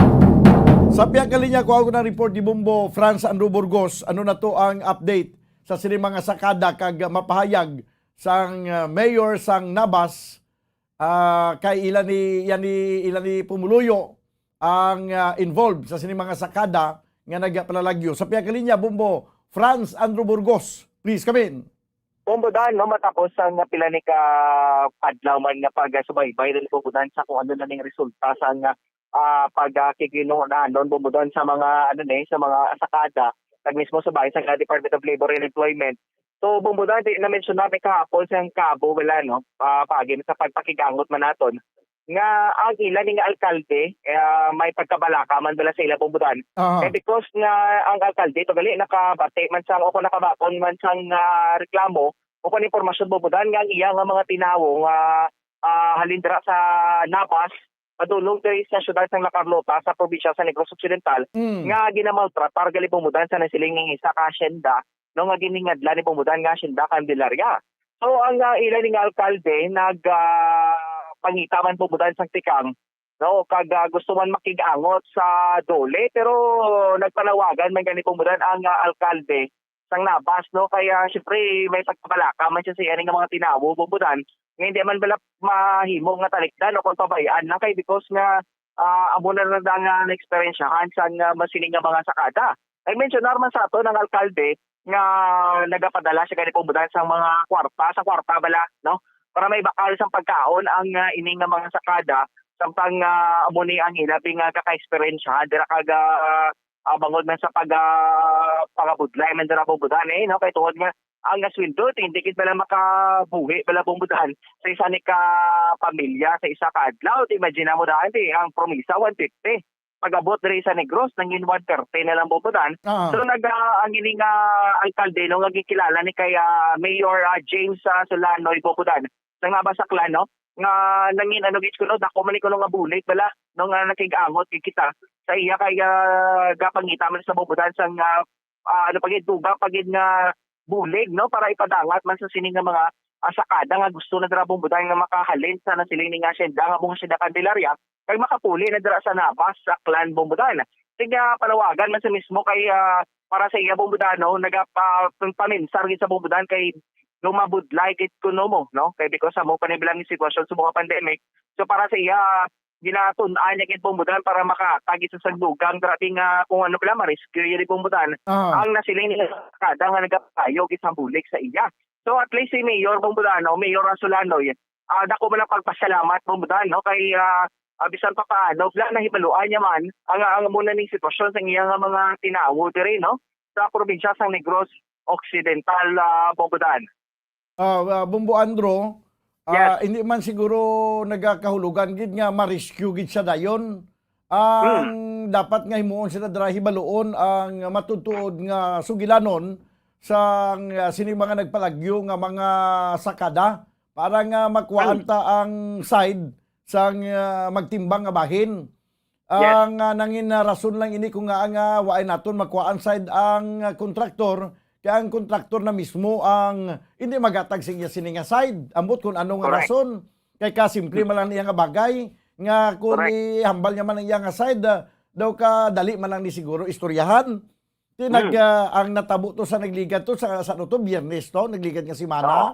Sa pihak nga linya, kuha ko ng report ni Bombo Franz Andrew Burgos. Ano na to ang update sa sini mga sakada kag mapahayag sang uh, mayor sang Nabas uh, kay ila ni yan ni ila ni pumuluyo ang uh, involved sa sini mga sakada nga nagpalalagyo. Sa pihak nga linya, Bombo Franz Andrew Burgos, please come in. Bombodan, no, matapos ang pila ni ka adlaw man nga pagsubaybay diri, Bombodan, sa kung ano na ning resulta sa nga, ah, pagkikinuhanon, Bombodan, sa mga, ano ni, sa mga sakada, kag mismo sa bahin sa Department of Labor and Employment. So, Bombodan, di na mensyona mi kahapon sa Cabo, wala, no, ah, pagi sa pagpakigangot man naton nga ang ila ni nga alkalde, eh, ah, may pagkabalaka man bala sa ila, Bombodan. Aha. Eh, because nga ang alkalde to gali nakabati man sang, o kung nakabakon man sang, ah, reklamo o kung impormasyon, Bombodan, nga ang iya nga mga tinawo nga, ah, halin dira sa Nabas, padulong diri sa siyudad sang La Carlota sa probinsya sa Negros Occidental, Mm. nga ginamaltratar gali, Bombodan, sa nasiling nga isa ka asyenda, no, nga giningadlan ni, Bombodan, nga asyenda Candelaria. So, ang, ah, ila ni nga alkalde nag, ah, pangita man, Bombodan, sang tikang, no, kag, ah, gusto man makig-angot sa DOLE, pero nagpanawagan man gani, Bombodan, ang, ah, alkalde sang Nabas, no, kaya syempre may pagkabalaka man siya sa iya ni nga mga tinawo, Bombodan, nga hindi man bala mahimo nga talikdan o kung pabayaan lang kay because nga, ah, amo na lang nga na-eksperyensyahan sang, ah, masini nga mga sakada. Nag-mensionar man sa aton ang alkalde nga nagapadala siya gani, Bombodan, sang mga kwarta, sa kwarta bala, no? Para may bakal sang pagkaon ang, ah, ini nga mga sakada, samtang, ah, amo ni ang ilabi nga kaka-eksperyensyahan dira kag, ah, ah, bangod man sa pag, ah, pagabudlay man dira, Bombodan, eh, no? Kay tungod nga ang, ah, sweldo, ti, hindi gid bala makabuhi bala, Bombodan, sa isa ni ka pamilya sa isa ka adlaw. Ti, imagine mo daan, ti, ang promisa, one fifty. Pag-abot diri sa Negros, nangin one thirty na lang, Bombodan. Ah. So, nag, ah, ang ini nga alkalde, no, nga gikilala ni kay, ah, Mayor, ah, James, ah, Solanoy, Bombodan, sang Nabas, Aklan, no, nga nangin, ano, gid kuno, dako man ni kuno nga bulig bala, no, nga nakig-angot gid kita sa iya kay, ah, gapangita man sa, Bombodan, sang, ah, ah, ano pa gid, dugang pa gid nga bulig, no, para ipadangat man sa sini nga mga, ah, sakada nga gusto na dira, Bombodan, nga makahalin sa nasiling ni nga asyenda, nga mga asyenda Candelaria, kag makapuli na dira sa Nabas, sa Aklan, Bombodan. Kag, ah, panawagan man sa mismo kay, ah, para sa iya, Bombodan, no, nagapa-, paminsar gid sa, Bombodan, kay lumabudlay gid kuno mo, no, kay because sa mo pa ni bilang sitwasyon sa mga pandemic. So, para sa iya, ginatun-an niya gid, Bombodan, para makahatag gid sa sagdugang, grabe nga kung ano pala, ma-rescue yun, Bombodan, Ah. ang nasiling nila kada nga nagapayo gid sa bulig sa iya. So, at least si Mayor, Bombodan, o Mayor Solanoy, ah, dako man ang pagpasalamat, Bombodan, no, kay, ah, ah, bisan pa paano, bla, nahibaluan niya man ang, ang muna ning sitwasyon sa iya nga mga tinawo diri, no, sa probinsya sang Negros Occidental, ah, Bombodan. Ah, ah, Bombo Andro, ah, Yes. hindi man siguro nagakahulugan gid nga ma-rescue gid siya dayon. Ang Hmm. dapat nga himuon sila dira, hibaluon ang matutuod nga sugilanon sang, ah, sini mga nagpalagyo nga mga sakada para nga makuhaan Hmm. ta ang side sang, ah, magtimbang nga bahin. Yes. Ang, ah, nangin, ah, rason lang ini kung nga, nga waay naton makuha ang side ang, ah, kontraktor, kay ang kontraktor na mismo ang hindi magatag sa iya sini nga side. Ambot kung ano nga Correct. rason. Kay kasimple man lang niya nga bagay, nga kung Correct. ihambal niya man ang iya nga side, ah, daw kadali man lang ni siguro istoryahan. Ti nag, Mm. ah, ang natabo to sa nagligad to sa, sa ano to, Biyernes to, nagligad nga semana. Oo.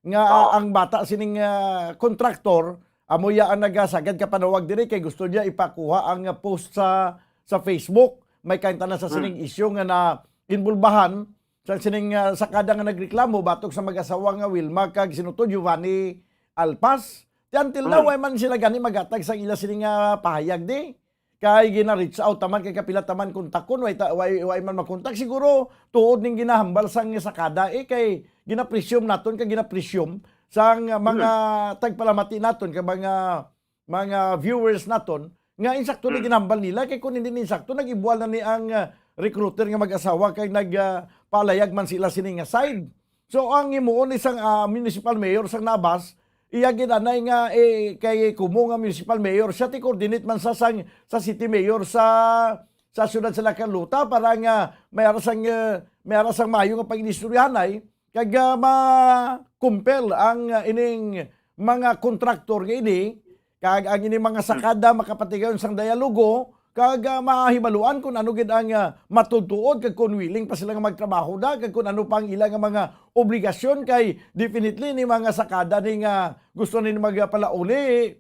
Nga, ah, Oo. ang bata sining, ah, kontraktor, amo iya ang nagasagad ka panawag diri kay gusto niya ipakuha ang, ah, post sa, sa Facebook. May kaintanan sa Mm. sining isyu nga na-involbahan sa sining, ah, sakada nga nagreklamo batok sa mag-asawa nga Wilma kag sinuto Giovanni Alpas. Ti until now, Mm. way man sila gani magatag sa ila sining, ah, pahayag di. Kay gina-reach out taman kay kapila taman kontakon, way ta-, way, way man makontak. Siguro tuod ning ginahambal sang sakada, eh, kay gina-presume naton kay gina-presume sang mga Hmm. tagpalamati naton, kay mga, mga viewers naton, nga insakto ni Hmm. ginahambal nila, kay kung hindi ni insakto, nag-ibual na ni ang, ah, recruiter nga mag-asawa kay nag, ah, palayag man sila sini nga side. So, ang himuon ni sang, ah, municipal mayor sang Nabas, iya gid anay nga, eh, kay kumo nga municipal mayor, siya ti coordinate man sa sang, sa city mayor sa, sa siyudad sa La Carlota para nga may ara sang, eh, may ara sang maayo nga pag-inistoryahanay, kag, ah, ma-compel ang, ah, ining mga kontraktor nga ini, kag ang ini mga Hmm. sakada makapatigayon sang dialogo, kag, ah, mahibaluan kung ano gid ang, ah, matuod-tuod, kag kung willing pa sila nga magtrabaho na, kag kung ano pa ang ila nga mga obligasyon, kay definitely ni mga sakada ni nga gusto ni magpalauli,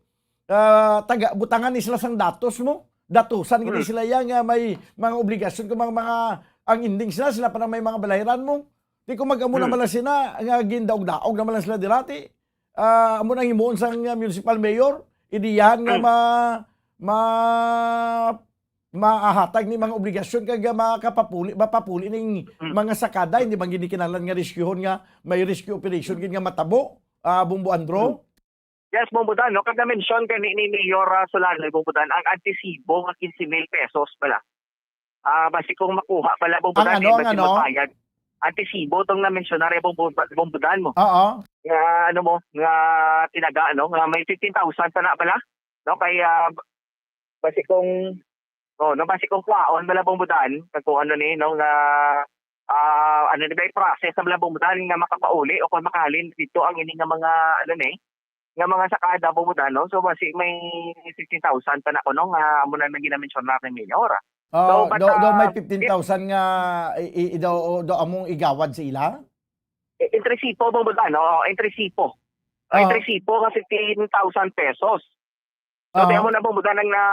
ah, taga, butangan ni sila sang datos mo. Datusan gid Hmm. sila iya nga may mga obligasyon kung mga, mga, ang ending sila, sila pa na may mga balayran mo. Ti kung mag-amo Hmm. naman lang sila, nga gindaog-daog naman lang sila dira, ti, ah, amo nang himuon sang, ah, municipal mayor, idihan nga Hmm. ma-, ma-, mahatag ni mga obligasyon kag makapapuli, mapapuli ning Hmm. mga sakada, hindi man gid kinahanglan nga rescuehon nga may rescue operation gid nga matabo, ah, Bombo Andro? Hmm. Yes, Bombo Dan, no? Kag na-mention gani ni Mayor, ah, Solano, Bombo Dan, ang antisibo nga quince mil pesos bala. Ah, basi kung makuha bala, Bombo Ang Dan, ano, eh, ang basi ano? magbayad. Antisibo tong na-mention na rin, Bombo, Bombo Dan mo. Oo. Nga, ano mo, nga tinaga, no? Nga may fifteen thousand pa na bala, no? Kay, ah, basi kung, oh, no, basi kung kuhaon bala, Bombo Dan, kag kung ano ni, no, nga, ah, ano ni ba, i-process na bala, Bombo Dan, nga makapauli o kung makahalin dito ang ini nga mga, ano ni, nga mga sakada, Bombo Dan, no? So, basi may fifteen thousand pa na kuno nga amo na nang ginamensyonar ni Mayor. Ah, So, but, daw, daw may ah, fifteen thousand nga i, i, daw, daw among igawad sa ila? Eh, Entre Sipo, Bombo Dan, no? Entre Sipo. Ah. Entre Sipo nga fifteen thousand pesos. So, Ah. di amo na, Bombo Dan, ang na,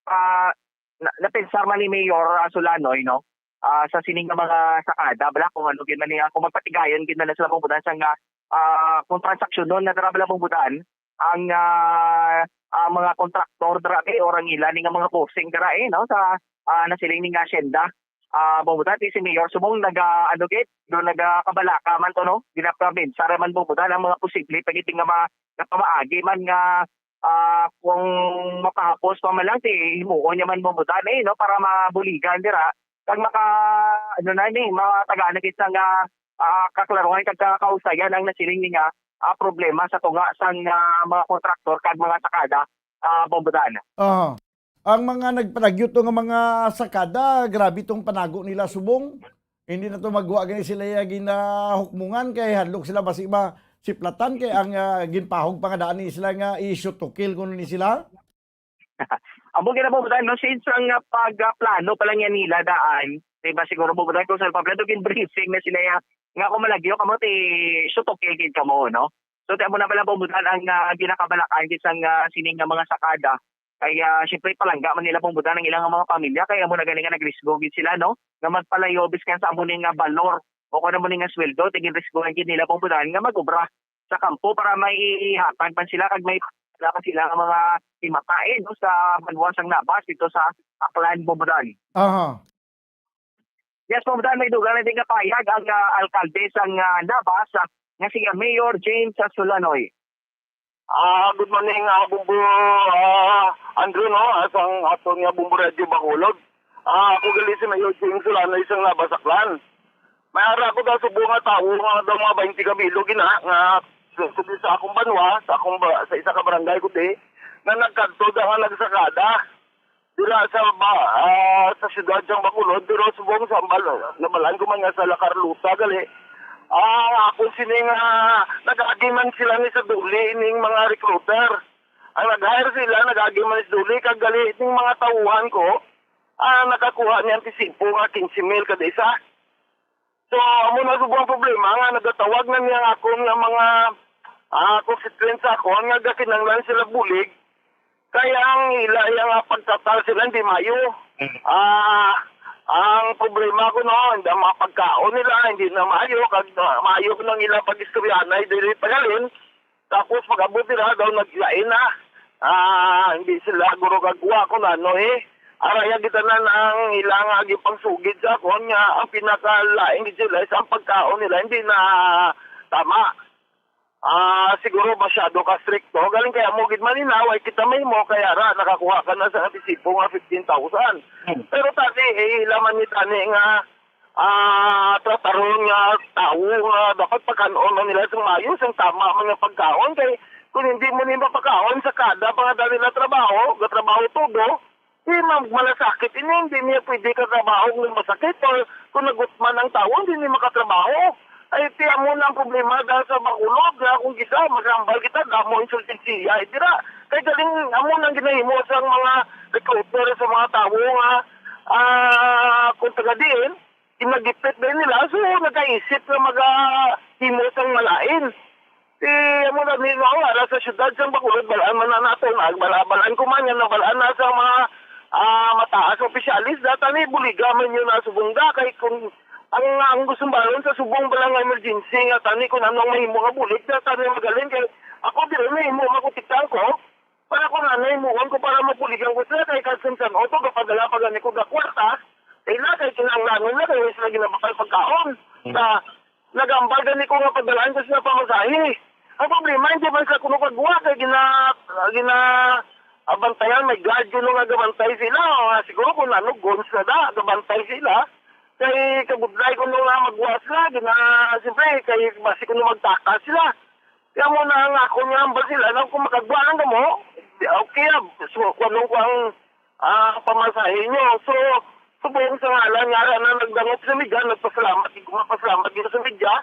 ah, na, napensar man ni Mayor, ah, Solanoy, no? Ah, sa sining nga mga sakada, bala, kung ano gid man niya, kung magpatigayon gid man na sila, Bombo Dan, sa nga, ah, kung transaksyon nun, na dira bala, Bombo Dan, ang, ah, ang mga kontraktor dira, eh, or ang ila ni nga mga bossing dira, eh, no, sa, ah, nasiling ni nga asyenda. Ah, Bombo Dan, ti si Mayor subong naga, ano gid, do nagakabalaka man to, no? Ginapamensar man, Bombo Dan, ang mga posible pa gid nga ma-, nga pamaagi man nga, ah, kung mapahapos pa man lang, ti himuon niya man, Bombo Dan, eh, no, para mabuligan dira. Kag maka, ano na ni, matagaan na gid sang, ah, ah, kaklaruhan kag kakausayan ang nasiling ni nga, ah, problema sa tunga sang, ah, mga kontraktor kag mga sakada, ah, Bombo Dan. Ah, ang mga nagpanagyo to nga mga sakada, grabe tong panago nila subong. Hindi na to magwa gani sila ya ginahukmungan kay hadlok sila basi masiplatan kay ang, ah, ginpahog pa nga daan ni sila nga i-shoot to kill kuno ni sila. Amo gid na, Bombo Dan, no? Since ang, ah, pag, ah, plano pa lang yan nila daan, di ba siguro, Bombo Dan, kung sa pagplano, gin-briefing na sila ya, nga kung malagyo kamo, ti shoot to kill gid kamo, no? So, ti amo na pala, Bombo Dan, ang, ah, ginakabalakan gid sang, ah, sining nga mga sakada. Kay, ah, syempre, palangga man nila, Bombo Dan, ang ilang mga pamilya, kay amo na gani nga nagrisgo gid sila, no? Nga magpalayo, biskan sa amo ni nga balor, o kung amo ni nga sweldo, ti ginrisgohan gid nila, Bombo Dan, nga mag-obra sa kampo para may ihatag man sila kag may wala pa sila nga mga himatain, no, sa banwa sang Nabas dito sa Aklan, Bombo Dan. Aha. Yes, Bombo Dan, may dugang na din nga pahayag ang, ah, alkalde sang, ah, Nabas, ah, nga si, ah, Mayor James, ah, Sulanoy. Ah, good morning, ah, Bombo, ah, Andrew, no? Ah, sang aton nga Bombo Radio Bacolod. Ah, ako gali si Mayor James Sulanoy sang Nabas, Aklan. May ara ko daw subong nga tawo nga daw mga twenty ka bilog ina nga sa, sa, sa akong banwa, sa akong ba, sa isa ka barangay ko di, nga nagkadto daw nga nagsakada dira sa ba, ah, sa siyudad sang Bacolod, pero subong sa bal-, nabalaan ko man nga sa La Carlota gali. Ah, ako sini nga nag-agi man sila ni sa duli ning mga recruiter. Ang nag-hire sila, nag-agi man sa duli, kag gali ning mga tawuhan ko, ah, nakakuha ni antisipo nga quince mil kada isa. So, amo na subong ang problema nga nagatawag na niya ang akon nga mga, ah, constituents sa akon nga gakinanglan sila bulig, kay ang ila, iya nga pagtratar sila hindi maayo. Mm. Ah, ang problema ko, no, ang mga pagkaon nila hindi na maayo, kag, ah, maayo ko nang ila pag-istoryahanay dili paghalin. Tapos pag-abot nila daw naglain na. Ah, hindi sila guro gagwa kung ano eh. Araya gitanan ang ilang gipangsugid sa akon nga ang pinakalain gid sila is ang pagkaon nila hindi na tama. Ah, siguro masyado ka strikto. Galing kaya mo gid man ina, way kita mahimo kaya ra nakakuha ka na sa antisipo nga fifteen thousand. Hmm. Pero tani, eh, ilaman ni tani nga ah, trataron nga tawo nga dapat pagkan-on man nila sang maayo, sang tama man nga pagkaon. Kay kung hindi mo ni mapakaon sa kada pa nga dali na trabaho, gatrabaho todo, di ma-, malasakit ini, hindi niya pwede ka trabaho kung masakit or kung nagutman ang tawo, hindi niya makatrabaho. Ay, ti amo na ang problema dahil sa Bacolod, nga kung kita, masambal kita, damo insulting siya. Ay, tira, kay galing amo nang ginahimo sa mga recruiter sa mga tawo nga, ah, kung taga diin, ginagipit din nila. So, nagkaisip nga magahimo sang malain. Si, amo na, ni, no, ara sa syudad sang Bacolod, balaan man na nato, nagbalbalan ko man yan, nabalaan na sa mga, ah, mataas nga opisyalis, data ni, buliga man yun na subong da, kay kung Ang, ang gusto balon sa subong bala nga emergency nga tani kung ano ang mahimo nga bulig na tani magaling kay ako diri mahimo makutikang ko para kung ano himuon ko para mabuligan ko sila kay kalsum san oto gapadala pa gani ko ga kwarta ila kay kinahanglanon na kay sila ginabakal pagkaon sa nagambal gani ko nga padalaan ko sila pamasahe. Ang problema hindi man sila kuno kagwa kay gina gina abantayan may guard kuno nga gabantay sila. Ah, siguro kung ano guns na da gabantay sila. Kay kabudlay ko nung nga magwa sila, gina, siyempre, kay basi ko nung magtaka sila. Kaya mo na nga ako nga hambal sila, na kung makagwa lang kamo, okay, ah, so, kung anong kuang ah, pamasahe nyo. So, subong sa ngalan nga ara na nagdangop sa media, nagpasalamat, di ko mapasalamat dito sa media,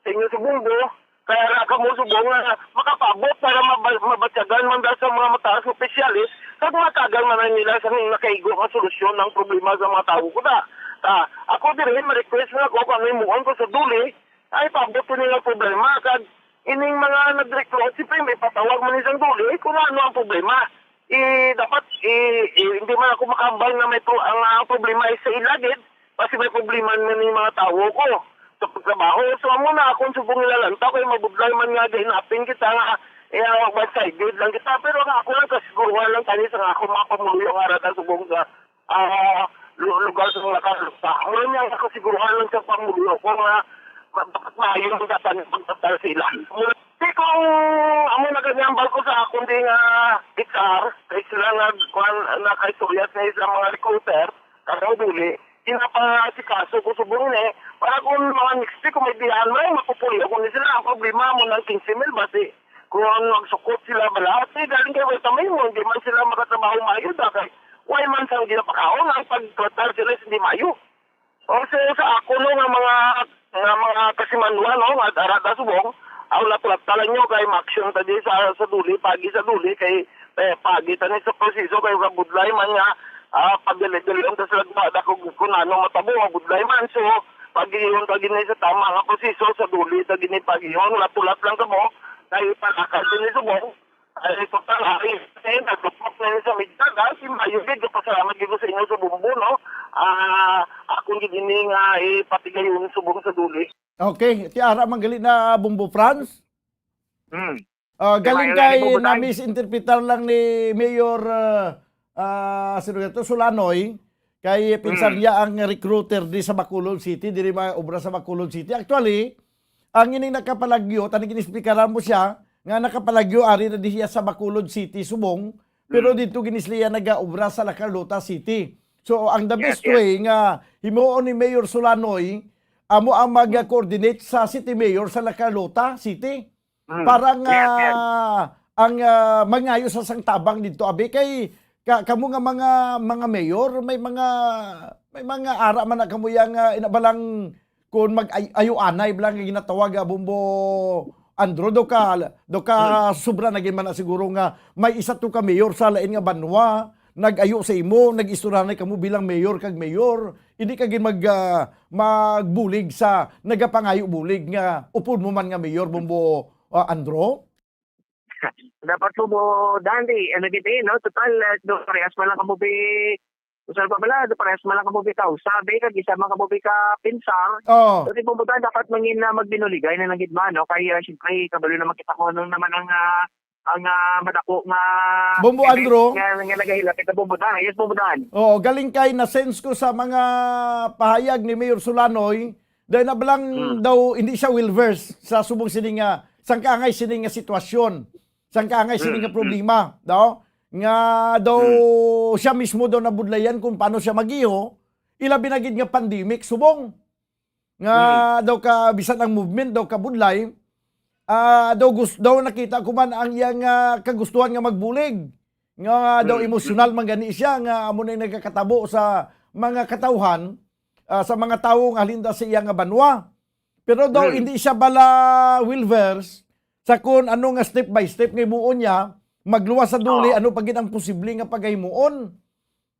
sa inyo sa Bumbo, kaya ra kamo subong nga makapabot para maba- mabatyagan man dahil sa mga mataas nga opisyales, kag matagan man ang nila sa nakaigo nga solusyon ng problema sa mga tawo ko ta. Ta, ako diri, ma-request na ako kung ano himuon ko sa duli, ay pabot ko nila problema, kag ining mga nag-recruit, siyempre may patawag man isang duli kung ano ang problema. I, dapat i, i, hindi man ako makahambal nga may pro, ang, ang problema ay sa ilagid, kasi may problema man yung mga tawo ko sa pagtrabaho. So, amo na akong subong nilalanta kay mabudlay man nga gahinapin kita nga eh, one-sided lang kita. Pero nga ako lang kasiguruhan lang kani sa nga akong mga pamuluyo nga ara ta subong sa ah, lu- lugar sa mga kalupa. Mura niya ang kasiguruhan lang sa pamuluyo ko nga ma- maayo ang dapat pagtatal sa ilan. Mura, di kung amo na ganyambal ko sa akong di nga H R, kay sila nag kuan na kay suyat na sa mga recruiter, kag ang dili, ginapasikaso ko subong ni, para kung mga next week, kung may biyahan mo, mapupuli ako ni sila. Ang problema mo ng quince mil, basi, kung magsukot sila bala, di galing kay wala kami mo, hindi man sila makatrabaho maayo, da kay, why man sa ginapakaon, ang pagtratar sila hindi maayo. O so, sa ako no, nga mga, nga mga kasimanwa, no, nga ara ta subong, aw, laplat ta lang nyo, kay ma-action ta di sa, sa duli, pagi sa duli, kay, eh, pagi ta ni sa proseso, kay kabudlay man nga, ah, pagdali-dali ta sila gumada kung, kung ano matabo, mabudlay man. So, pagihon ta gini sa tama nga proseso, sa duli ta gini pagihon, laplat lang kamo, kay palakad din ni subong, ay, total, ari, eh, nagtupok na yun sa media, dahil si Mayo, gid, pasalamat gid ko sa inyo sa Bumbo, no? Ah, akong gid ini nga ipatigayon subong sa duli. Okay, ti ara man gali na Bumbo Franz. Hmm. Ah, galing Mayo, kay Bumbo Franz. Na-misinterpretar lang ni Mayor, ah, ah, sino to? Sulanoy, kay pinsan Hmm. niya ang recruiter di sa Bacolod City, diri maobra sa Bacolod City. Actually, ang ining nakapalagyo, tani ginisplikaran mo siya, nga nakapalagyo ari na di siya sa Bacolod City, subong, pero Hmm. dito ginisliya nagaobra sa La Carlota City. So, ang the Yes, best yes. way nga himuon ni Mayor Sulanoy, amo ang mag-coordinate sa City Mayor sa La Carlota City. Mm. Para nga Yes, yes. ang, ah, mangayo sa sang tabang didto, abi, kay ka-, kamo nga mga, mga mayor, may mga, may mga ara man na kamo yang, ah, ina ba lang kun mag-, ay-, ayuanay ba lang nga ginatawag, ah, Bombo Andro, daw ka, daw ka Mm. sobra na gid man na siguro nga may isa to ka mayor sa lain nga banwa, nag-ayo sa imo, nag-istorya na kamo bilang mayor kag mayor, hindi ka gid mag, ah, magbulig sa nagapangayo bulig nga upod mo man nga mayor, Bombo, ah, Andro? Dapat mo mo, Dandy, ano gid eh, no? Total, ah, do parehas man lang kamo bi, usa pa bala, do parehas man lang kamo bi kausa, be, kag isa man kamo bi ka pinsar. Oo. So, di mo dapat mangin na magbinuligay na lang gid man, no? Kay, ah, siyempre, kabalo naman kita kung ano naman ang, ah, ang, ah, madako nga Bombo event Andro? nga, nga nagahilapit na Bombo Dan. Yes, Bombo Dan. Oo, galing kay na-sense ko sa mga pahayag ni Mayor Sulanoy, dahil na balang Hmm. daw hindi siya well versed sa subong sini nga, sang kaangay sini nga sitwasyon, sang kaangay sini Hmm, nga hmm. problema, daw, nga daw Hmm. siya mismo daw nabudlayan kung paano siya mag-iho, ilabi na gid nga pandemic, subong. Nga Hmm. daw ka, bisan ang movement daw kabudlay, ah, daw gus-, daw nakita ko man ang iyang, ah, kagustuhan nga magbulig. Nga daw Hmm, emosyonal hmm. man gani siya, nga amo na yung nagkakatabo sa mga katawhan, ah, sa mga tawo nga halin daw sa iya nga banwa. Pero daw Hmm. hindi siya bala well versed sa kung ano nga step by step nga himuon niya, magluwas sa duli, Oo. ano pa gid ang posible nga paghimuon.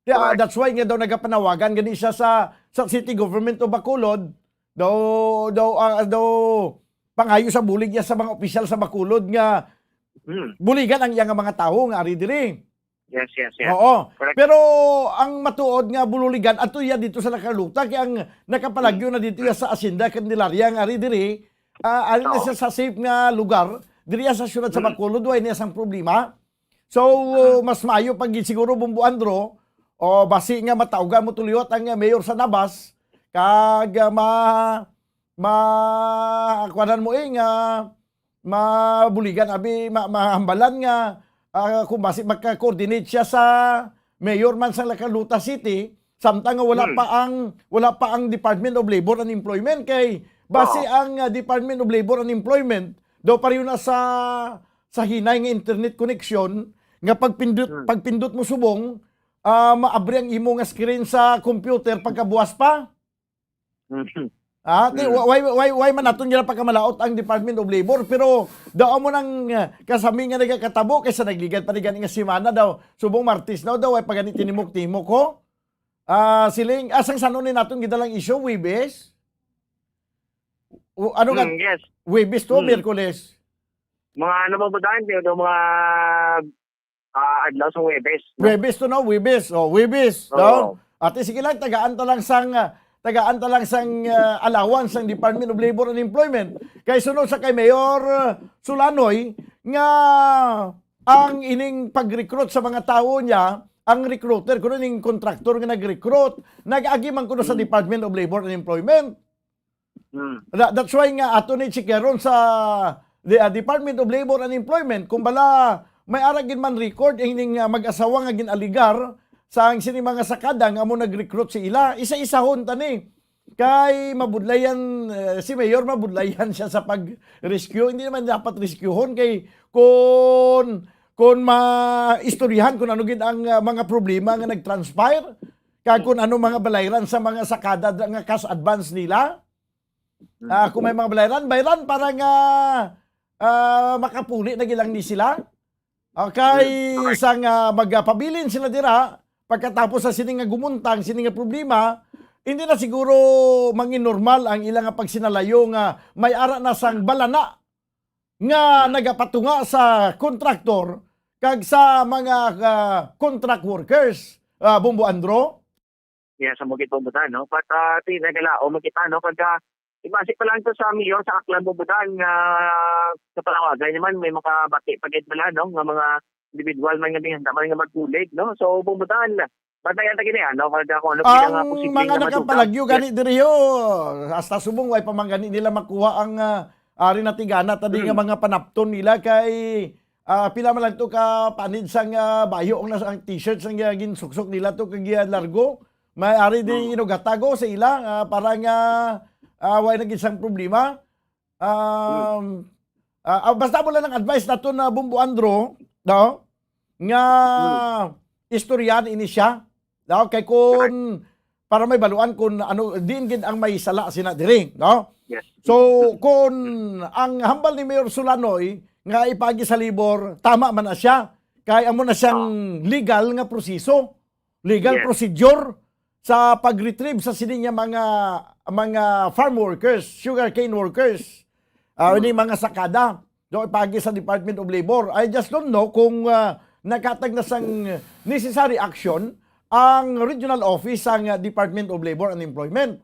Kaya, Correct. that's why nga daw nagapanawagan gani siya sa, sa city government of Bacolod. Daw, daw, ah, daw pangayo sa bulig niya sa mga opisyal sa Bacolod nga Hmm. buligan ang iya nga mga tawo nga ari diri. Yes, yes, yes. Oo. Correct. Pero ang matuod nga bululigan, ato iya dito sa La Carlota, kay ang nakapalagyo na dito iya sa Hacienda Candelaria, nga ari diri, ah, ari na Oo. siya sa safe nga lugar, diri iya sa siyudad sa Mm. Bacolod, way niya sang problema. So, Mm. mas maayo pa gid siguro, Bombo Andro, o basi nga mataugan mo tuliwat ang, ah, mayor sa Nabas, kag, ah, ma-, ma-, kuwanan mo, eh, nga mabuligan, abi, ma-, mahambalan nga, ah, kung basi magka-coordinate siya sa mayor man sa La Carlota City, samtang nga wala Hmm. pa ang, wala pa ang Department of Labor and Employment, kay basi Oo. ang, ah, Department of Labor and Employment daw pareho na sa, sa hinay nga internet connection, nga pagpindot, Hmm. pagpindot mo subong, ah, maabri ang imo nga screen sa computer pagkabuas pa. Mhm. Ah, ti-, Hmm. wa-, why, why, why man naton gina pagkamalaot ang Department of Labor? Pero daw mo nang, ah, kasami nga nagakatabo kay sa nagligad pa ni gani nga semana daw, subong Martes na daw, ay pa gani tinimok-timok ko. Ah, siling, asang sanon ni naton gidalang issue, Webes? O, ano nga? Hmm, yes. Webes to, Hmm. Miyerkules? Mga ano, Bombo Dan, yung mga, ah, adlaw sa Huwebes, no? Huwebes to, no? Huwebes. Oh, Huwebes, Oo. no? Ate, sige lang, tagaan ta lang sang, ah, tagaan ta lang sang, ah, allowance sang Department of Labor and Employment. Kay suno sa kay Mayor, ah, Sulanoy, nga ang ining pag-recruit sa mga tawo niya, ang recruiter, kuno ning contractor nga nag-recruit, nag-agi man kuno sa Hmm. Department of Labor and Employment. Hmm. Tha-, that's why nga ato ni chikaron sa the, ah, Department of Labor and Employment, kung bala may ara gid man record ining, ah, mag-asawa nga gin-aligar sa ang sini mga sakada nga amo nag-recruit sa ila, isa-isahon ta ni. Kay mabudlayan, eh, si Mayor, mabudlayan siya sa pag-rescue. Hindi naman dapat rescuehon kay kung, kung maistoryahan kung ano gid ang, ah, mga problema nga nag-transpire, kag kung ano mga balayran sa mga sakada nga cash advance nila. Ah, kung may mga balayran, bayran para nga, ah, makapuli na gid lang ni sila. Okay, Mm, okay. Sang, ah, magpabilin sila dira, pagkatapos sa sini nga gumuntang, sini nga problema, hindi na siguro mangin normal ang ila nga pagsinalayo nga may ara na sang balana nga Mm. nagapatunga sa kontraktor kag sa mga, ah, contract workers, ah, Bombo Andro? Yes, amo gid, Bombo Dan, no? But, ah, ti-, nagalaom man kita, no? Pagka, ibase pa lang to sa mayor sa Aklan, Bombo Dan, nga sa panawagan naman, may makabati pa gid bala, no? Nga mga individual man nga may handa man nga magbulig, no? So, Bombo Dan, bantayan ta gid, ano, kag kung ano Ang gid ang, ah, posibleng mga na madugay. Nakapalagyo Yes. gani diri, oh. Hasta subong, way pa man gani nila makuha ang, ah, ari na tigana, tadi nga Mm. mga panapton nila kay, ah, pila man lang to ka panid sang, ah, bayo ang nas-, ang t-shirt sang, ah, ginsuksok nila to kag, ah, largo. May ari di Mm. inugatago sa ila, ah, para nga, ah, way na gid sang problema. Um, Mm. ah, ah, basta mo lang ang advice nato na Bombo Andro, no? Nga Mm. istoryahan ini siya, no? Kay kun, Correct. para may baluan kun ano, diin gid ang may sala sina diri, no? Yes. So, Mm. kun ang hambal ni Mayor Sulanoy nga ipagi sa labor, tama man na siya. Kay amo na siyang Ah. legal nga proseso, legal Yes. procedure sa pag-retrieve sa sini nga mga, mga farm workers, sugarcane workers, ah, Hmm. ini mga sakada. Do ipagi sa Department of Labor. I just don't know kung, ah, naghatag na sang necessary action ang regional office sang, ah, Department of Labor and Employment.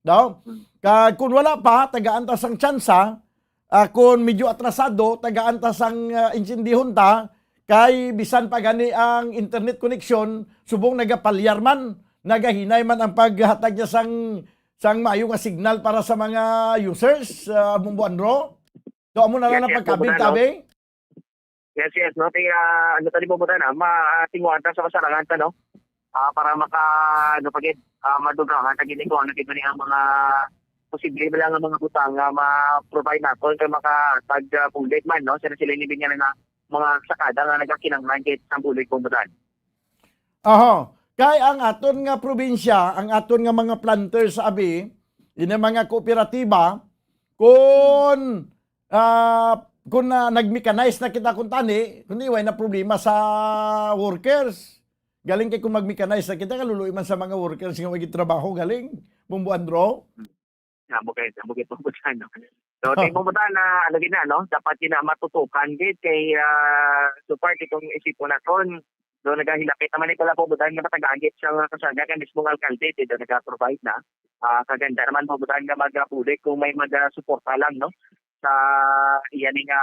No? Kag kung wala pa, tagaan ta sang tsansa, ah, kung medyo atrasado, tagaan ta sang, ah, intindihon ta, kay bisan pa gani ang internet connection, subong nagapalyar man, nagahinay man ang paghatag niya sang, sang maayo nga signal para sa mga users, ah, Bombo Andro. So, amo na lang Yes, ang yes, pagkabig, Bombo Dan, no? tabi. Yes, yes, no? Kaya, ano tani, Bombo Dan, ah, ma-, ah, tinguhan ta sa kasarangan ta, no? Ah, para maka, ano pa gid, ah, madugangan ta gid kung ano gid man ang mga posible ba lang nga mga butang nga ma-provide naton kay makatag, ah, bulig man, no? Sila, sila ni nga mga sakada nga nagakinanglan gid sang bulig, Bombo Dan. Aha. Kay ang aton nga probinsya, ang aton nga mga planters, abi, ini mga kooperatiba, kung, ah, kung, ah, nag-mechanize na kita kung tani, kundi way na problema sa workers. Galing kay kung mag-mechanize na kita, kaluluoy man sa mga workers nga way trabaho, galing, Bombo Andro. Amo gid, amo gid, Bombo Dan, no? So, Ah. tingnan mo na, na, ano gid na, no? Dapat gid na matutukan gid kay, ah, so far, itong isipon naton, do nagahilapit naman ni pala, Bombo Dan, nga matagaan gid siya nga kasarga kay mismong alkalde, ti do naga-provide na. Ah, kaganda naman, Bombo Dan, nga magabulig kung may magasuporta lang, no? Sa iya ni nga,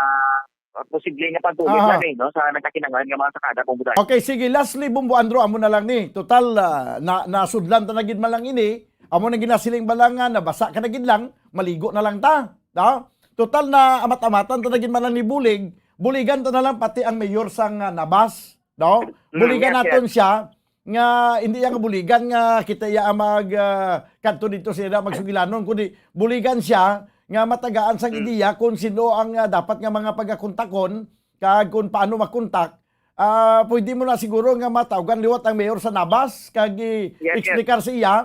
ah, posible nga pagbulig Aha. lang, eh, no? Sa nagkakinahanglan nga mga sakada, Bombo Dan. Okay, sige. Lastly, Bombo Andrew, amo na lang ni. Total, ah, na, nasudlan ta na gid man lang ini. Amo nang ginasiling ba lang nga nabasa ka na gid lang, maligo na lang ta. No? Total na amat-amatan ta na gid man lang ni bulig. Buligan ta na lang pati ang mayor sang, ah, Nabas, no? Mm, Buligan yes, naton yes. siya nga hindi iya nga buligan nga kita iya ang mag, ah, kadto dito sa ila magsugilanon, kundi buligan siya nga matagaan sang Mm. ideya kung sino ang, ah, dapat nga mga pagakontakon kag kung paano makontak. Ah, pwede mo na siguro nga matawgan liwat ang mayor sa Nabas kag Yes, yes. i-explicar sa iya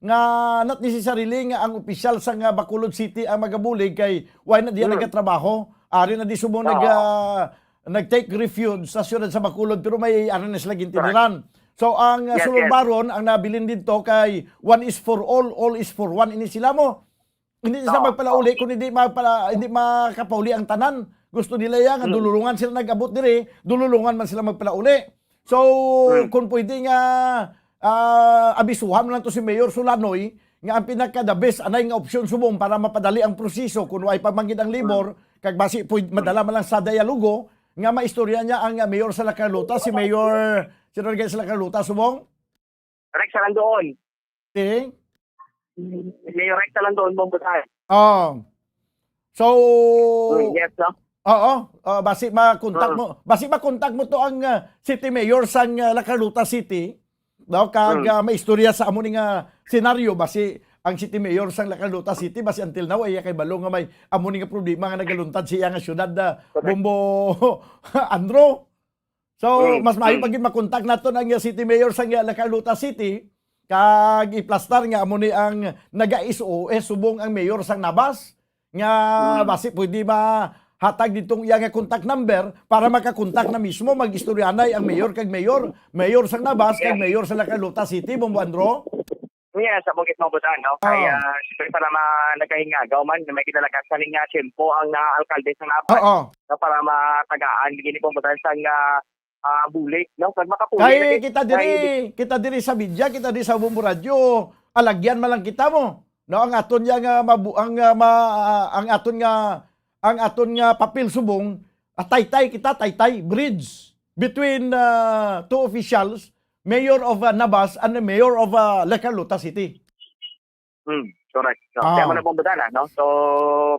nga not necessarily nga ang opisyal sa nga Bacolod City ang magabulig kay why na diya Mm. nagatrabaho. Ari na di subong Oo. nag, ah, nag-take refuge sa siyudad sa Bacolod, pero may ano na sila gintiniran. So, ang, uh, Yes, yes. Sulurbaron, ang nabilin dito kay one is for all, all is for one. Ini sila mo. Hindi sila Oo, magpalauli, oo. kung hindi magpala-, hindi makapauli ang tanan. Gusto nila yan, nga Mm. dululungan sila nag-abot diri, dululungan man sila magpalauli. So, Mm. kung pwede nga, ah, abisuhan mo lang to si Mayor Sulanoy, nga ang pinaka-the best anay nga opsyon subong para mapadali ang proseso kung way pa man gid ang labor, Mm. kag basi pwed-, Mm. madala man lang sa dialogo, nga maistorya niya ang, ah, mayor sa La Carlota, si Mayor, sino lagi sa La Carlota, subong? Rex Alandoon. Si? Mayor Rex Alandoon, Bombo Dan. Oh. So, Mm, yes, no? Oo, oh, basi makontak Mm. mo, basi makontak mo to ang, ah, city mayor sang, ah, La Carlota City, daw kag, Mm. ah, maistorya sa amo ni nga senaryo, basi ang city mayor sang La Carlota City, basi until now, ay kay balo nga may amo ni nga problema nga nagaluntad sa iya nga syudad, ah, Correct. Bombo Andrew. So, Mm, mas maayo mm. pa gid makontak naton ang, uh, city mayor sang, uh, La Carlota City, kag iplastar nga amo ni ang naga-S O S subong ang mayor sang Nabas, nga Mm. basi pwede mahatag ditong iya nga contact number para makakontak na mismo, mag-istoryanay ang mayor kag mayor, mayor sang Nabas kag Yes. mayor sa La Carlota City, Bombo Andro. Yes, sa bukid mo, Butan, no? Ah. Kaya, siyempre, para ma-, nagahingagaw man, may kinalakasan nga tiyempo ang, ah, alkalde sa Napat, Oo. no? Para matagaan, gini po, Butan, sa nga, ah, bulik, no? Pag makapulit Kay na kita diri, kay kita diri sa media, kita diri sa Bombo Radyo, alagyan man lang kita mo. No, ang aton nga, nga mabu-, ang, ah, ma-, ah, ang aton nga, ang aton nga papel subong, ah, taytay kita, taytay, bridge between, ah, two officials, mayor of, ah, Nabas and the mayor of, ah, La Carlota City. Hmm, correct. No, Ah. kaya mo na pong budala, no? So,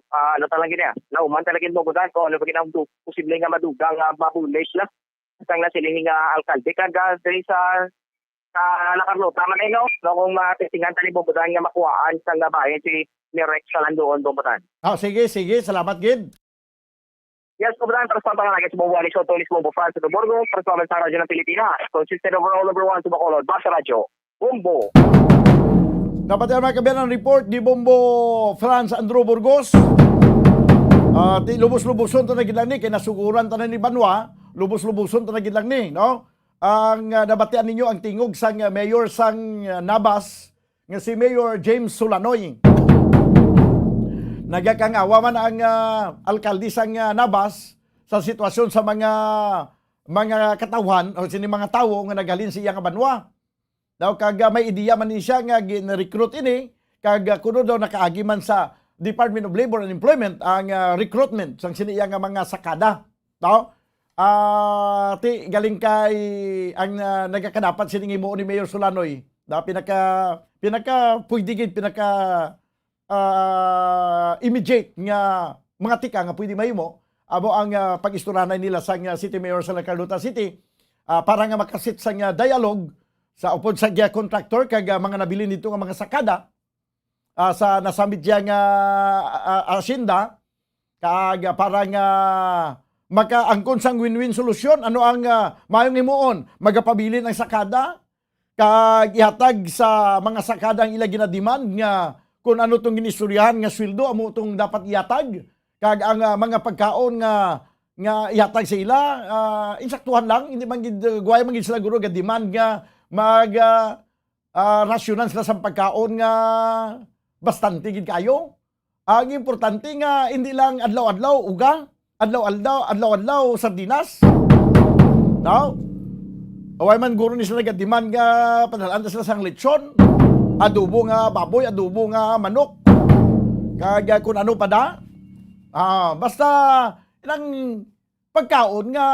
ah, ano talaga niya? Nauman talaga yung bubutan ko. Ano ba ginang du-, posible nga madugang nga mabulis na? Sang nasiling nga alkalde, kag, ah, diri sa, sa La Carlota man, eh, no? No, kung matitingan tani bubutan nga makuhaan sa nga bayan si Mirex Kalandoon bubutan. Ah, sige, sige. Salamat, gid. Yes, Commander, para sa pangalagay sa Bombo Alex Antonis Bombo Franz sa Borgo, para sa mga sa Radyo ng Pilipinas, consistent over all over one sa Bacolod, Basta Radyo, Bombo. Dapat yan, mga kabayan, ang report ni Bombo Franz Andrew Burgos. Ah, ti-, lubos-luboson to na gid lang ni, kay nasuguran ta na ni Banwa, lubos-luboson to na gid lang ni, no? Ang, ah, nabatian ninyo ang tingog sang, ah, mayor sang, ah, Nabas, nga si Mayor James Sulanoy. Nagakangawa man ang, ah, alkalde sang, ah, Nabas sa sitwasyon sa mga, mga katawhan o sini mga tawo nga naghalin sa iya nga banwa. Daw kag, ah, may ideya man ni siya nga gin-recruit ini, kag, ah, kuno daw nakaagi man sa Department of Labor and Employment ang, ah, recruitment sang sini iya nga mga sakada. No? Ah, ti, galing kay ang, ah, nagakadapat sining himuon ni Mayor Sulanoy. Na pinaka, pinaka pwede gid, pinaka, ah, immediate nga mga tika nga pwede mahimo, amo ang, ah, pag-isturanay nila sa, ah, City Mayor sa La Carlota City, ah, para nga makasit sa, ah, dialogue sa upod sa, ah, contractor kag, ah, mga nabilin dito nga mga sakada, ah, sa nasambit siya nga, ah, ah, asyenda, kag, ah, para nga makaangkon sang win-win solusyon, ano ang, ah, mayong himuon? Magapabilin ang sakada, kag ihatag sa mga sakada ang ila ginademand nga kung ano tong ginistoryahan nga sweldo, amo tong dapat ihatag, kag ang, ah, mga pagkaon nga, nga ihatag sa ila, ah, insaktuhan lang, hindi man gid, uh, guway man gid sila guro ga-demand nga mag, ah, ah, rasyonan sila sa pagkaon nga bastante gid kayo. Ang importante nga hindi lang adlaw-adlaw uga, adlaw-adlaw, adlaw-adlaw sardinas. No? Away man guro ni sila nagadiman nga padalaan ta sila sang lechon, adobo nga baboy, adobo nga manok, kag, ah, kun ano pa da. Ah, basta ilang pagkaon nga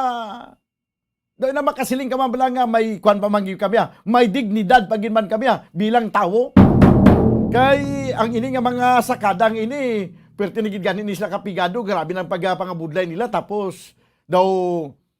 daw na makasiling ka man bala nga may kwan pa man gyud kami, ah, may dignidad pa gyud man kami, ah, bilang tawo. Kay ang ini nga mga sakada nga ini, pwerte ni gid gani ni sila kapigado, grabe nang pagpangabudlay nila, tapos daw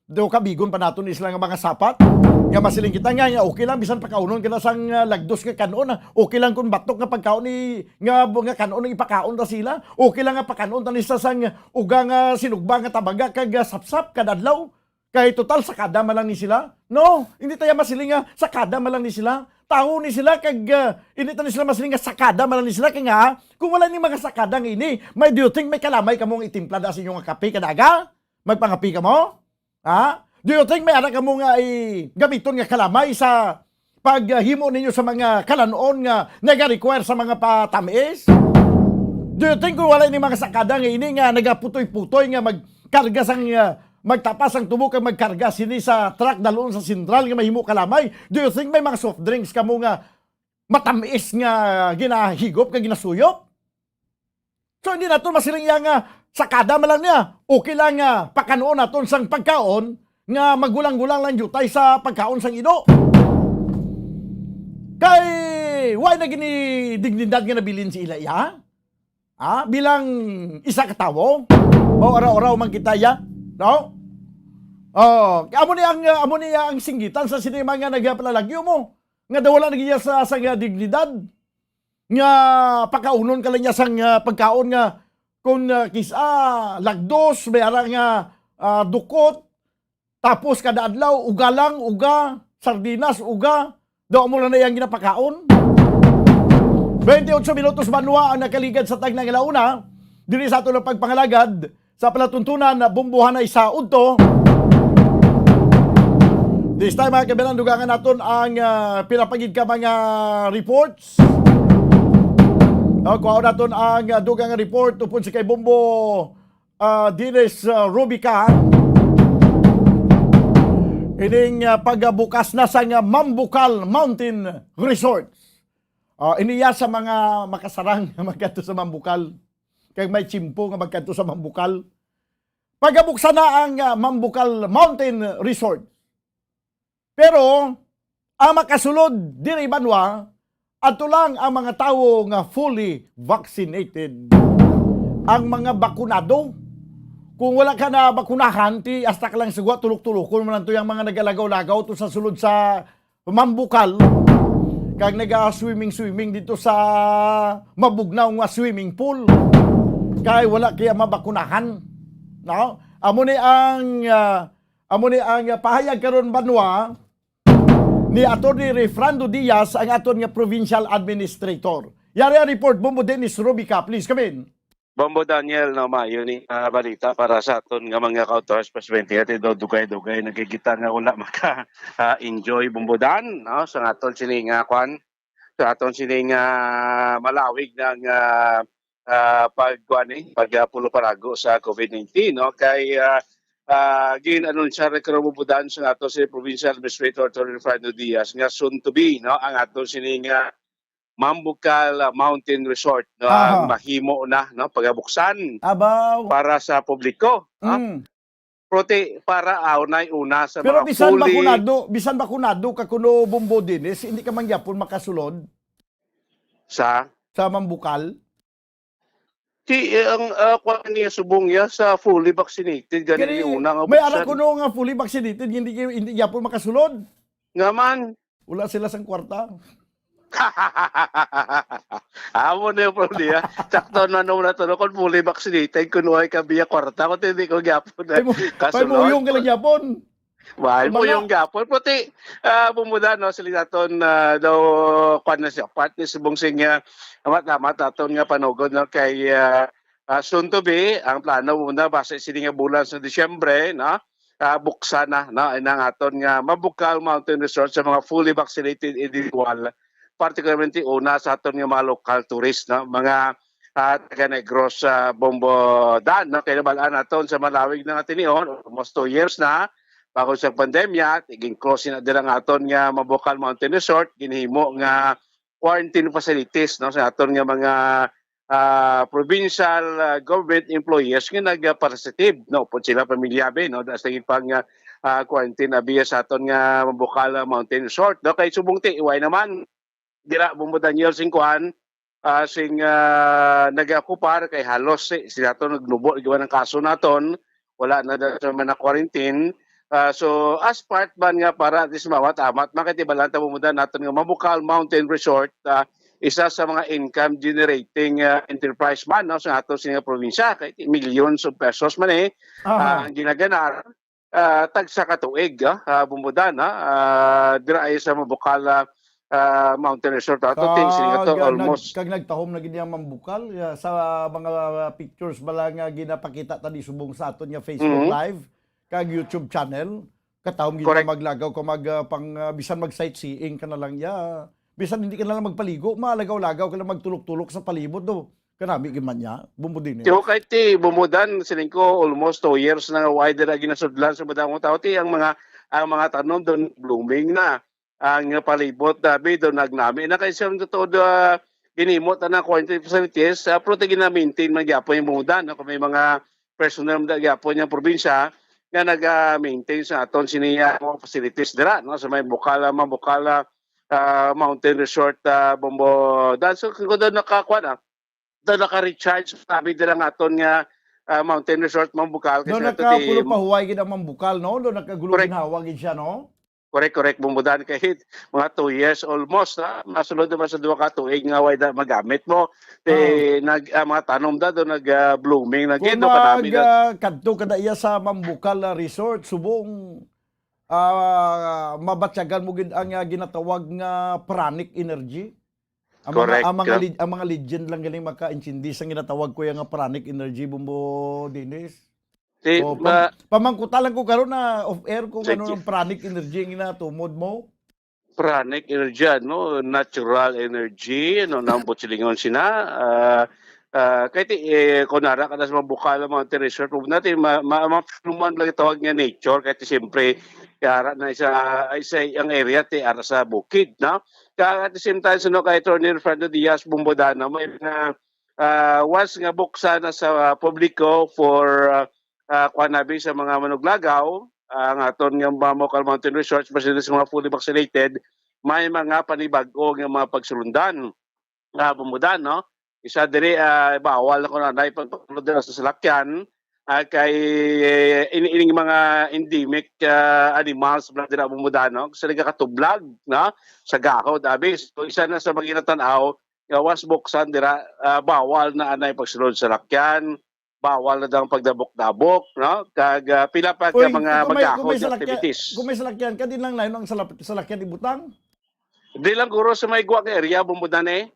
daw kabigon pa naton ni sila nga mga sapat. Nga masiling kita nga, nga okay lang bisan pakaunon ka na sang, ah, lagdos nga kanon, ah. Okay lang kung batok nga pagkaon ni, nga, nga kanon ang ipakaon ta sila. Okay lang nga pakanon ta ni sa sang uga nga sinugba nga tabaga kag, ah, sapsap kada adlaw. Kay total sakada man lang ni sila. No, hindi tayo masiling nga sakada man lang ni sila. Tawo ni sila kag, ah, hindi ta ni sila masiling nga sakada man lang ni sila. Kay nga, kung wala ni mga sakada nga ini, may, do you think may kalamay kamo nga itimpla da sa inyo nga kape kada aga? Magpangapi kamo? Ha? Do you think may ara kamo nga i-, gamiton nga kalamay sa paghimo ninyo sa mga kalanon nga nagarequire sa mga patamis? Do you think kung wala ni mga sakada nga ini nga nagaputoy-putoy nga magkarga sang, ah, magtapas ang tubo kag magkarga sini sa truck dalon sa sentral nga mahimo kalamay? Do you think may mga soft drinks kamo nga matamis nga ginahigop kag ginasuyop? So, hindi naton masiling iya nga sakada man lang niya. Okay lang nga pakanuon naton sang pagkaon nga magulang-gulang lang jutay sa pagkaon sang ido. Kay, why na gini dignidad nga nabilin si ila iya? Ah, bilang isa ka tawo? O, oraw-oraw man kita iya? No? Oh, amo ni ang, amo ni ang singgitan sa sini mga nagpalalagyo mo. Nga daw wala na gid iya sa, sa nga dignidad. Nga pakaunon ka lang niya sang, ah, pagkaon nga kung, ah, kis-a lagdos, may ara nga, ah, dukot, tapos kada adlaw uga lang, uga, sardinas, uga, daw amo lang na iyang ginapakaon. Twenty-eight minutos banwa ang nakaligad sa tagna nga launa. Diri sa aton ang pagpangalagad sa palatuntunan na bumbuhanay sa udto. This time, mga kabilang, dugangan naton ang, ah, pinapagid ka mga reports. O, kuhaon naton ang, ah, dugang report upod si kay Bombo, ah, Dennis, ah, Rubica. Ining, ah, pagbukas na sa nga Mambukal Mountain Resort. Ah, iniya sa mga makasarang nga magkadto sa Mambukal. Kag may tiyempo nga magkadto sa Mambukal. Pagabuksan na ang, ah, Mambukal Mountain Resort. Pero ang makasulod diri banwa, adto lang ang mga tawo nga fully vaccinated. Ang mga bakunado. Kung wala ka na bakunahan, ti hasta ka lang sa gwa, tulok-tulokon mo lang to yung mga nagalagaw-lagaw to sa sulod sa Mambukal, kag naga-swimming-swimming dito sa mabugnaw nga swimming pool, kay wala kaya mabakunahan, no? Amo ni ang, ah, amo ni ang, ah, pahayag karon banwa ni Attorney Refrando Diaz, ang aton nga provincial administrator. Yari ang report, Bombo Dennis Rubica, please come in. Bombo Daniel, no, maayo ni, ah, balita para sa aton nga mga ka-Outdoors Plus twenty. Ati daw dugay-dugay nagkikita nga wala maka, ah, enjoy, Bombo Dan, no, sa aton sini nga kwan, sa aton sini nga malawig na nga, ah, pag, kwan, eh, pag, ah, pulo parago sa COVID nineteen, no, kay, ah, ah, gin-anunsya rin karon, Bombo Dan, sa aton si Provincial Administrator Attorney Fernando Diaz nga soon to be, no, ang aton sini nga Mambukal, ah, Mountain Resort, no, Aha. ang mahimo na, no, pagabuksan Abaw. para sa publiko, no? Mm. Prote para, ah, unay una sa Pero mga bisan fully bakunado, bisan bakunado ka kuno, Bombo Dennis, hindi ka man gyapon makasulod Sa? sa Mambukal? Ti, eh, ang, ah, kwan niya, subong niya sa fully vaccinated, gani Kani, ni una nga may ara buksan. kuno nga fully vaccinated, hindi, hindi gyapon makasulod. Nga man. Wala sila sang kwarta. Amo na yung problema. Sakto na nung na to, no? Kung fully vaccinated, kung wala ka biya kwarta, kung hindi ko gyapon na Pay mo, kasulod. pay mo yung ka lang gyapon. Mahal Ang mo mga yung gapon. Pati, ah, bumuda, no, sila naton, ah, daw, kwan na siya, part ni Subong Singh, ah, amat-amat naton nga panugod, no, kay, ah, ah, soon to be, ang plano muna, base sini nga bulan sa Disyembre, no, ah, buksan na, no, inang aton nga Mambukal Mountain Resort sa mga fully vaccinated individual, particularmente una sa aton nga mga local tourist, no, mga, ah, taga Negros, ah, Bombo Dan, no, kay nabalaan naton sa malawig na nga tinion, almost two years na, Bangod sa pandemya, tigin-close na dira nga aton nga Mabukal Mountain Resort, ginhimo nga quarantine facilities, no, sa aton nga mga, ah, provincial, ah, government employees nga nagpa-positive, no, pud sila pamilya, be, no, da sa pang, ah, ah, quarantine abi sa aton nga Mabukal, ah, Mountain Resort, no, kay subong ti, why naman, dira, Bombo Daniel, sing kuan, ah, sing, ah, nag-okupar kay halos si, si naton nagnubo, giwan ang kaso naton, wala na da sa mga quarantine. Ah, so, as part man nga para at least mawat-amat, makatibalan ta, Bombo Dan, naton nga Mabukal Mountain Resort, ah, isa sa mga income generating, ah, enterprise man, no, sa aton sing probinsya, kay millions of pesos man eh, Aha. ah, ang ginaganar, ah, tagsa ka tuig, ah, ah, Bombo Dan, ah, ah, dira ay sa Mabukal, ah, ah, Mountain Resort. Ato, ti, sini nga to, Kag, ah, nag-, almost kag nagtahom na gid ang Mambukal, ah, sa mga pictures bala nga ginapakita ta di subong sa aton nga Facebook Mhm. Live kag YouTube channel. Katahom gid Correct. Maglagaw ka mag, ah, pang, ah, bisan mag-sightseeing ka na lang, ya. Bisan hindi ka na lang magpaligo, malagaw-lagaw ka lang magtulok-tulok sa palibot, do. Kanami gid man niya, Bombo Dinis. Tiyo kay ti, Bombo Dan, siling ko, almost two years na nga wala dira ginasudlan sa madamo tao. Ti, ang mga, ang mga tanom doon blooming na. Ang palibot, abi, doon nagnami na kay siya totoo, ah, ginhimo ta na quarantine facilities, ah, pero ti gina-maintain man gyapon yung Bombo Dan, no? Kung may mga personnel man gyapon yung probinsya nga nag-maintain sa aton sini, ah, mga facilities dira, no? Sa may Bukala, Mabukala, ah, Mountain Resort, ah, Bombo Dan. So, kung doon nakakuha na, daw naka-recharge sabi dira nga aton nga, ah, Mountain Resort, Mambukal, kay Do sa ato nakapulo ti pa huway gid ang Mambukal, no? Do nakagulo Correct. Ginhawa gid siya, no? Correct, correct, Bombo Dan. Kay mga two years almost, ha? Masulod naman sa duha ka tuig nga way da magamit mo. Ti Ah. nag, ah, mga tanom da, do nag, ah, blooming na Kung gid, no? Kanami mag, na. Ah, kadto ka na iya sa Mambukal, ah, Resort, subong, ah, mabatyagan mo gid ang, ah, ginatawag nga pranic energy. Ang mga, Correct, ang mga yeah. Leg-, ang mga legend lang galing makaintindi sa ginatawag ko yung nga pranic energy, Bombo Dennis. Ti, O, ma- pam-, pamangkuta lang ko karon na off air kung Sige. Ano ang pranic energy ang ginatumod mo. Pranic energy, ano, natural energy, ano, nang butsilingon sina, ah, ah, kay ti, eh, kung nara ka na sa Mabukal, Mountain Resort, huwag natin ma-, ma-, ma-, ma-, lagi tawag nga nature, kay ti siyempre, kaya ara na isa, isa ang area, ti, ara sa bukid, no? Kaya at the same time, sino kay Attorney Fernando Diaz Bombodano, may mga, ah, once nga buksan na sa, ah, publiko for, ah, ah, kuwan nabi sa mga manuglagaw, ah, ang aton nga mga Mabukal Mountain Resort, especially sa mga fully vaccinated, may mga panibag-o nga mga pagsulundan, ah, Bombo Dan, no? Isa diri, ah, bawal na kuno na ipagpakulod dira sa salakyan, ah, kay ini-, ining mga endemic, ah, animals bala dira, Bombo Dan, no? Sa nagakatublag, no? Sa gahod, abi. So, isa na sa mga ginatanaw, nga once buksan dira, ah, bawal na anay pagsulod sa salakyan, bawal na daw ang pagdabok-dabok, no? Kag, ah, pila pa ka Uy, mga kung may, kung may magahod nga salakyan, activities. Kung may salakyan ka, di lang na yun ang salap-, salakyan ibutang? Di lang guro sa may guwa nga area, Bombo Dan, eh.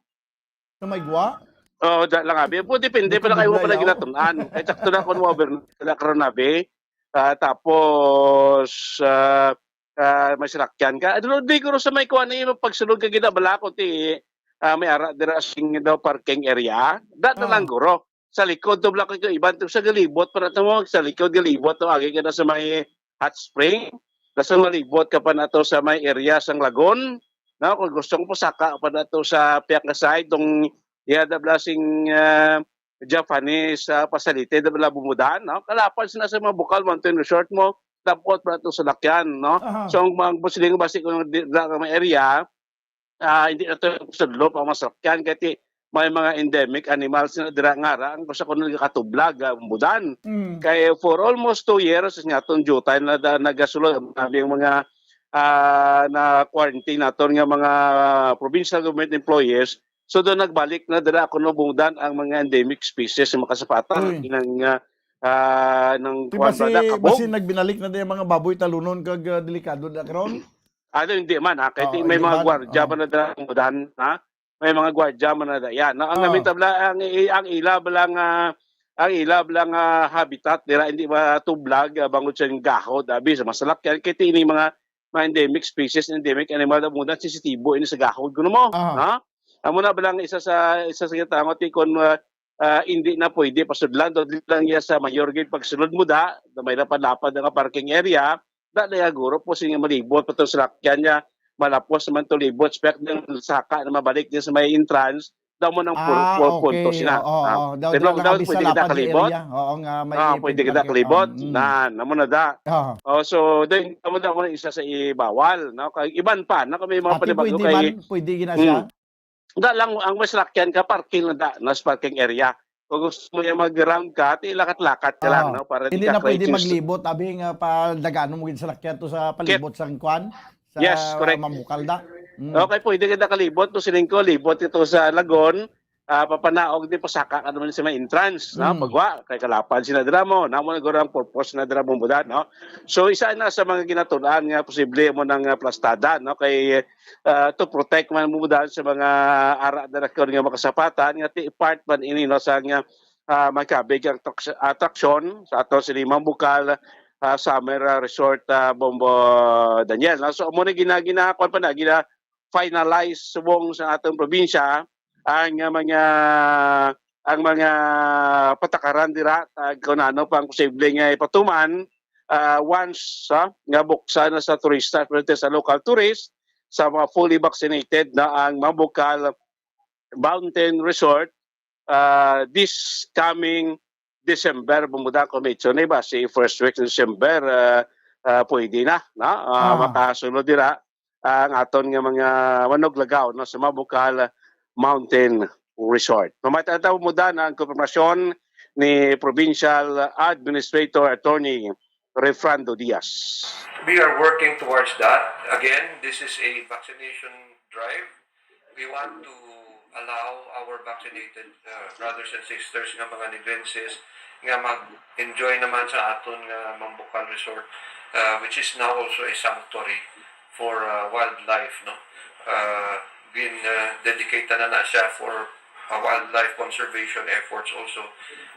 Sa may guwa? Oo, da lang, abi. Po, depende Dito pa na kayo mo pala bigla, yaw. Ginatun-an. Kay sakto na kung mo over na karon, abi. Ah, tapos, ah, ah, may salakyan ka. Ano, di guro sa may kuwan, eh, pagsulod ka gid, balakot, eh, ah, may ara dira sing daw parking area. Da na lang Ah. guro. Sa likod to, black ko iban to sa galibot para to mo, sa likod galibot to, agi ka na sa may hot spring. Nasa malibot ka pa na to sa may area sang Lagon. No, kung gusto mo pasaka pa na to sa Piakasay, tong iya da blasing, ah, Japanese, ah, facility da bala Bombo Dan, no? Kalapan sila sa mga Bukal Mountain Resort mo, dapat pa to sa lakyan, no? Aha. So, ang mga busiling basi kung di, da, may area, ah, hindi na to sudlop ang mga salakyan, kay ti may mga endemic animals na dira nga ra, ang gusto ko nagkatublag, ah, Bombo Dan. Mm. Kay for almost two years, nga itong jutay na da-, nagasulod, ang mga, ah, na quarantine naton nga mga provincial government employees, so doon nagbalik na dira ako no Bombo Dan ang mga endemic species sa makasapatan, Uy. Inang, ah, ah, ng Di kuwan ba si, ba na, ba kabog? Si nagbinalik na din ang mga baboy talunon kag, ah, delikado na karon? Ano, hindi man, ha? Kahit Oo, may hindi mga man. Gwardya Oo. Man na dala ang udan, ha? May mga gwardya man na dala. Yan. Ang Oo. Namin tabla, ang, i-, ang ila bala nga, ang ila bala nga habitat nila, hindi matublag, ah, bangod sa gahod, abi, sa masalak. Yan, kahit ini mga, mga endemic species, endemic animal, ang udan, sensitibo ini sa gahod, kuno mo, Ah. Ha? Amo na bala nga isa sa, isa sa ginatangot, eh, kung, ah, ah, hindi na pwede pasudlan, doon lang iya sa mayor gid pagsulod mo da, na may lapad-lapad nga parking area, Da, da, guro po, sige, malibot pa to sa lakyan niya. Malapos naman to, libot, spek din, saka na mabalik din sa may entrance. Daw mo ng pul-, Ah, pul-, punto okay. sila. Oo, Ah, oo. Daw, daw, daw, nakabisa pwede kita lapad sa kalibot. Area. Oo, nga may Ah, pwede pwede kita kalibot. Mm. Na, namo na da. Ah. Oh, so, then, amo na mo na isa sa ibawal, no? Kay iban pa, no? Kung may mga Ati, panibago pwede kay man, pwede gina siya? Mm. Da lang, ang mas lakyan ka, parking lang da, nas parking area. Kung gusto mo yung mag-round ka, ti lakat-lakat ka lang, Ah, no? Para di hindi ka na pwede crazy. Maglibot, abi nga pa daganon mo gid sa lakyan to sa Kit- palibot sang kwan, sa Yes, correct. Mambukal da. Mm. Okay, pwede ka nakalibot, no? Siling ko, libot ito sa Lagon, ah, papanaog di pasaka ka naman sa may entrance, no? Mm. Pagwa, kay kalapad sila dira mo, namo na guro ang purpose na dira mo muda, no? So, isa na sa mga ginatunan nga posible mo nang, ah, plastada, no? Kay, ah, to protect man mo daan sa mga ara na rakon nga makasapatan, nga ti part man ini, no, sa nga, ah, magkabig ang atrak-, atraksyon sa ato sini Mambukal, ah, Summer, ah, Resort, ah, Bombo Daniel, no? So, amo na gina-, gina-, kuwan pa na, gina-finalize subong sa atong probinsya ang, ah, mga, ang mga patakaran dira, ah, kung ano pang posible nga ipatuman, ah, once, ah, nga buksan na sa turista, especially sa local tourist, sa mga fully vaccinated na ang Mambukal Mountain Resort, ah, this coming December, bumuda ko, medyo na iba, si first week ng December, ah, ah, pwede na, no? Ah, Ah. Makasulod dira ang aton nga mga manuglagaw, no, sa Mambukal Mountain Resort. Mamati ta muda na ang konfirmasyon ni Provincial Administrator Attorney Refrando Diaz. We are working towards that. Again, this is a vaccination drive. We want to allow our vaccinated, uh, brothers and sisters nga mga Negrenses nga mag-enjoy naman sa aton nga Mambukal Resort, uh, which is now also a sanctuary for, uh, wildlife, no? Uh, gin, uh, dedicate na na siya for, uh, wildlife conservation efforts also.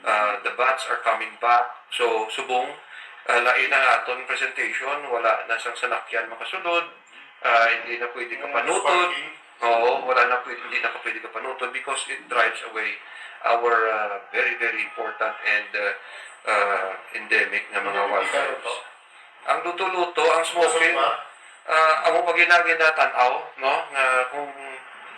Uh, the bats are coming back. So, subong, uh, lain ang aton presentation, wala na sang salakyan makasulod, uh, hindi na pwede Yung kapanutod. Parking. Oo, wala na pwede, hindi na ka pwede kapanutod because it drives away our, uh, very, very important and, uh, uh, endemic na mga Hindi wildlife. Ito. Ang luto-luto, ang smoking, Kasama. Ah, amo pa gina-, ginatan-aw, no, nga kung,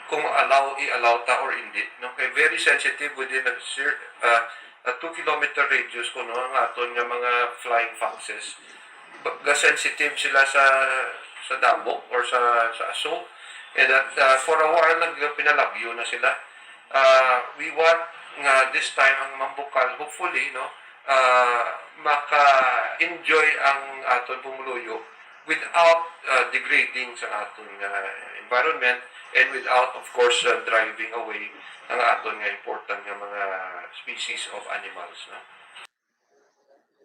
kung allow, i-allow ta or hindi, no? Kay very sensitive within a cer-, ah, a two kilometer radius kuno ang aton nga mga flying foxes. Ba-, ga-sensitive sila sa, sa damo or sa, sa aso. And that, ah, for a while, nagpinalabyo na sila. Ah, we want nga this time ang Mambukal, hopefully, no, ah, maka-enjoy ang aton pumuluyo without, ah, degrading sa aton nga environment and without, of course, ah, driving away ang aton nga important nga mga species of animals, no?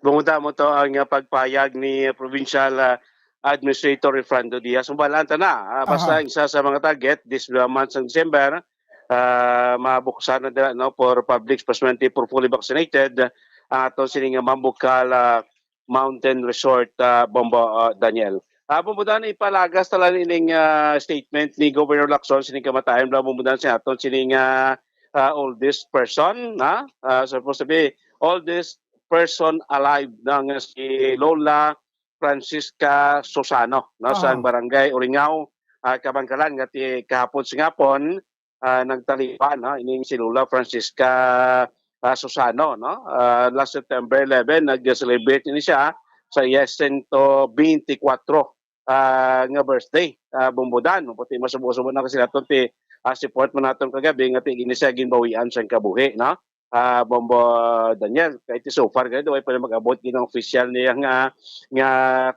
Bungod mo to ang, ah, pagpayag ni Provincial, ah, Administrator Refrando Diaz. Mabalaan ta na, ah, basta Aha. isa sa mga target this, ah, month sa December, ah, mabuksan na dira, no, for public, especially for fully vaccinated, ah, ato sini nga Mambukal, ah, Mountain Resort, ah, Bombo, ah, Daniel. Ah, Bombo Dan, ipalagas ta lang ining, ah, statement ni Governor Lacson sining kamatayon, Bombo Dan, sa aton sining, ah, ah, oldest person, ha? Ah, supposed to be oldest person alive na nga si Lola Francisca Susano, no, sa Ah. barangay Uringaw, ah, Kabangkalan, nga ti kahapon sa gihapon, ah, nagtaliwan, no, ining si Lola Francisca, ah, Susano, no? Ah, last September eleven, nag-celebrate ini siya sa iya sento beintikwatro, ah, nga birthday, ah, Bombo Dan. Pati masubo-subo na kasi naton ti, ah, support man naton kagabi nga ti ini siya ginbawian sang kabuhi, no? Ah, Bombo Daniel, kay ti so far gani, way pa na mag-abot gid ang official niya nga, nga,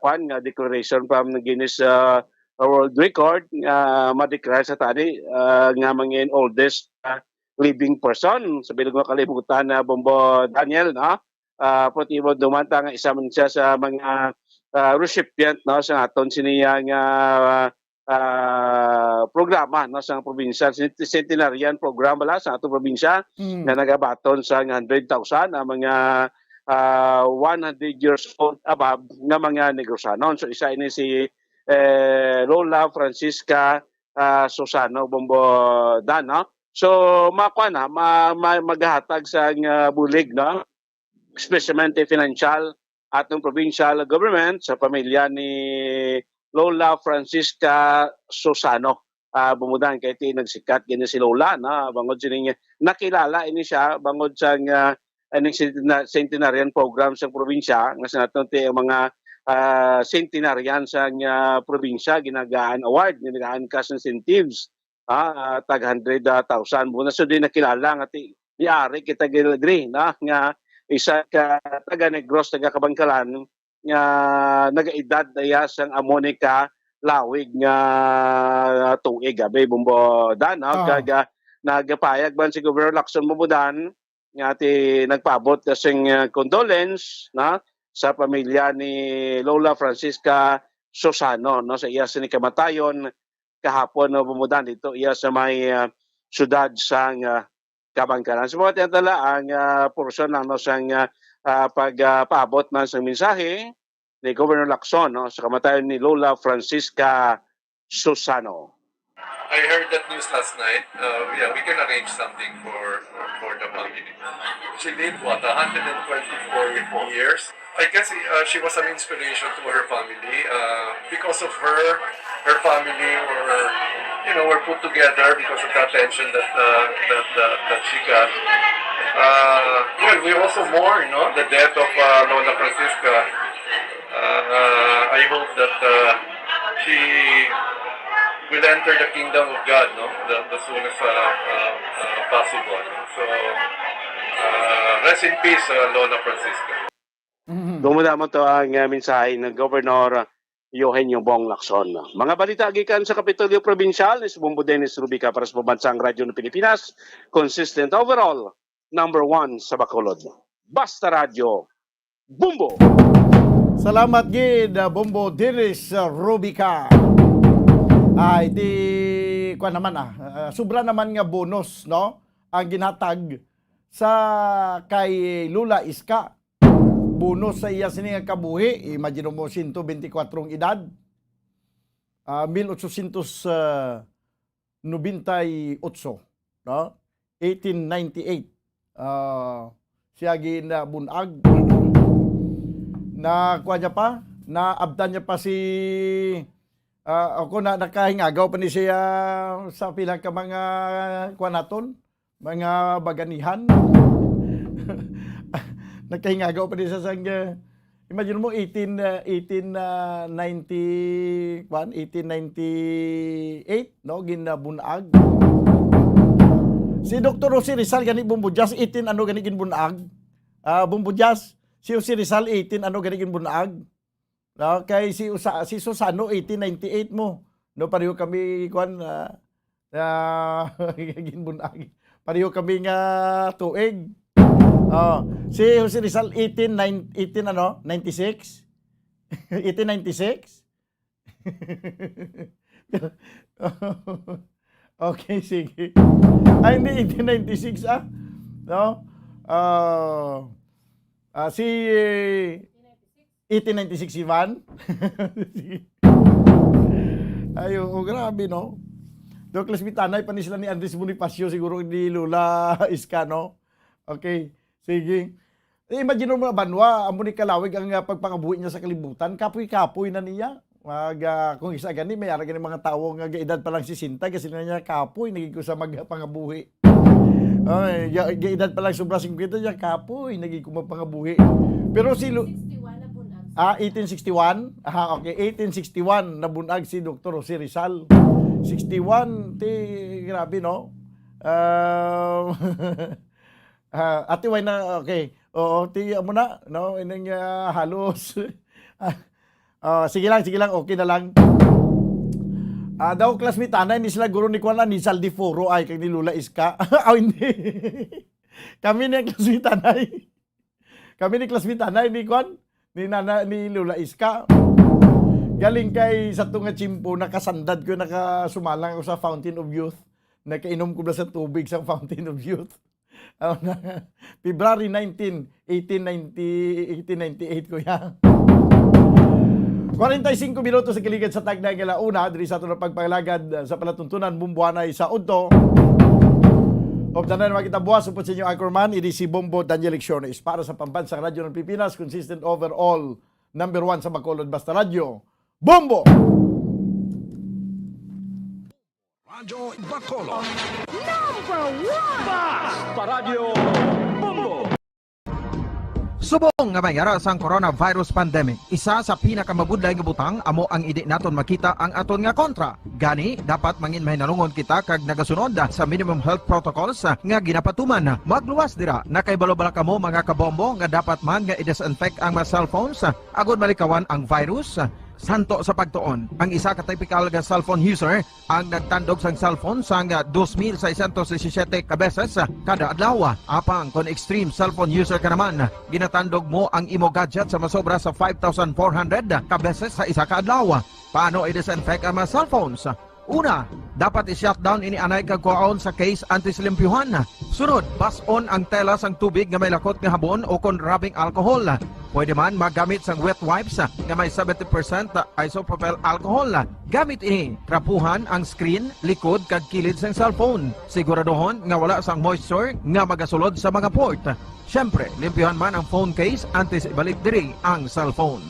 kwan, nga declaration from Guinness, ah, World Record nga ma-declare sa tani, ah, nga mangin oldest, ah, living person sa bilog nga kalibutan na Bombo Daniel, no? Ah, pati mo dumanta nga isa man siya sa mga, ah, recipient, no, sa aton siniya nga, ah, programa, no, sa probinsya, cent-, centenarian program bala sa aton probinsya Mm. na nagabaton sa hundred thousand ang mga, ah, one hundred years old above nga mga Negrosanon. So, isa ini si, eh, Lola Francisca, ah, Susano Bombo Dan, no? So, makuha na, ma-, ma-, maghatag sa, ah, bulig, no? Especially financial, atong provincial government sa pamilya ni Lola Francisca Susano. Ah, bumudan kay ti nagsikat gini si Lola na bangod sining nakilala ini siya bangod sa nga ining centena-, centenarian program sa probinsya nga sa naton ti ang mga ah, centenarian sa nga probinsya ginagaan award, ginagaan cash incentives, ah, tag hundred thousand. Muna sa di nakilala nga ti, di ari kita gil-, diri na nga isa ka taga Negros, taga Kabangkalan nga nagaedad na iya sang amo ni ka lawig nga tuig, abi, Bombo Dan, no? Ah. Kag, ah, nagapayag man si Governor Lacson Bombo Dan nga ti nagpaabot na sing, ah, condolence, no, sa pamilya ni Lola Francisca Susano, no, sa iya sini kamatayon kahapon, no, Bombo Dan, dito iya sa may, ah, siyudad sang, ah, Kabangkalan. So, mga tiyatala, ang, ah, portion lang, no, sang, ah, ah, pag, ah, paabot man sang mensahe ni Governor Lacson, no, sa kamatayon ni Lola Francisca Susano. I heard that news last night. Uh, yeah, we can arrange something for, for, for the family. She lived, what, a hundred and twenty-four years? I guess, uh, she was an inspiration to her family. Uh, because of her, her family were, you know, were put together because of the attention that, uh, that, that, that she got. Uh, well, we also mourn, no, the death of, uh, Lola Francisca. Uh, I hope that, uh, she will enter the kingdom of God, no, the, the soonest, uh, uh, uh, possible, no? So, uh, rest in peace, uh, Lola Francisca. Mhm. Dumdama to ang, uh, mensahe ng Governor Eugenio Bong Lacson. Mga balita gikan sa Kapitolyo Provincial, ni Bombo Dennis Rubica para sa Pambansang Radyo ng Pilipinas, consistent overall, number one sa Bacolod. Basta Radyo, Bombo! Salamat gid, uh, Bombo Dennis, uh, Rubica. Ay, ti, kuwan naman, ah, uh, sobra naman nga bonus, no? Ang ginhatag sa kay Lola Iska. Bonus sa iya sini nga kabuhi, imagine mo, sento benti kwatro ang edad. Ah, mil ochocientos, ah, nobenta y ocho, no? Eighteen ninety-eight. Ah, siya ginabunag. Na, kuwan niya pa, naabtan niya pa si, ah, ako na, nakahingagaw pa ni siya sa pila ka mga, kuwan naton, mga baganihan. Nagkahingagaw pa din sa sang, uh, imagine mo, eighteen, uh, eighteen, uh, ninety, kwan, eighteen ninety-eight, no, ginabunag. Si Doktor Jose Rizal gani, Bombo Jazz, eighteen ano gani ginbunag? Ah, Bombo Jazz, si Jose Rizal, eighteen ano gani ginbunag? No, kay si Usa-, si Susano, eighteen ninety-eight mo. No, pareho kami, kwan, ah, ah, ginbunag. Pareho kami nga tuig. Oh, si Jose Rizal, eighteen nine, eighteen ano, ninety-six? Eighteen ninety-six? Okay, sige. Ay, hindi, eighteen ninety-six, ah. No? Ah, ah, si, eighteen ninety-six, Ivan? Sige. Ay, oo, grabe, no? Doc Lesbitanay, pa ni sila ni Andres Bonifacio, siguro ni Lola Iska, no? Okay, sige. Eh, imagine mo na, banwa, amo ni kalawig ang, ah, pagpangabuhi niya sa kalibutan. Kapoy-kapoy na niya. Mag, ah, kung isa gani, may ara gani mga tawo nga gaedad pa lang sesenta, kasi na niya, "Kapoy, naging ko sa magpangabuhi." Ay, ga-, gaedad pa lang sobra singkwenta niya, "Kapoy, naging ko magpangabuhi." Pero si Lu-, sixty-one na bunag. Ah, eighteen sixty-one? Ah, okay, eighteen sixty-one, nabunag si Doktor Jose Rizal. Sixty-one, ti, grabe, no? Ah, Ah, Ate Wayna, okay. Oo, ti, amo na, no? Ining, ah, halos. Ah, ah, sige lang, sige lang, okay na lang. Ah, daw classmate anay ni sila guro ni Kwan, ni Saldiforo ay kag ni Lola Iska. Aw, hindi. Kami ni ang classmate anay. Kami ni classmate anay ni Kwan, ni Nana, ni Lola Iska. Galing kay sa tunga chimpo, nakasandad ko, nakasumalang ako sa Fountain of Youth. Nakainom ko na sa tubig sa Fountain of Youth. Ano na? February nineteen, eighteen ninety, eighteen ninety-eight, kuya. Kwarenta y singko minutos sa kaligad sa tagna nga launa, diri sa aton pagpangalagad, uh, sa palatuntunan, Bumbuanay sa udto. Upod tanan, mga kitabuas, upod sa inyo anchorman, ini si Bombo Daniel Lecciones para sa Pambansang Radyo ng Pilipinas, consistent overall, number one sa Bacolod, Basta Radyo, Bombo! Radyo Bacolod. Number one! Basta Radyo Bombo! Subong nga may ara sang coronavirus pandemic, isa sa pinakamabudlay nga butang amo ang indi naton makita ang aton nga kontra. Gani, dapat mangin mahinalungon kita kag nagasunod sa minimum health protocols nga ginapatuman. Magluwas dira, nakahibalo bala kamo, mga kabombo, nga dapat man nga i-disinfect ang mga cellphones agod malikawan ang virus? Santo sa pagtuon, ang isa ka typical nga cellphone user ang nagtandog sang cellphone sang dos mil seiscientos disisiete ka beses kada adlaw. Apang kon extreme cellphone user ka naman, ginatandog mo ang imo gadget sa masobra sa five thousand four hundred ka beses sa isa ka adlaw. Paano i-disinfect ang mga cellphones? Una, dapat i-shutdown ini anay kag kuhaon sa case antes limpyuhan. Sunod, bas-on ang tela sang tubig nga may lakot nga habon o kon rubbing alcohol. Pwede man magamit sang wet wipes nga may seventy percent isopropyl alcohol. Gamit ini, trapuhan ang screen, likod, kag kilid sang cellphone. Siguraduhon nga wala sang moisture nga magasulod sa mga port. Siyempre, limpyuhan man ang phone case antes ibalik diri ang cellphone.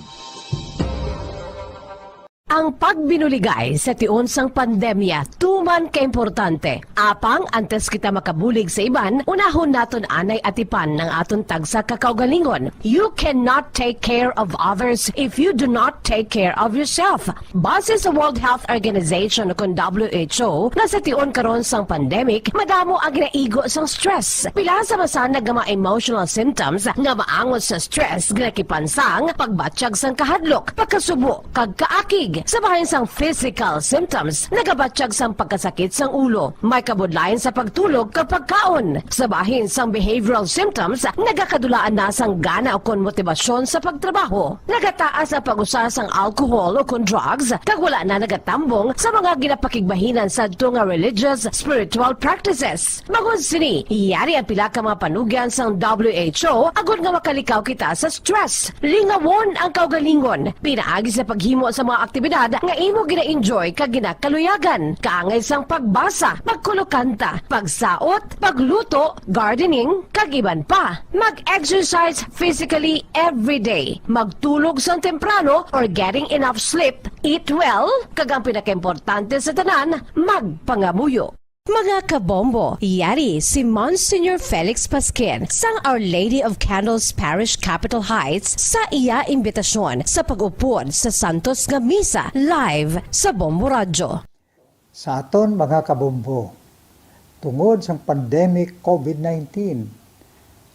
Ang pagbinuligay sa tion sang pandemya tuman ka importante. Apang antes kita makabulig sa iban, unahon naton anay atipan ang aton tagsa ka kaugalingon. You cannot take care of others if you do not take care of yourself. Base sa World Health Organization, ukon W H O, nga sa tion karon sang pandemic, madamo ang ginaigo sang stress. Pila sa masanag nga mga emotional symptoms nga maangot sa stress, ginakipan sang pagbatyag sang kahadlok, pagkasubo, kag kaakig. Sa bahin sang physical symptoms, nagabatyag sang pagkasakit sang ulo, may kabudlayan sa pagtulog kag pagkaon. Sa bahin sang behavioral symptoms, nagakadulaan na sang gana ukon motibasyon sa pagtrabaho. Nagataas ang pag-usa sang alcohol ukon drugs, kag wala na nagatambong sa mga ginapakigbahinan sadto nga religious, spiritual practices. Bangod sini, yari ang pila ka mga panugyan sang W H O agod nga makalikaw kita sa stress. Lingawon ang kaugalingon pinaagi sa paghimo sa mga aktibidad nga imo gina-enjoy kag ginakaluyagan, kaangay sang pagbasa, pagkulokanta, pagsaot, pagluto, gardening, kag iban pa. Mag-exercise physically every day. Magtulog sang temprano or getting enough sleep. Eat well, kag ang pinakaimportante sa tanan, magpangamuyo. Mga kabombo, yari si Monsignor Felix Pasquin sang Our Lady of Candles Parish, Capitol Heights, sa iya imbitasyon sa pag-upod sa santos nga misa live sa Bombo Radyo. Sa aton mga kabombo, tungod sang pandemic COVID nineteen,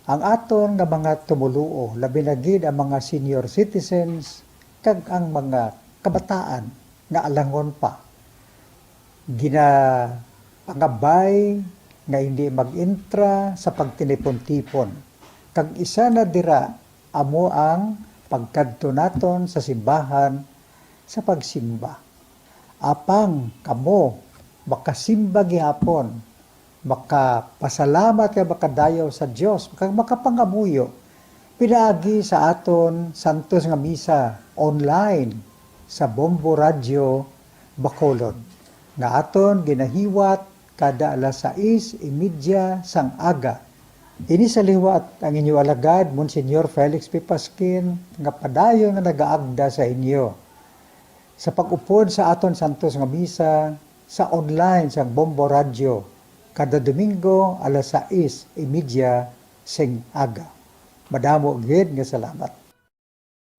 ang aton nga mga tumoluo, labi na gid ang mga senior citizens kag ang mga kabataan nga alangon pa, ginapangabay nga hindi mag-intra sa pagtinipon-tipon, kag isa na dira amo ang pagkadto naton sa simbahan sa pagsimba. Apang kamo makasimba gihapon, makapasalamat kag makadayaw sa Dios, kag makapangamuyo pinaagi sa aton santos nga misa online sa Bombo Radyo Bacolod, nga aton ginahiwat kada alas sais y media sang aga. Ini sa liwat ang inyo alagad, Monsignor Felix P. Pasquin, nga padayon nga nagaagda sa inyo sa pag-upod sa aton santos nga misa sa online sang Bombo Radyo kada Domingo alas sais y media sing aga. Madamo gid nga salamat.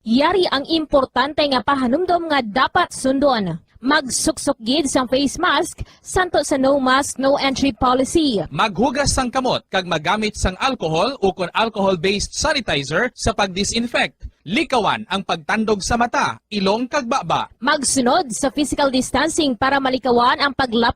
Yari ang importante nga pahanumdom nga dapat sundon. Magsuksok gid sang face mask santo sa no mask, no entry policy. Maghugas sang kamot kag magamit sang alcohol ukon alcohol-based sanitizer sa pag-disinfect. Likawan ang pagtandog sa mata, ilong kag baba. Magsunod sa physical distancing para malikawan ang paglap